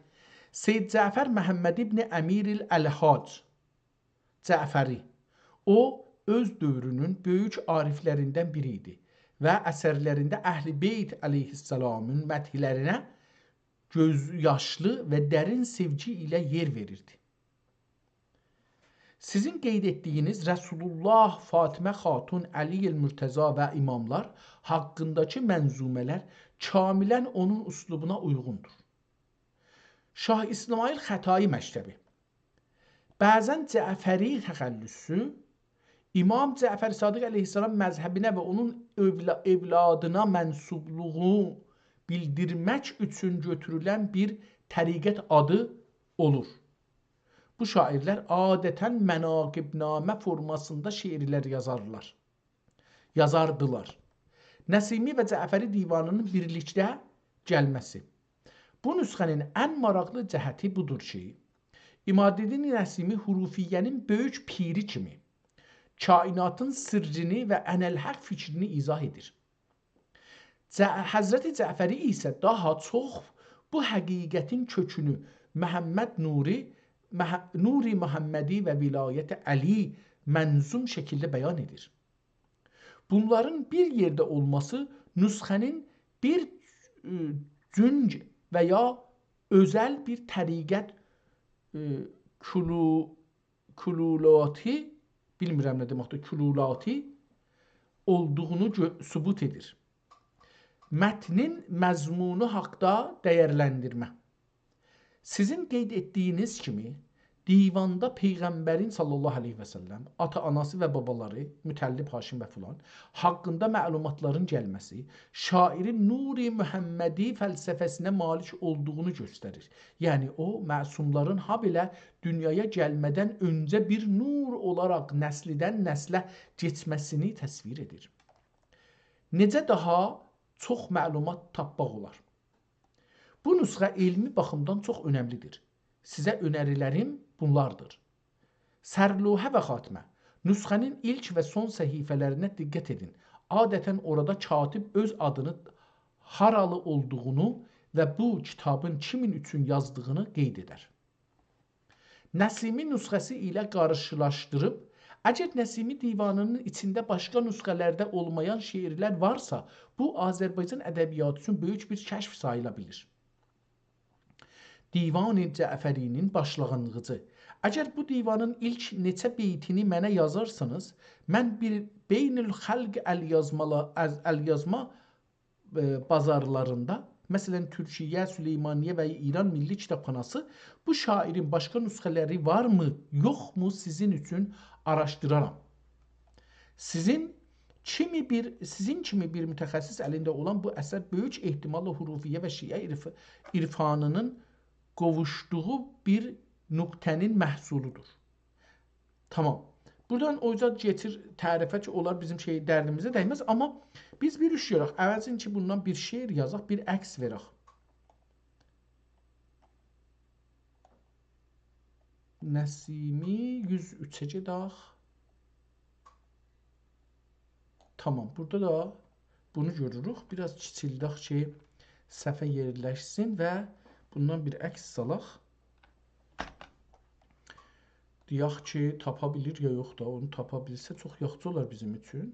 سید جعفر محمد ابن امیر الالحاج جعفری. او، اؤز دؤورونون بؤیوک عارفلریندن بیری ایدی و اثرلرینده اهل بیت علیه‌السلامین مدحلرینه گؤز یاشلی و درین سئوگی ایله یئر وئریردی. سیزین قید ائتدیگینیز رسول‌الله، فاطمه خاتون، علی المرتضی و اماملار حاقینداکی منظومه‌لر کاملاً اونون اسلوبونا اویغوندور. شاه اسماعیل خطایی مکتبی. بعضاً جعفری تخلصو، امام جعفر صادق علیه‌السلام مذهبینه و اونون اؤولا-، اولادینا منسوبلوغو بیلدیرمک اوچون گؤتورولن بیر طریقت آدی اولور. بو شاعرلر عادتاً مناقب‌نامه فورماسیندا شعرلر یازارلار. یازاردیلار. نسیمی و جعفری دیوانی‌نین بیرلیکده گلمه‌سی. بو نسخه‌نین ان ماراقلی جهتی بودور کی، عمادالدین نسیمی حروفیه‌نین بؤیوک پیری کیمی کائناتین سرّینی و اناالحق فیکرینی ایضاح ائدیر. جع-، حضرت جعفری ایسه داها چوخ بو حقیقتین کؤکونو محمد نوری، مح-، نور محمدی و ولایت علی منظوم شکیلده بیان ائدیر. بونلارین بیر یئرده اولماسی نسخه‌نین بیر، ائ، جنگ و یا اؤزل بیر طریقت، ائ، کلو-، کلولاتی، بیلمیرم نه دئمکدیر، کلولاتی اولدوغونو گؤ-، ثبوت ائدیر. متنین مضمونو حاقدا دیرلندیرمه. سیزین قید ائتدیگینیز کیمی، دیواندا پیغمبرین صلی الله علیه و سلم، آتا-آناسی و بابالاری، مطلب، هاشم و فلان، حاقیندا معلوماتلارین گلمه‌سی، شاعرین نور محمدی فلسفه‌سینه مالیک اولدوغونو گؤستریر. یعنی او، معصوملارین هابئله دونیایا گلمه‌دن اؤنجه بیر نور اولاراق نسلدن نسله کئچمه‌سینی تصویر ائدیر. نئجه داها چوخ معلومات تاپماق اولار؟ بو نسخه علمی باخیمدان چوخ اؤنملی‌دیر. سیزه اؤنری‌لریم بونلاردیر. سرلوحه و خاتمه. نسخه‌نین ایلک و سون صفحه‌لرینه دقت ائدین. عادتاً اورادا کاتب اؤز آدینی، هارالی اولدوغونو و بو کیتابین کیمین اوچون یازدیغینی قید ائدر. نسیمی نسخه‌سی ایله قارشیلاشدیریب، اگر نسیمی دیوانی‌نین ایچینده باشقا نسخه‌لرده اولمایان شعرلر وارسا، بو آذربایجان ادبیاتی اوچون بؤیوک بیر کشف ساییلا بیلیر. دیوان جعفری‌نین باشلانغیجی. اگر بو دیوانین ایلک نئچه بیتینی منه یازارسینیز، من بیر بین‌الخلق ال‌یازمالا-، از-، ال‌یازما، ائ، بازارلاریندا، مثلاً، تورکیه، سلیمانیه و ایران میللی کیتابخاناسی، بو شاعرین باشقا نسخه‌لری وارمی، یوخمو، سیزین اوچون آراشدیرارام. سیزین کیمی بیر، سیزین کیمی بیر متخصص الینده اولان بو اثر بؤیوک احتماللا حروفیه و شیعه عرف-، عرفانی‌نین قوووشدوغو بیر نقطه‌نین محصولودور. تامام. بورادان او اوزه کئچیر تعریفه کی، اونلار بیزیم شئی، دردیمیزه دیمز، آمما بیز بیر ایش گؤرک. عوضین کی، بوندان بیر شعر یازاق، بیر عکس وئرک. نسیمی یوز اوچه گئدک. تامام، بورادا دا بونو گؤروروک. بیر آز کیچیلدک کی، صفحه یئرلشسین و بوندان بیر عکس سالاق. دئیک کی، تاپا بیلیر یا یوخ دا، اونو تاپا بیلسه چوخ یاخشی اولار بیزیم اوچون.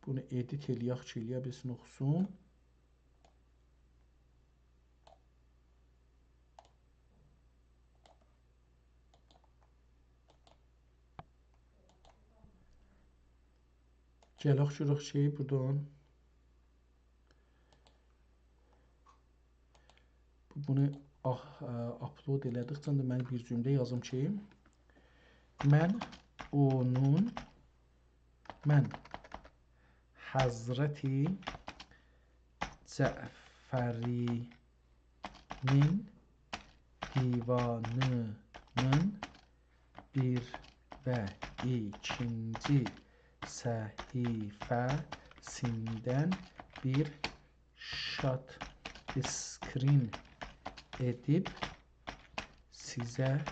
بونو ادیت ائله‌یک کی، ائله‌یه بیلسین، اوخوسون. گلک گؤرک کی، بورادان بو-، بونو آه، ا، آپلود ائله‌دیکجه ده من بیر جمله یازیم کی، من اونون، من حضرت جعفری‌نین دیوانی‌نین بیر و ایکینجی صفحه‌سیندن بیر شات اسکرین ائدیب سیزه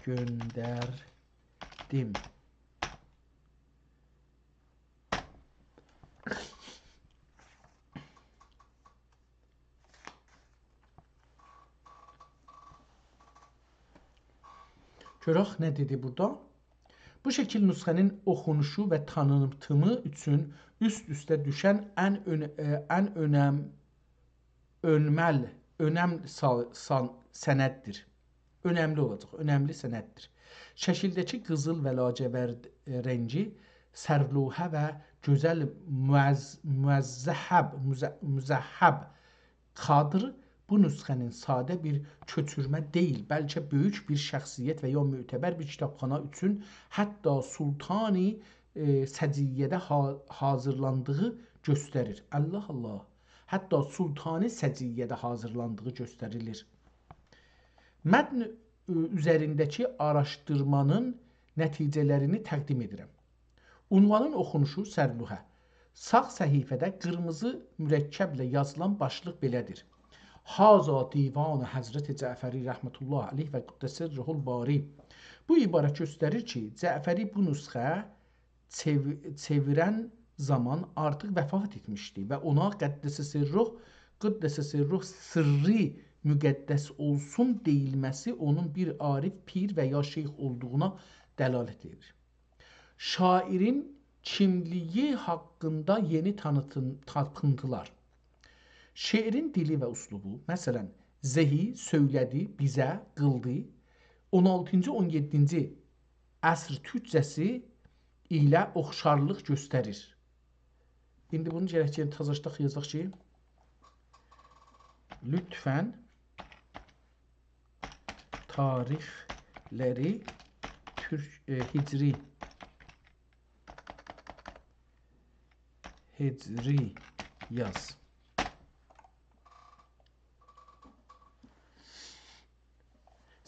گؤندردیم. گؤرک نه دئدی بورادا. بو شکیل نسخه‌نین اوخونوشو و تانیتیمی اوچون اوست-اوسته دوشن ان اؤن-، ائ، ان اؤنم-، اؤنمل-، اؤنملی سا-، سان-، سنددیر. اؤنملی اولاجاق، اؤنملی سنددیر. شکیلده‌کی قیزیل و لاجورد، ائ، رنگی سرلوحه و گؤزل موز-، موزهب، موزه-، موزهب کادر بو نسخه‌نین ساده بیر کؤچورمه دئییل، بلکه بؤیوک بیر شخصیت و یا معتبر بیر کیتابخانا اوچون حتی سلطانی، ائ، سجیه‌ده حا-، حاضیرلاندیغی گؤستریر. الله الله. حتی سلطانی سجیه‌ده حاضیرلاندیغی گؤستریلیر. متن، ائ، اوزرینده‌کی آراشدیرمانین نتیجه‌لرینی تقدیم ائدیرم. عنوانین اوخونوشو سرلوحه. ساغ صفحه‌ده قیرمیزی مرکبله یازیلان باشلیق بئله‌دیر: «هذا دیوان حضرت جعفری رحمة الله علیه و قدس سره الباری». بو عبارت گؤستریر کی، جعفری بو نسخه چئو-، چئویرن زامان آرتیق وفات ائتمیشدی و اونا قدس سره، قدس سره، سرّی مقدس اولسون دئییلمه‌سی اونون بیر عارف، پیر و یا شیخ اولدوغونا دلالت ائدیر. شاعیرین کیملیگی حاقیندا یئنی تانیتیم-، تاپینتیلار. شعرین دیلی و اسلوبو، مثلا، زهی، سؤیله‌دی، بیزه، قیلدی، اون آلتینجی، اون یئددینجی عصر تورکجه‌سی ایله اوخشارلیق گؤستریر. ایندی بونو گرک کی، تازاجداق یازاق کی، لطفا تاریخلری تورک، ائ، هجری، هجری یاز.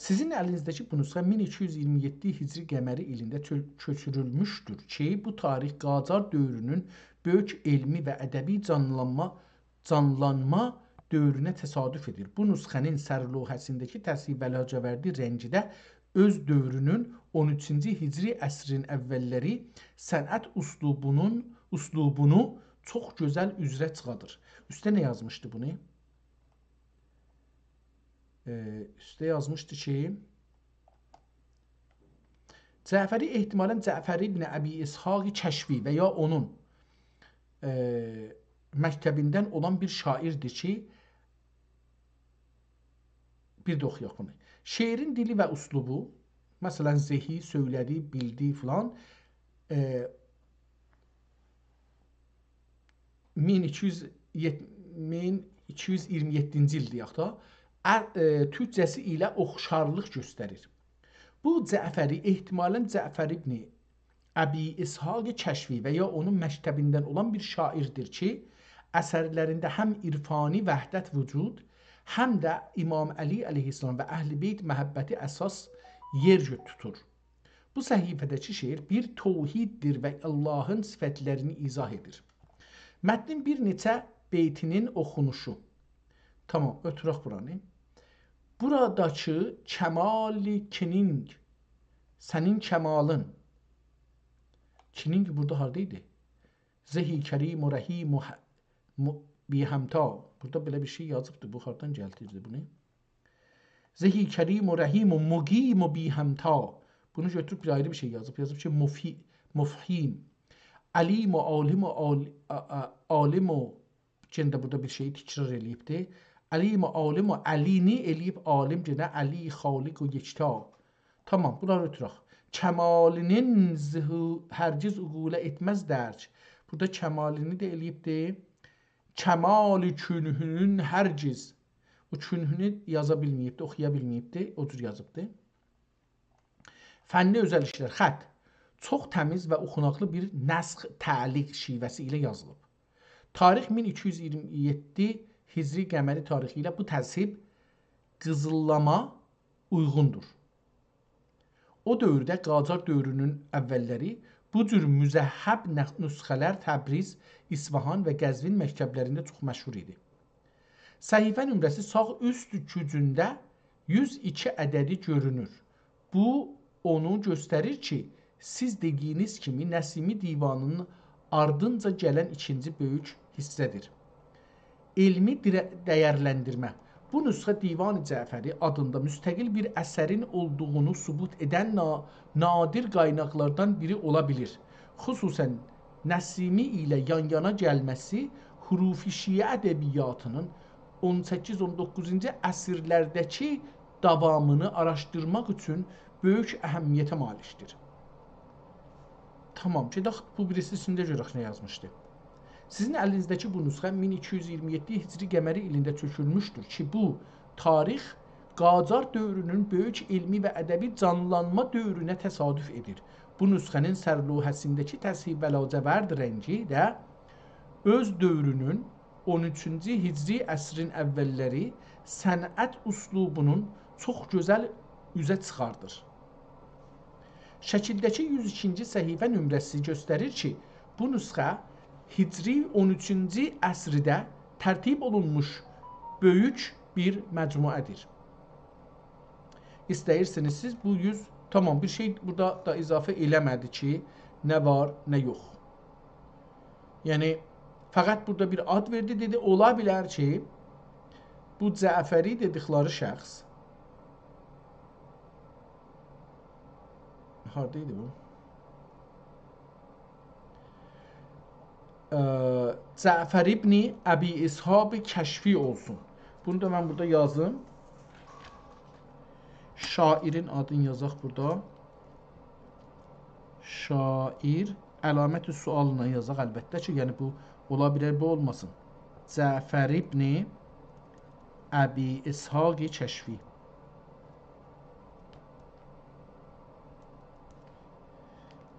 سیزین الینیزده‌کی بو نسخه مین ایکی یوز اییرمی یئددی هجری قمری ایلینده چؤ-، کؤچورولموشدور کی، بو تاریخ قاجار دؤورونون بؤیوک علمی و ادبی جانلانما، جانلانما دؤورونه تصادف ائدیر. بو نسخه‌نین سرلوحه‌سینده‌کی تصویر و لاجوردی رنگی ده اؤز دؤورونون اون اوچونجو هجری عصرین اوللری صنعت اسلوبونون، اسلوبونو چوخ گؤزل اوزره چیخادیر. اوسته نه یازمیشدی بونو؟ ائ، اوسته یازمیشدی کی، جعفری احتمالا جعفر ابن ابی اسحاق کشفی و یا اونون، ائ، مکتبیندن اولان بیر شاعیردیر کی، بیر ده اوخویاق بونو. شعرین دیلی و اسلوبو، مثلا، زهی، سؤیله‌دی، بیلدی فلان، ائ، مین ایکی یوز، مین ایکی یوز اییرمی یئددینجی ایل دئیک دا، ا-، ائ، تورکجه‌سی ایله اوخشارلیق گؤستریر. بو جعفری، احتمالا جعفر ابن ابی اسحاق کشفی و یا اونون مکتبیندن اولان بیر شاعیردیر کی، اثرلرینده هم عرفانی وحدت وجود، هم ده امام علی علیه‌السلام و اهل بیت محبتی اساس یئر گؤ-، توتور. بو صفحه‌ده‌کی شعر بیر توحیددیر و آللاهین صفتلرینی ایضاح ائدیر. متنین بیر نئچه بیتینین اوخونوشو. تامام، اؤتورک بورانی. بوراداکی کمال کینین، سنین کمالین. کینین بورادا هاردا ایدی؟ زهی کریم و رحیم و ح-، م-، بی‌همتا. بورادا بئله بیر شئی یازیبدی. بو هاردان گلدیردی بونو؟ زهی کریم و رحیم و مقیم و بی‌همتا. بونو گؤتوروب بیر آیری بیر شئی یازیب. یازیب کی، مفی-، مفهیم. علیم و عالم و عال-، ع-، ع-، عالم و، یئنه ده بورادا بیر شئیی تکرار ائله‌ییبدی. علیم و عالم و علینی ائله‌ییب عالم، یئنه علی، خالق و یکتا. تامام، بونلاری اؤتورک. کمالینین ظهو-، هرگز عقوله ائتمز درک. بورادا کمالینی ده ائله‌ییبدی. کمال کنهونون هرگز. او کنهونو یازا بیلمه‌ییبدی، اوخویا بیلمه‌ییبدی، او جور یازیبدی. فنی اؤزل ایشلر، خط. چوخ تمیز و اوخوناقلی بیر نسخ تعلیق شیوه‌سی ایله یازیلیب. تاریخ مین ایکی یوز اییرمی یئددی هجری قمری تاریخی ایله بو تذهیب قیزیللاما اویغوندور. او دؤورده، قاجار دؤورونون اوللری، بو جور مذهب نخ-، نسخه‌لر تبریز، اصفهان و قزوین مکتبلرینده چوخ مشهور ایدی. صفحه نمره‌سی ساغ اوست کوجونده یوز ایکی عددی گؤرونور. بو اونو گؤستریر کی، سیز دئدیگینیز کیمی نسیمی دیوانینین آردینجا گلن ایکینجی بؤیوک حیصه‌دیر. علمی دیره-، دیرلندیرمه. بو نسخه دیوان جعفری آدیندا مستقل بیر اثرین اولدوغونو ثبوت ائدن نا-، نادر قایناقلاردان بیری اولا بیلیر. خصوصاً نسیمی ایله یان‌یانا گلمه‌سی حروف شیعه ادبیاتینین اون سککیز اون دوققوزونجو عصرلرده‌کی داوامینی آراشدیرماق اوچون بؤیوک اهمیته مالیکدیر. تامام، گئدک بو بیریسینده گؤرک نه یازمیشدی. سیزین الینیزده‌کی بو نسخه مین ایکی یوز اییرمی یئددی هجری قمری ایلینده تؤکولموشدور کی، بو تاریخ قاجار دؤورونون بؤیوک علمی و ادبی جانلانما دؤورونه تصادف ائدیر. بو نسخه‌نین سرلوحه‌سینده‌کی تذهیب و لاجورد رنگی ده اؤز دؤورونون اون اوچونجو هجری عصرین اوللری صنعت اسلوبونون چوخ گؤزل اوزه چیخاردیر. شکیلده‌کی یوز ایکینجی صفحه نمره‌سی گؤستریر کی، بو نسخه هجری اون اوچونجو عصرده ترتیب اولونموش بؤیوک بیر مجموعه‌دیر. ایسته‌ییرسینیز سیز بو یوز، تامام، بیر شئی بورادا دا اضافه ائله‌مه‌دی کی، نه وار، نه یوخ. یعنی، فقط بورادا بیر آد وئردی، دئدی، اولا بیلر کی، بو جعفری دئدیکلری شخص، هاردا ایدی بو؟ اه، جعفر ابن ابی اسحاق کشفی اولسون. بونو دا من بورادا یازیم. شاعیرین آدینی یازاق بورادا. شاعیر، علامت سؤالینان یازاق البته کی، یعنی بو اولا بیلر، بو اولماسین. جعفر ابن ابی اسحاق کشفی.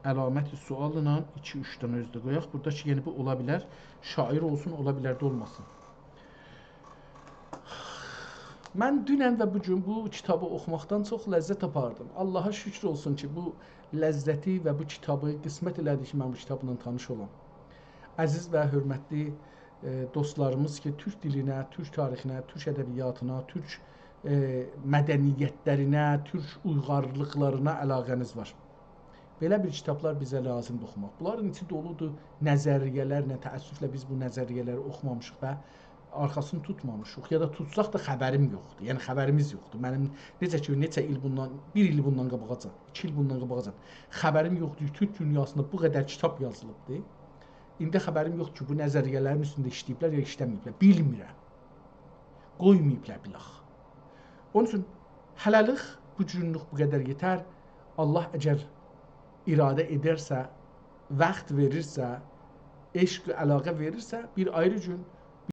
علامت سؤالینان ایکی، اوچ دنه اؤزو ده قویاق. بورادا کی، یعنی بو اولا بیلر، شاعیر اولسون، اولا بیلر ده اولماسین. من دونن و بو گون بو کیتابی اوخوماقدان چوخ لذت آپاردیم. آللاها شوکور اولسون کی، بو لذتی و بو کیتابی قسمت ائله‌دی کی، من بو کیتابلا تانیش اولام. عزیز و حؤرمتلی، ائ، دوستلاریمیز کی، تورک دیلینه، تورک تاریخینه، تورک ادبیاتینا، تورک، ائ، مدنیتلرینه، تورک اویغارلیقلارینا علاقه‌نیز وار. بئله بیر کیتابلار بیزه لازیمدیر اوخوماق. بونلارین ایچی دولودور نظریه‌لرله، تأسفله بیز بو نظریه‌لری اوخومامیشیق و آرخاسینی توتمامیشیق. یا دا توتساق دا خبریم یوخدور. یعنی خبریمیز یوخدور. منیم نئجه کی، نئچه ایل بوندان، بیر ایل بوندان قاباغاجان، ایکی ایل بوندان قاباغاجان خبریم یوخدور. تورک دونیاسیندا بو قدر کیتاب یازیلیبدیر. ایندی خبریم یوخدور کی، بو نظریه‌لرین اوستونده ایشله‌ییبلر یا ایشله‌مه‌ییبلر. بیلمیرم. قویماییبلار بیلاخ. اونون اوچون هله‌لیک بو گونلوک بو قدر یئتر. آللاه اگر اراده ائدرسه، واخت وئریرسه، عشق و علاقه وئریرسه، بیر آیری گون